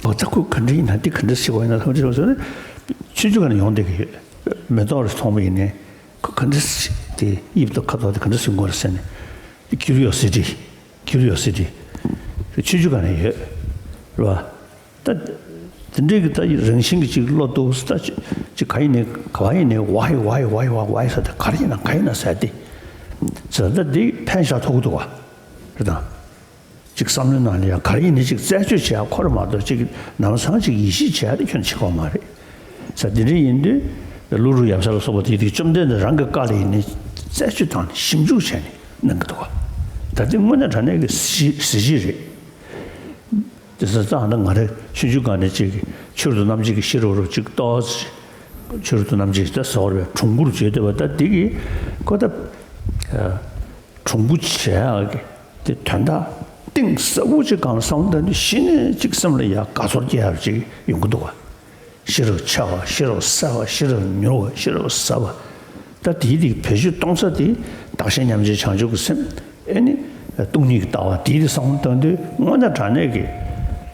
འོ་ད་ཁོ་ག་འདྲ་ཡིན་ན་འདི་ག་འདྲ་ཞིག་བ་ཡིན་ན་ཐམས་ཅད་བཟོ་ནས་ཆུང་ཆུང་སྒང་ནས་ཡོང་བསྡད་ཀྱི་ཡོད། མེ་ཏོག་རེ་མཐོང་བ་ཡིན་ནའི། ཁོ་ག་འདྲ་ཞིག་དེ་དབྱིབས་དང་ཁ་དོག་དེ་ག་འདྲ་ཞིག་མགོ་རེད་ཟེར་ནས། ཀིའུ་རི་ཡོ་སི་ཊི། ཀིའུ་རི་ཡོ་སི་ཊི། ཆུང་ཆུང་སྒང་ནས་ཡོད། རེད་བ། ད། དེ་འདྲའི་གི་ད་རང་བཞིན་གྱི་ཅིག་བློ་འདུག་ད་ཅིག་ཅིག་ག་ཡིན་ནའི་ག་བ་ཡིན་ནའི་ཝའི་ཝའི་ཝའི་ཝའི་ཝའི་ཟེར་ད་ག་རེ་ཡིན་ན་ག་ཡིན་ན་ཟེར་ཏེ། ཟེར་ད་འདི་ཕན་ཞག་ཐོགས་ཀྱི་འདུག་བ། རེད་དང་། ཅིག་བསམ་བློའི་ནང་ལ་ཡང་ག་རེ་ཡིན་ནའི་ཅིག་རྩད་གཅོད་བྱེད་ཡ་ཁོ་ར་མ་གཏོགས་ཅིག་ནམ་སང་ཅིག་ཡིད་ཆེས་བྱེད་ཡ་དེ་ཁྱོན་ཆེ་གོ་མ་རེད། ས་དེ་འདྲ་ཡིན་དུས་ཀླུ་སྒྲུབ་ཡབ་སྲས་ལ་སོགས་པ་དེ་དེ་བཅོམ་ལྡན་འདས་རང་གི་བཀའ་ལ་ཡིན་ནའི་རྩད་གཅོད་བཏང་ནས་ཞིབ་འཇུག་བྱས་ནས་གནང་གི་འདུག་ག་ད་དེ་དངོས་གནས་དྲང་གནས་ཀྱི་གཟི་གཟི་བརྗིད་རེད། དེ་ས་ཙང་ད་ང་རེ་ཆུང་ཆུང་སྒང་ནས་ཅིག་ཆོས་རབ་ཏུ་རྣམ་འབྱེད་ཀྱི་ཤེས་རབ་རུ་ཅིག་ཏོག་ཙམ་ཆོས་རབ་ཏུ་རྣམ་འབྱེད་ད་ཟེར་བ་རེད་གྲུང་པོར་བརྗོད་བསྡད་པ་ད་དེ་གི་ཁོ་ད། གྲུང་པོ་བྱེད་ཡག་གི་དེ་དོན་དག་གཏིང་ཟབ་པོ་ཅིག་སྒང་ལ་བསམ་བློ་བཏང་དུས་གཞི་ནས་ཅིག་སེམས་ལ་ཡག་དགའ་ཚོར་སྐྱེ་ཡག་ཅིག་ཡོང་གི་འདུག་ག་ཤེས་རབ་ཆེ་བ་ཤེས་རབ་གསལ་བ་ཤེས་རབ་མྱུར་བ་ཤེས་རབ་ཟབ་པ། ད་དེའི་དེ་བེད་སྤྱོད་གཏོང་ས་དེ་བདག་གཞན་མཉམ་བརྗེ་བྱང་ཆུབ་ཀྱི་སེམས་ཨེ་ནི་སྟོང་ཉིད་ཀྱི་ལྟ་བ་དེའི་དེ་བསམ་བློ་བཏང་དུས་དངོས་གནས་དྲང་གནས་ཀྱི་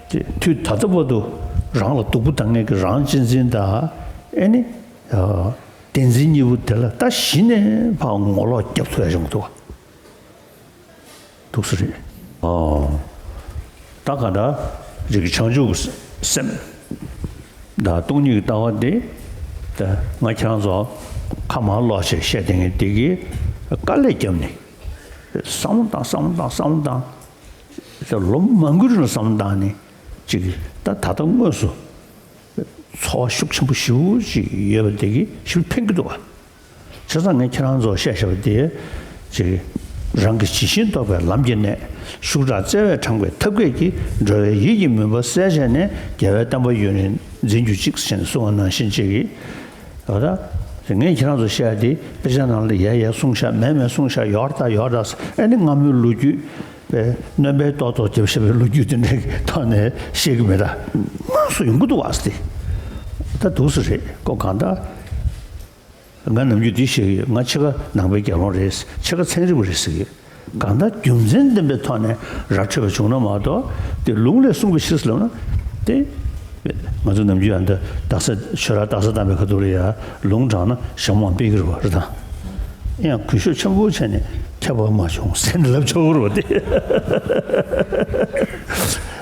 དེ་དུས་ད་ལྟ་བར་དུ་རང་ལ་སྡུག་པོ་བཏང་མཁན་གྱི་རང་གཅེས་འཛིན་དང་ཨེ་ནི། བདེན་འཛིན་གཉིས་པོ་དེ་ལ་ད་གཞི་ནས་ཕར་ངོ་ལོག་རྒྱབ་ཐུབ་ཡ་བྱུང་འདུག་འདུག་ས་རེད། ཨོ། ད་ག་ད་རིག་བྱང་ཆུབ་ཀྱི་སེམས་ད་སྟོང་ཉིད་ཀྱི་ལྟ་བ་འདི་ད་ང་ཁྱེད་རང་ཚོ་ཁ་མང་ལོག་བྱས་བཤད་དེ་ངས་འདི་གི་དཀའ་ལས་བརྒྱབ་ནས་བསམ་བློ་བཏང་བསམ་བློ་བཏང་བསམ་བློ་བཏང་ད་ལོ་མང་པོའི་རིང་ལ་བསམ་བློ་བཏང་ནས་ཅིག་ད་ད་ལྟ་དངོས་སུ། ཚོར་བ་ཤུགས་ཆེན་པོ་ཞེ་པོ་ཅིག་ཡོད་པ་དེ་གིས་ཞེ་པོ་ཕན་གྱི་འདུག་བ། བྱས་ཙང་ངས་ཁྱེད་རང་ཚོར་བཤད་བཞག་པ་དེ་ཅིག་རང་གི་ཇི་བཞིན་རྟོགས་པའི་ལམ་གྱི་གནད་ཤུགས་དྲག་བརྩེ་བས་དྲངས་པའི་ཐབས་མཁས་ཀྱིས་འགྲོ་བའི་ཡིད་ཀྱི་མུན་པ་བསལ་བྱས་ནས་རྒྱལ་བའི་བསྟན་པ་ཡུན་རིང་འཛིན་གྱུར་ཅིག་ཞེས་གསུངས་པ་ནང་བཞིན་ཅིག་གིས་ད་ལྟ་ དེ་ངས་ཁྱེད་རང་ཚོ་བཤད་དེ་དཔེ་ཆ་ནང་ལ་ཡ་ཡ་གསུངས་ཤག་མེད་མེད་གསུངས་ཤག་ཡོད་རེད་ད་ཡོད་རེད་ད་ཟེར། ཨ་ནི་སྔ་མོའི་ལོ་རྒྱུས་པའི་སྣོན་པའི་ཏོག་ཏོག་རྒྱབ་བཞག་པའི་ལོ་རྒྱུས་དེ་འདྲའི་ཐོག་ནས་བཤད་ཀྱི་མེད་ད། དངོས་སུ་ཡོང་གི་འདུག་བ་ཟེར་ཏེ། ད་འདུག་སེ་རེད་ཁོ་གང་ལྟར། ང་ནམ་རྒྱུན་འདི་བཤད་ཀྱི་ཡོད། ང་ཕྱེད་ཀ་ནང་པའི་དགེ་སློང་རེད། ཕྱེད་ཀ་ཚན་རིག་པ་རེད་ཟེར་གྱི་ཡོད། གང་ལྟར་རྒྱུ་མཚན་ལྡན་པའི་ཐོག་ནས་ར་འཕྲོད་པ་བྱུང་ན་མ་གཏོགས་དེ་ལུང་ལས་གསུངས་པའི་ཕྱིར་ཟེར་ལབ་ན་དེ། ང་ཚོ་ནམ་རྒྱུན་ཡང་འདི་རྡ་ས་ཆོས་ར་རྡ་ས་གཏམ་པའི་ཁ་ཐུག་ལ་ཡ་ལུང་དྲངས་ན་ཞྭ་མོ་མ་སྤེལ་གི་རེད་པ་རེད་དང་། ཡང་གུས་ཞབས་ཆེན་པོ་བྱས་ནས་ཁྱབ་པ་མ་བྱུང་ཟེར་ནས་ལབ་ཆོག་གི་རེད་པ་དེ།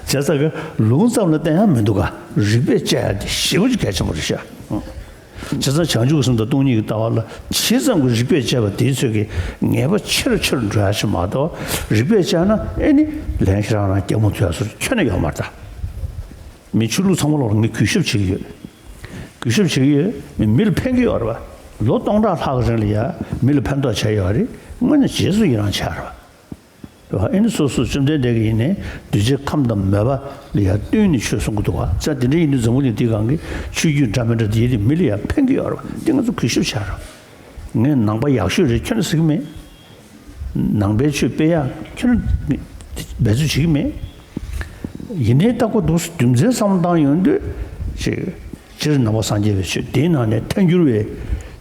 བྱས་ཙང་གི་ལུང་ཙམ་ལ་བརྟེན་ཡ་མི་འདུག་ག་རིགས་པས་དཔྱད་ཡ་དེ་ཞེ་པོ་ཅིག་གལ་ཆེན་པོ་རེད་ཤག་བྱས་ཙང་བྱང་ཆུབ་སེམས་དང་སྟོང་ཉིད་ཀྱི་ལྟ་བ་ལ་ཇི་ཙམ་གྱི་རིགས་པས་དཔྱད་པ་དེའི་ཚོད་ཀྱིས་ངེས་པ་ཆེ་རུ་ཆེ་རུ་འགྲོ་ཡ་ཞིག་མ་གཏོགས། རིགས་པས་དཔྱད་ན་ཨེ་ནི་ལན་ཞིག་རང་རང་རྒྱག་མ་ཐུབ་ཡ་སོགས་ཁྱོན་ནས་ཡོད་མ་རེད་ད། མི་ཆོས་ལུགས་ཚང་མ་ལོག་ལ་ངས་གུས་ཞབས་བྱེད་ཀྱི་ཡོད། གུས་ཞབས་བྱེད་ཀྱི་ཡོད། མི་མི་ལ་ཕན་གྱི་ཡོད་རེད་པ། ལོ་སྟོང་ཕྲག་ལྷག་གི་རིང་ལ་ཡ་མི་ལ་ཕན་ཐོགས་བྱས་ཡོད་རེད། དངོས་གནས་རྗེས་སུ་ཡི་རང་བྱས་རེད་པ། ཨེ་ནི་སོ་སོ་བཅོམ་ལྡན་འདས་ཀྱིས་ཡིན་ནའི་འདུས་བྱས་ཁམས་དང་མོས་པ་ལ་ཡང་བསྟུན་ནས་ཆོས་གསུང་གི་འདུག་བ། ས་དེ་འདྲ་ཡིན་དུས་འཛམ་བུ་གླིང་འདིའི་སྒང་གི་ཆོས་བརྒྱུད་འདྲ་མི་འདྲ་དེ་ཡིན་དུས་མི་ལ་ཡང་ཕན་གྱི་ཡོད་རེད་བ། འདི་ང་ཚོ་གུས་ཞབས་བྱ་རོགས། ངས་ནང་པ་ཡག་ཤོས་རེད་ཁྱོན་ནས་ཟེར་གྱི་མེད། ནང་པའི་ཆོས་སྤེལ་ཡག་ཁྱོན་ནས་འབད་རྩོལ་བྱེད་ཀྱི་མེད། ཡིན་ནའི་ལྟ་སྒོ་འདུག་རྒྱུ་མཚན་བསམ་བློ་བཏང་ཡོང་དུས་ཅིག་སྤྱིར་ནང་པ་སངས་རྒྱས་པའི་ཆོས་དེའི་ནང་ནས་ཐལ་འགྱུར་བའི་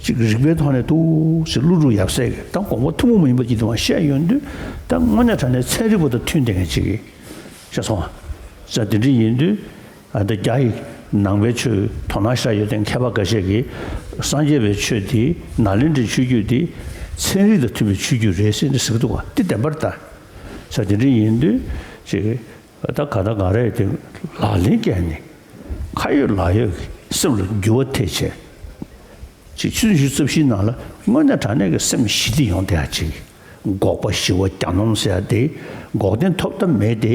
ཅིག་རིགས་པའི་ཐོག་ནས་འདུག་ཟེར་ཀླུ་སྒྲུབ་ཡབ་སྲས་ཀྱིས་ད་དགོངས་པ་ཐུན་མོང་མ་ཡིན་པ་ཅིག་དེ་མ་བཤད་ཡོང་དུས་ད་དངོས་གནས་དྲང་གནས་ཚན་རིག་པ་དང་མཐུན་བསྡད་མཁན་ཅིག་གིས་བཤད་སོང་བ། ས་དེ་འདྲ་ཡིན་དུས་ཨ་ད་རྒྱ་ཡི་ནང་པའི་ཆོས་དོ་སྣང་ཤར་ཡོད་དེ་མཁས་པ་འགའ་ཤས་ཀྱིས་སངས་རྒྱས་པའི་ཆོས་དེ་ནཱ་ལེནྡྲའི་ཆོས་བརྒྱུད་དེ་ཚན་རིག་དང་མཐུན་པའི་ཆོས་བརྒྱུད་རེད་ཟེར་ནས་ཟེར་གྱི་འདུག་བ། དེ་བདེན་པ་རེད་ད། ས་དེ་འདྲ་ཡིན་དུས་ཅིག་ད་ག་ད་ག་རེ་དེ་ལག་ལེན་བཀལ་ནས་ཁ་ཡོད་ལག་ཡོད་ཀྱི་སེམས་ལ་འགྱུར་བ་ཐེབས་བྱས། ཅིག་ཆུ་ཚོད་ཉི་ཤུ་རྩ་བཞིའི་ནང་ལ་དངོས་གནས་དྲང་གནས་ཀྱི་སེམས་ཞི་བདེ་ཡོང་བསྡད་ཡ་ཅིག་འགོག་པ་ཞི་བ་གྱ་ནོམ་ཟེར་ཡ་དེ་འགོག་བདེན་ཐོབ་ཐབས་མེད་དེ་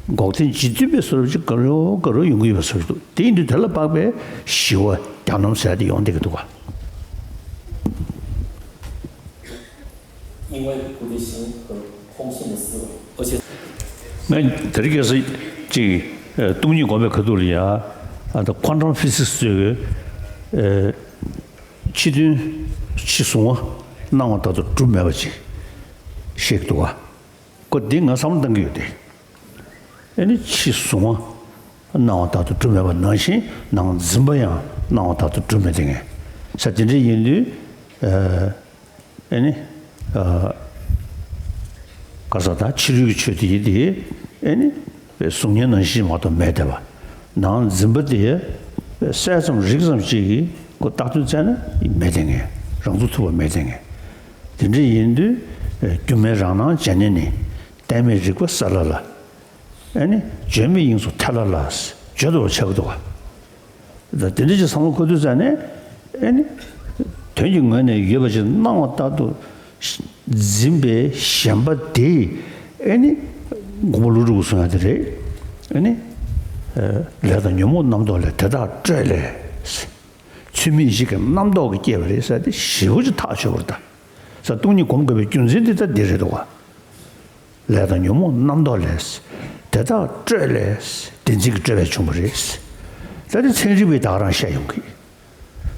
འགོག་བདེན་རྗེ་བཙུན་པའི་བཟོ་འདྲ་ཅིག་ག་རུ་ག་རུ་ཡོང་གི་ཡོད་པ་བཟོ་འདྲ་འདུག་དེ་ཡིན་དུས་དེ་ལ་དཔག་པའི་ཞི་བ་གྱ་ནོམ་ཟེར་ཡ་དེ་ཡོང་བསྡད་ཀྱི་འདུག་ག 因为不离心和空性的思维，而且 ང་དེ་རིང་ཁ་སང་ཅིག་ཨ་སྟོང་ཉིད་སྒོམ་པའི་ཁ་ཐུག་ལ་ཡ་ཨ་ད་ཁོ་ཊམ་ཕི་སིག་སི་ཟེར་བའི་ཨ་ཕྱི་དོན་ཕྱི་གཟུང་བ་སྣང་བ་ལྟར་དུ་གྲུབ་མེད་པ་ཅིག་བཤད་ཀྱི་འདུག་ག་ཁོ་འདི་ང་བསམ་བློ་བཏང་གི་ཡོད་དེ། ཨ་ནི་ཕྱི་གཟུང་བ་སྣང་བ་ལྟར་དུ་གྲུབ་མེད་པ་ནང་བཞིན་ནང་འཛིན་པ་ཡང་སྣང་བ་ལྟར་དུ་གྲུབ་མེད་དེ་ངས་ས་དེ་འདྲ་ཡིན་དུས་ཨ་ནི་ཨ་ག་ས་ད་ཕྱི་རོལ་གྱི་ཆོས་དེ་ཡིན་དེ་ཨ་ནི་གཟུང་བརྙན་ནང་བཞིན་མ་གཏོགས་མེད་བསྡད་པ། ནང་འཛིན་པ་དེ་གསལ་ཙམ་རིག་ཙམ་ཅིག་གིས་ཁོ་བཏགས་དོན་བཙལ་ན་མེད་དེ་ངས་རང་ཚུགས་ཐུབ་པ་མེད་དེ་ངས། དེ་འདྲ་ཡིན་དུས་སྒྱུ་མའི་རང་སྣང་བྱས་ནས་ནི་གཏན་མེད་རིག་པ་གསལ་ལ་ལ། ཨ་ནི་བརྗོད་མེད་དབྱིངས་སུ་ཐལ་ལ་ལ། བརྗོད་འདོར་བ་ཆགས་ཀྱི་འདུག་ག་ད་དེ་འདྲ་ཅིག་བསམ་བློ་འཁོར་དུས་ཙང་ནས་ཨ་ནི་དོན་གྱི་ངོས་ནས་ཡོད་པ་ཅིག་སྣང་བ་ལྟར་དུ་འཛིན་པའི་ཞེན་པ་དེ་ཨ་ནི་མགོན་པོ་ཀླུ་སྒྲུབ་ཀྱིས་གསུང་ཡ་དེ་རེད། ཨ་ནི་ལས་དང་ཉོན་མོངས་རྣམ་རྟོག་ལས་དེ་དག་སྤྲོས་ལས། ཚུལ་མིན་ཡིད་བྱེད་ཀྱི་རྣམ་རྟོག་གིས་བསྐྱེད་པ་རེད་ཟེར་ཏེ་ཞེ་པོ་ཅིག་ཐག་ཆོད་པ་རེད་ད། ས་སྟོང་ཉིད་སྒོམ་དགོས་པའི་རྒྱུ་མཚན་འདི་ལྟ་འདི་རེད་འདུག་ག་ལས་དང་ཉོན་མོངས་རྣམ་རྟོག་ལས། དེ་དག་སྤྲོས་ལས། བདེན་འཛིན་གྱིས་སྤྲོས་པས་བྱུང་བ་རེད། ད་དེ་ཚན་རིག་པས་ད་ག་རང་བཤད་ཡོང་གི་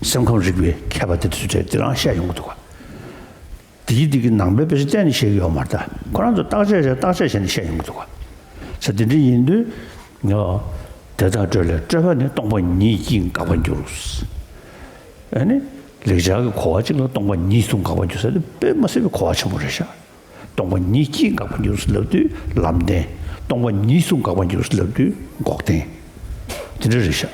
སེམས་ཁམས་རིག་པའི་མཁས་པ་དེ་ཚོས་དེ་རང་བཤད་ཡོང་གི་འདུག་ག་དེ་ཡི་དེ་གི་ནང་པའི་དཔེ་ཆ་གཏན་ནས་བཤད་ཀྱི་ཡོད་མ་རེད་ད། ཁོ་རང་ཚོ་བརྟག་དཔྱད་བྱས་བརྟག་དཔྱད་བྱས་ནས་བཤད་ཡོང་གི་འདུག་ག་ས་དེ་འདྲ་ཡིན་དུས། ང་། དེ་དག་སྤྲོས་ལས་སྤྲོས་པ་ནི་སྟོང་པ་ཉིད་ཀྱིས་འགག་པར་འགྱུར། ཨ་ནི། ལེགས་སྦྱར་གྱི་གོ་བ་གཅིག་ལ་སྟོང་པ་ཉིད་དུ་འགག་པར་འགྱུར་ཟེར་ཏེ་དཔེ་མ་སྲིད་པའི་གོ་བ་ཆེན་པོ་རེད་ཤག་སྟོང་པ་ཉིད་ཀྱིས་འགག་པར་འགྱུར་ལབ་དུས་ལམ་བདེན། སྟོང་པ་ཉིད་དུ་འགག་པར་འགྱུར་ལབ་དུས་འགོག་བདེན། དེ་འདྲ་རེད་ཤག་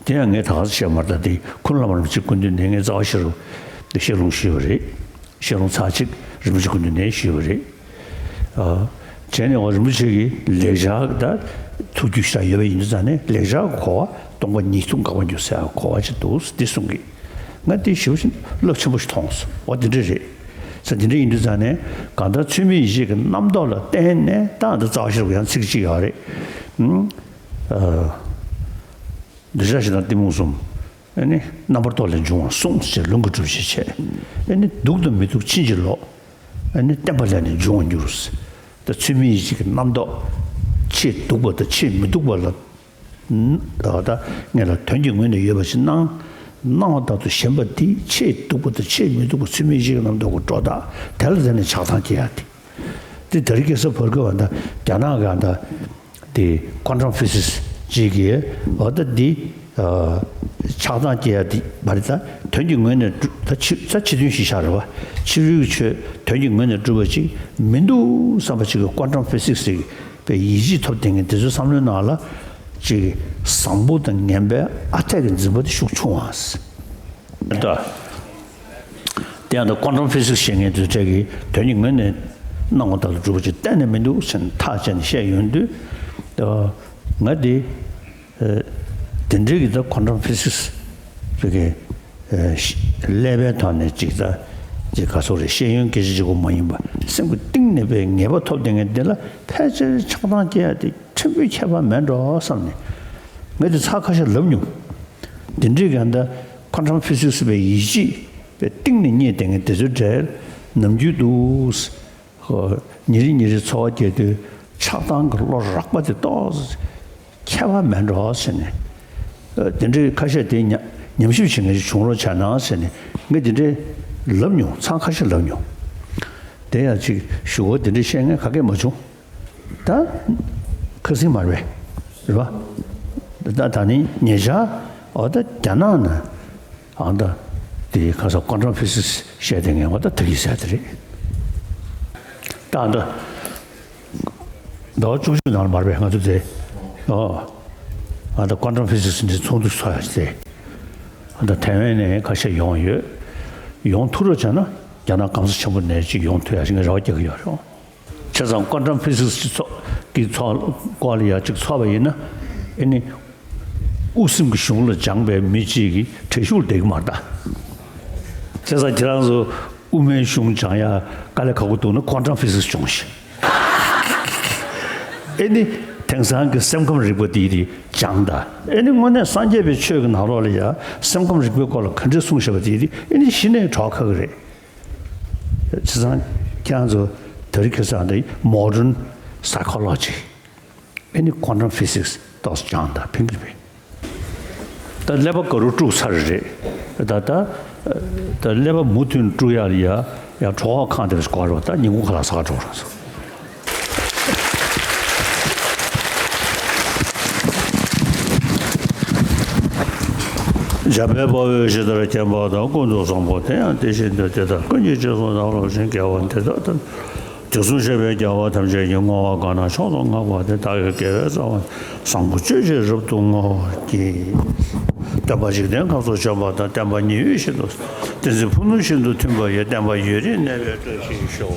དེ་ཡང་ངས་ད་ག་ཚོད་བཤད་མ་རེད་ད། དེ་ཁུ་ནུ་བླ་མ་རིན་པོ་ཆེ་སྐུ་མདུན་ནས་ངས་རྩ་བ་ཤེས་རབ་དེ་བཤད་ལུང་ཞུས་པ་རེད། བཤད་ལུང་ཚར་གཅིག་རིན་པོ་ཆེ་སྐུ་མདུན་ནས་ཞུས་པ་རེད། ཨ། བྱས་ནས་འོ་རིན་པོ་ཆེ་གིས་ལེགས་སྦྱར་ད་ཐུགས་རྒྱུད་ཤ་ཡོད་པ་ཡིན་དུས་ཙང་ནས་ལེགས་སྦྱར་གྱི་གོ་བ་སྟོང་པ་ཉིད་དུ་འགག་པར་འགྱུར་ཟེར་གོ་བ་ཅིག་འདུག་འདི་གསུང་གི་ང་དེ་ཞེ་པོ་ཅིག་རླབས་ཆེན་པོ་ཞིག་མཐོང་སོང་། འོ་དེ་འདྲ་རེད། ས་དེ་འདྲ་ཡིན་དུས་ཙང་ནས་གང་ལྟར་ཚུལ་མིན་ཡིད་བྱེད་ཀྱི་རྣམ་རྟོག་ལ་བརྟེན་ནས་ད་འདི་རྩ་བ་ཤེས་རབ་ཡང་ཚིག་གཅིག་ཡོད་རེད། ཨུམ། ཨ། འདོད་ཆགས་ཞེ་སྡང་གཏི་མུག་གསུམ། ཨ་ནི་རྣམ་པར་རྟོག་ལས་འབྱུང་བ་གསུམ་ཟེར་ལུང་གི་སྒྲུབ་བྱེད་བྱས། ཨ་ནི་སྡུག་དང་མི་སྡུག་ཕྱིན་ཅི་ལོག་ཨ་ནི་བརྟན་པ་ལས་ནི་འབྱུང་བར་འགྱུར། ད་ཚུལ་མིན་ཡིད་བྱེད་ཀྱི་རྣམ་རྟོག་ཆེས་སྡུག་པ་དང་ཆེས་མི་སྡུག་པ་ལ། ད་ད་ངེད་ལ་དོན་གྱི་ངོས་ནས་ཡོད་པ་ཞིག་སྣང་། སྣང་བ་ལྟར་དུ་ཞེན་པ་འདི་ཆེས་སྡུག་པ་དང་ཆེས་མི་སྡུག་པ་ཚུལ་མིན་ཞིག་གི་ནང་འདུག་གོ་འགྲོ་ད། དེ་ལ་བརྟེན་ནས་ཆགས་སྡང་སྐྱེ་ཡ་དེ། དེ་དེ་རིང་ཁ་སང་བར་སྐབས་ད་རྒྱ་ནག་གི་ད་དེ་ཀོན་ཊམ་ཕི་སིག་སི་ཅིག་གིས་འོ་ད་འདི་ཆགས་སྡང་སྐྱེ་ཡ་དེ་མ་རེད། ད་དོན་གྱི་ངོས་ནས་ད་ཕྱི་ད་ཕྱི་དོན་ཞིག་ཤར་རེད་བ། ཕྱི་རོལ་གྱི་ཆོས་དོན་གྱི་ངོས་ནས་གྲུབ་པ་ཅིག་མི་འདུག་བསམ་པ་ཅིག་གི་ཀོན་ཊམ་ཕི་སིག་སི་ཟེར་བའི་ཡིད་ཆེས་ཐོབ་བསྡད་མཁན་དེ་ཚོའི་བསམ་བློའི་ནང་ལ་ཅིག་བཟང་པོ་དང་ངན་པའི་ཨ་འཐས་ཀྱི་འཛིན་པ་དེ་ཤུགས་ཆུང་བ། ད། དེ་ཡང་ད་ཀོན་ཊམ་ཕི་སིག་སི་ཤེས་མཁན་དེ་ཚོ་གིས་དོན་གྱི་ངོས་ནས་སྣང་བ་ལྟར་དུ་གྲུབ་པ་ཅིག་གཏན་ནས་མི་འདུག་ཟེར་ནས་ཐག་བཅད་ནས་བཤད་ཡོང་དུས། ད་ང་དེ་དེ་འདྲའི་གི་ད་ཀོན་ཊམ་ཕི་སིག་སི་རེ་གི་ཀླད་པའི་ཐོག་ནས་ཅིག་ད་ཅིག་ག་སོགས་རེ་ཤེས་ཡོན་སྐད་ཆ་གཅིག་པོ་མ་ཡིན་པ་སེམས་ཀྱི་གཏིང་ནས་པའི་ངེས་པ་ཐོབ་བསྡད་མཁན་དེ་ལ་ཕལ་ཆེར་ཆགས་སྡང་སྐྱེ་ཡ་དེ་ཕྲན་བུའི་ཁྱད་པར་མེད་འགྲོ་བསམ་ནས་ངས་དེ་ཚར་ཁ་ཤས་ལབ་མྱོང་། དེ་འདྲའི་ག་ད་ཀོན་ཊམ་ཕི་སིག་སི་པའི་ཡིད་ཆེས་པའི་གཏིང་ནས་རྙེད་བསྡད་མཁན་དེ་ཚོའི་གྲས་ནམ་རྒྱུན་དུ་ཉིན་རེ་ཉིན་རེ་འཚོ་བ་སྐྱེལ་དུས་ཆགས་སྡང་གི་བློ་རགས་པ་དེ་ཏོག་ཙམ་ཁྱད་པར་མེད་འགྲོ་ཟེར་ནས། དེ་འདྲའི་ཁ་ཤས་དེ་ཉ་ཉམས་ཞིབ་བྱེད་མཁན་ཞིག་བྱུང་རོགས་བྱས་ན་ཟེར་ནས་ངས་དེ་འདྲའི་ལབ་མྱོང་། ཚར་ཁ་ཤས་ལབ་མྱོང་། དེ་ཡང་ཅིག་ཞུ་བ་དེ་འདྲའི་བཤད་མཁན་ག་གེ་མ་བྱུང་། ད་ཁ་སང་མ་རེད་པས། རེད་པ། ད་ད་ནི་ཉེ་ཆར་འོ་ད་རྒྱ་ནག་ནས་ཨ་ད་དེ་ཁ་སང་ཀོན་ཊམ་ཕི་སིག་སི་བཤད་དེ་ངས་འོ་ད་ད་གི་ཟེར་དེ་རེད། ད་ཨ་ད་ཟླ་བ་བཅུ་གཅིག་ནང་ལ་མ་རེད་པས་ང་ཚོ་དེ། ཨོ། ཨ་ད་ཀོན་ཊམ་ཕི་སིག་སི་འདི་ཚོགས་འདུ་ཚོགས་ཡ་ཟེར། ཨ་ད་ཐའེ་ཝན་ནས་ཁ་ཤས་ཡོང་ཡོད། ཡོང་ཐུབ་རོགས་བྱས་ན་རྒྱ་ནག་སྐམ་ས་ཆེན་པོ་ནས་ཅིག་ཡོང་ཐུབ་ཡ་ཞིག་ངས་རེ་བ་རྒྱག་གི་ཡོད་རེད། བྱས་ཙང་ཀོན་ཊམ་ཕི་སིག་སི་ཚོགས་ཀྱི་ཚོགས་སྐོར་ལ་ཡ་གཅིག་ཚོགས་པ་ཡིན་ན་ཨེ་ནི་དབུ་སེམས་ཀྱི་གཞུང་ལ་སྦྱངས་པའི་མི་གཅིག་གིས་བྲེལ་ཤུགས་བསྡད་ཀྱི་མ་རེད་ད། བྱས་ཙང་ཁྱེད་རང་ཚོ་དབུ་མའི་གཞུང་སྦྱང་ཡ་དཀའ་ལས་ཁག་པོ་འདུག་ན་ཀོན་ཊམ་ཕི་སིག་སི་སྦྱོངས་ཤིག་ཨེ་ནི་དེང་སང་གི་སེམས་ཁམས་རིག་པ་དེ་དེ་སྦྱངས་ད། ཨེ་ནི་དངོས་གནས་སངས་རྒྱས་པའི་ཆོས་ཀྱི་ནང་ལོགས་ལ་ཡ་སེམས་ཁམས་རིག་པའི་སྐོར་ལ་ག་འདྲས་གསུངས་བཞག་པ་དེ་དེ་ཨེ་ནི་གཞི་ནས་གྲོགས་ཁག་གི་རེད། བྱས་ཙང་ཁྱེད་རང་ཚོ་དེ་རིང་ཁ་སང་འདི་མོ་ཌརན་སའི་ཁོ་ལོ་ཇི་ཨེ་ནི་ཀོན་ཊམ་ཕི་སིག་སི་ཏོག་ཙམ་སྦྱངས་དང་ཕན་གྱི་རེད། ད་ཀླད་པ་ག་རུ་དཀྲུགས་ཚར་རེད། ད་ད་ད་ཀླད་པ་མུ་མཐུད་དཀྲུགས་ཡ་ལ་ཡ་ཡང་གྲོད་ཁོག་ཁེངས་དེ་སྐོར་རོ། ད་ཉིན་གུང་ཁ་ལག་ཟ་ག་འགྲོ་རོགས་སོང་། འཇམ་དཔལ་དཔའ་བོས་ཇི་ལྟར་མཁྱེན་པ་དང་། ཀུན་ཏུ་བཟང་པོ་དེ་ཡང་དེ་བཞིན་ཏེ། དེ་ལྟར་ཀུན་གྱི་རྗེས་སུ་བདག་སློབ་ཅིང་། དགེ་བ་འདི་དག་ལྟར། དུས་གསུམ་གཤེགས་པའི་རྒྱལ་བ་ཐམས་ཅད་ཀྱིས། བསྔོ་བ་གང་ན་མཆོག་ཏུ་བསྔགས་པ་དེས། བདག་གི་དགེ་བའི་རྩ་བ་ནི། བཟང་པོ་སྤྱོད་ཕྱིར་རབ་ཏུ་བསྔོ་བར་བགྱི། སྟོན་པ་འཇིག་རྟེན་ཁམས་སུ་བྱོན་པ་དང་། བསྟན་པ་ཉི་འོད་བཞིན་དུ། བསྟན་འཛིན་ཕུ་ནུ་བཞིན་དུ་མཐུན་པ་ཡི། བསྟན་པ་ཡུན་རིང་གནས་པའི་བཀྲ་ཤིས་ཤོག།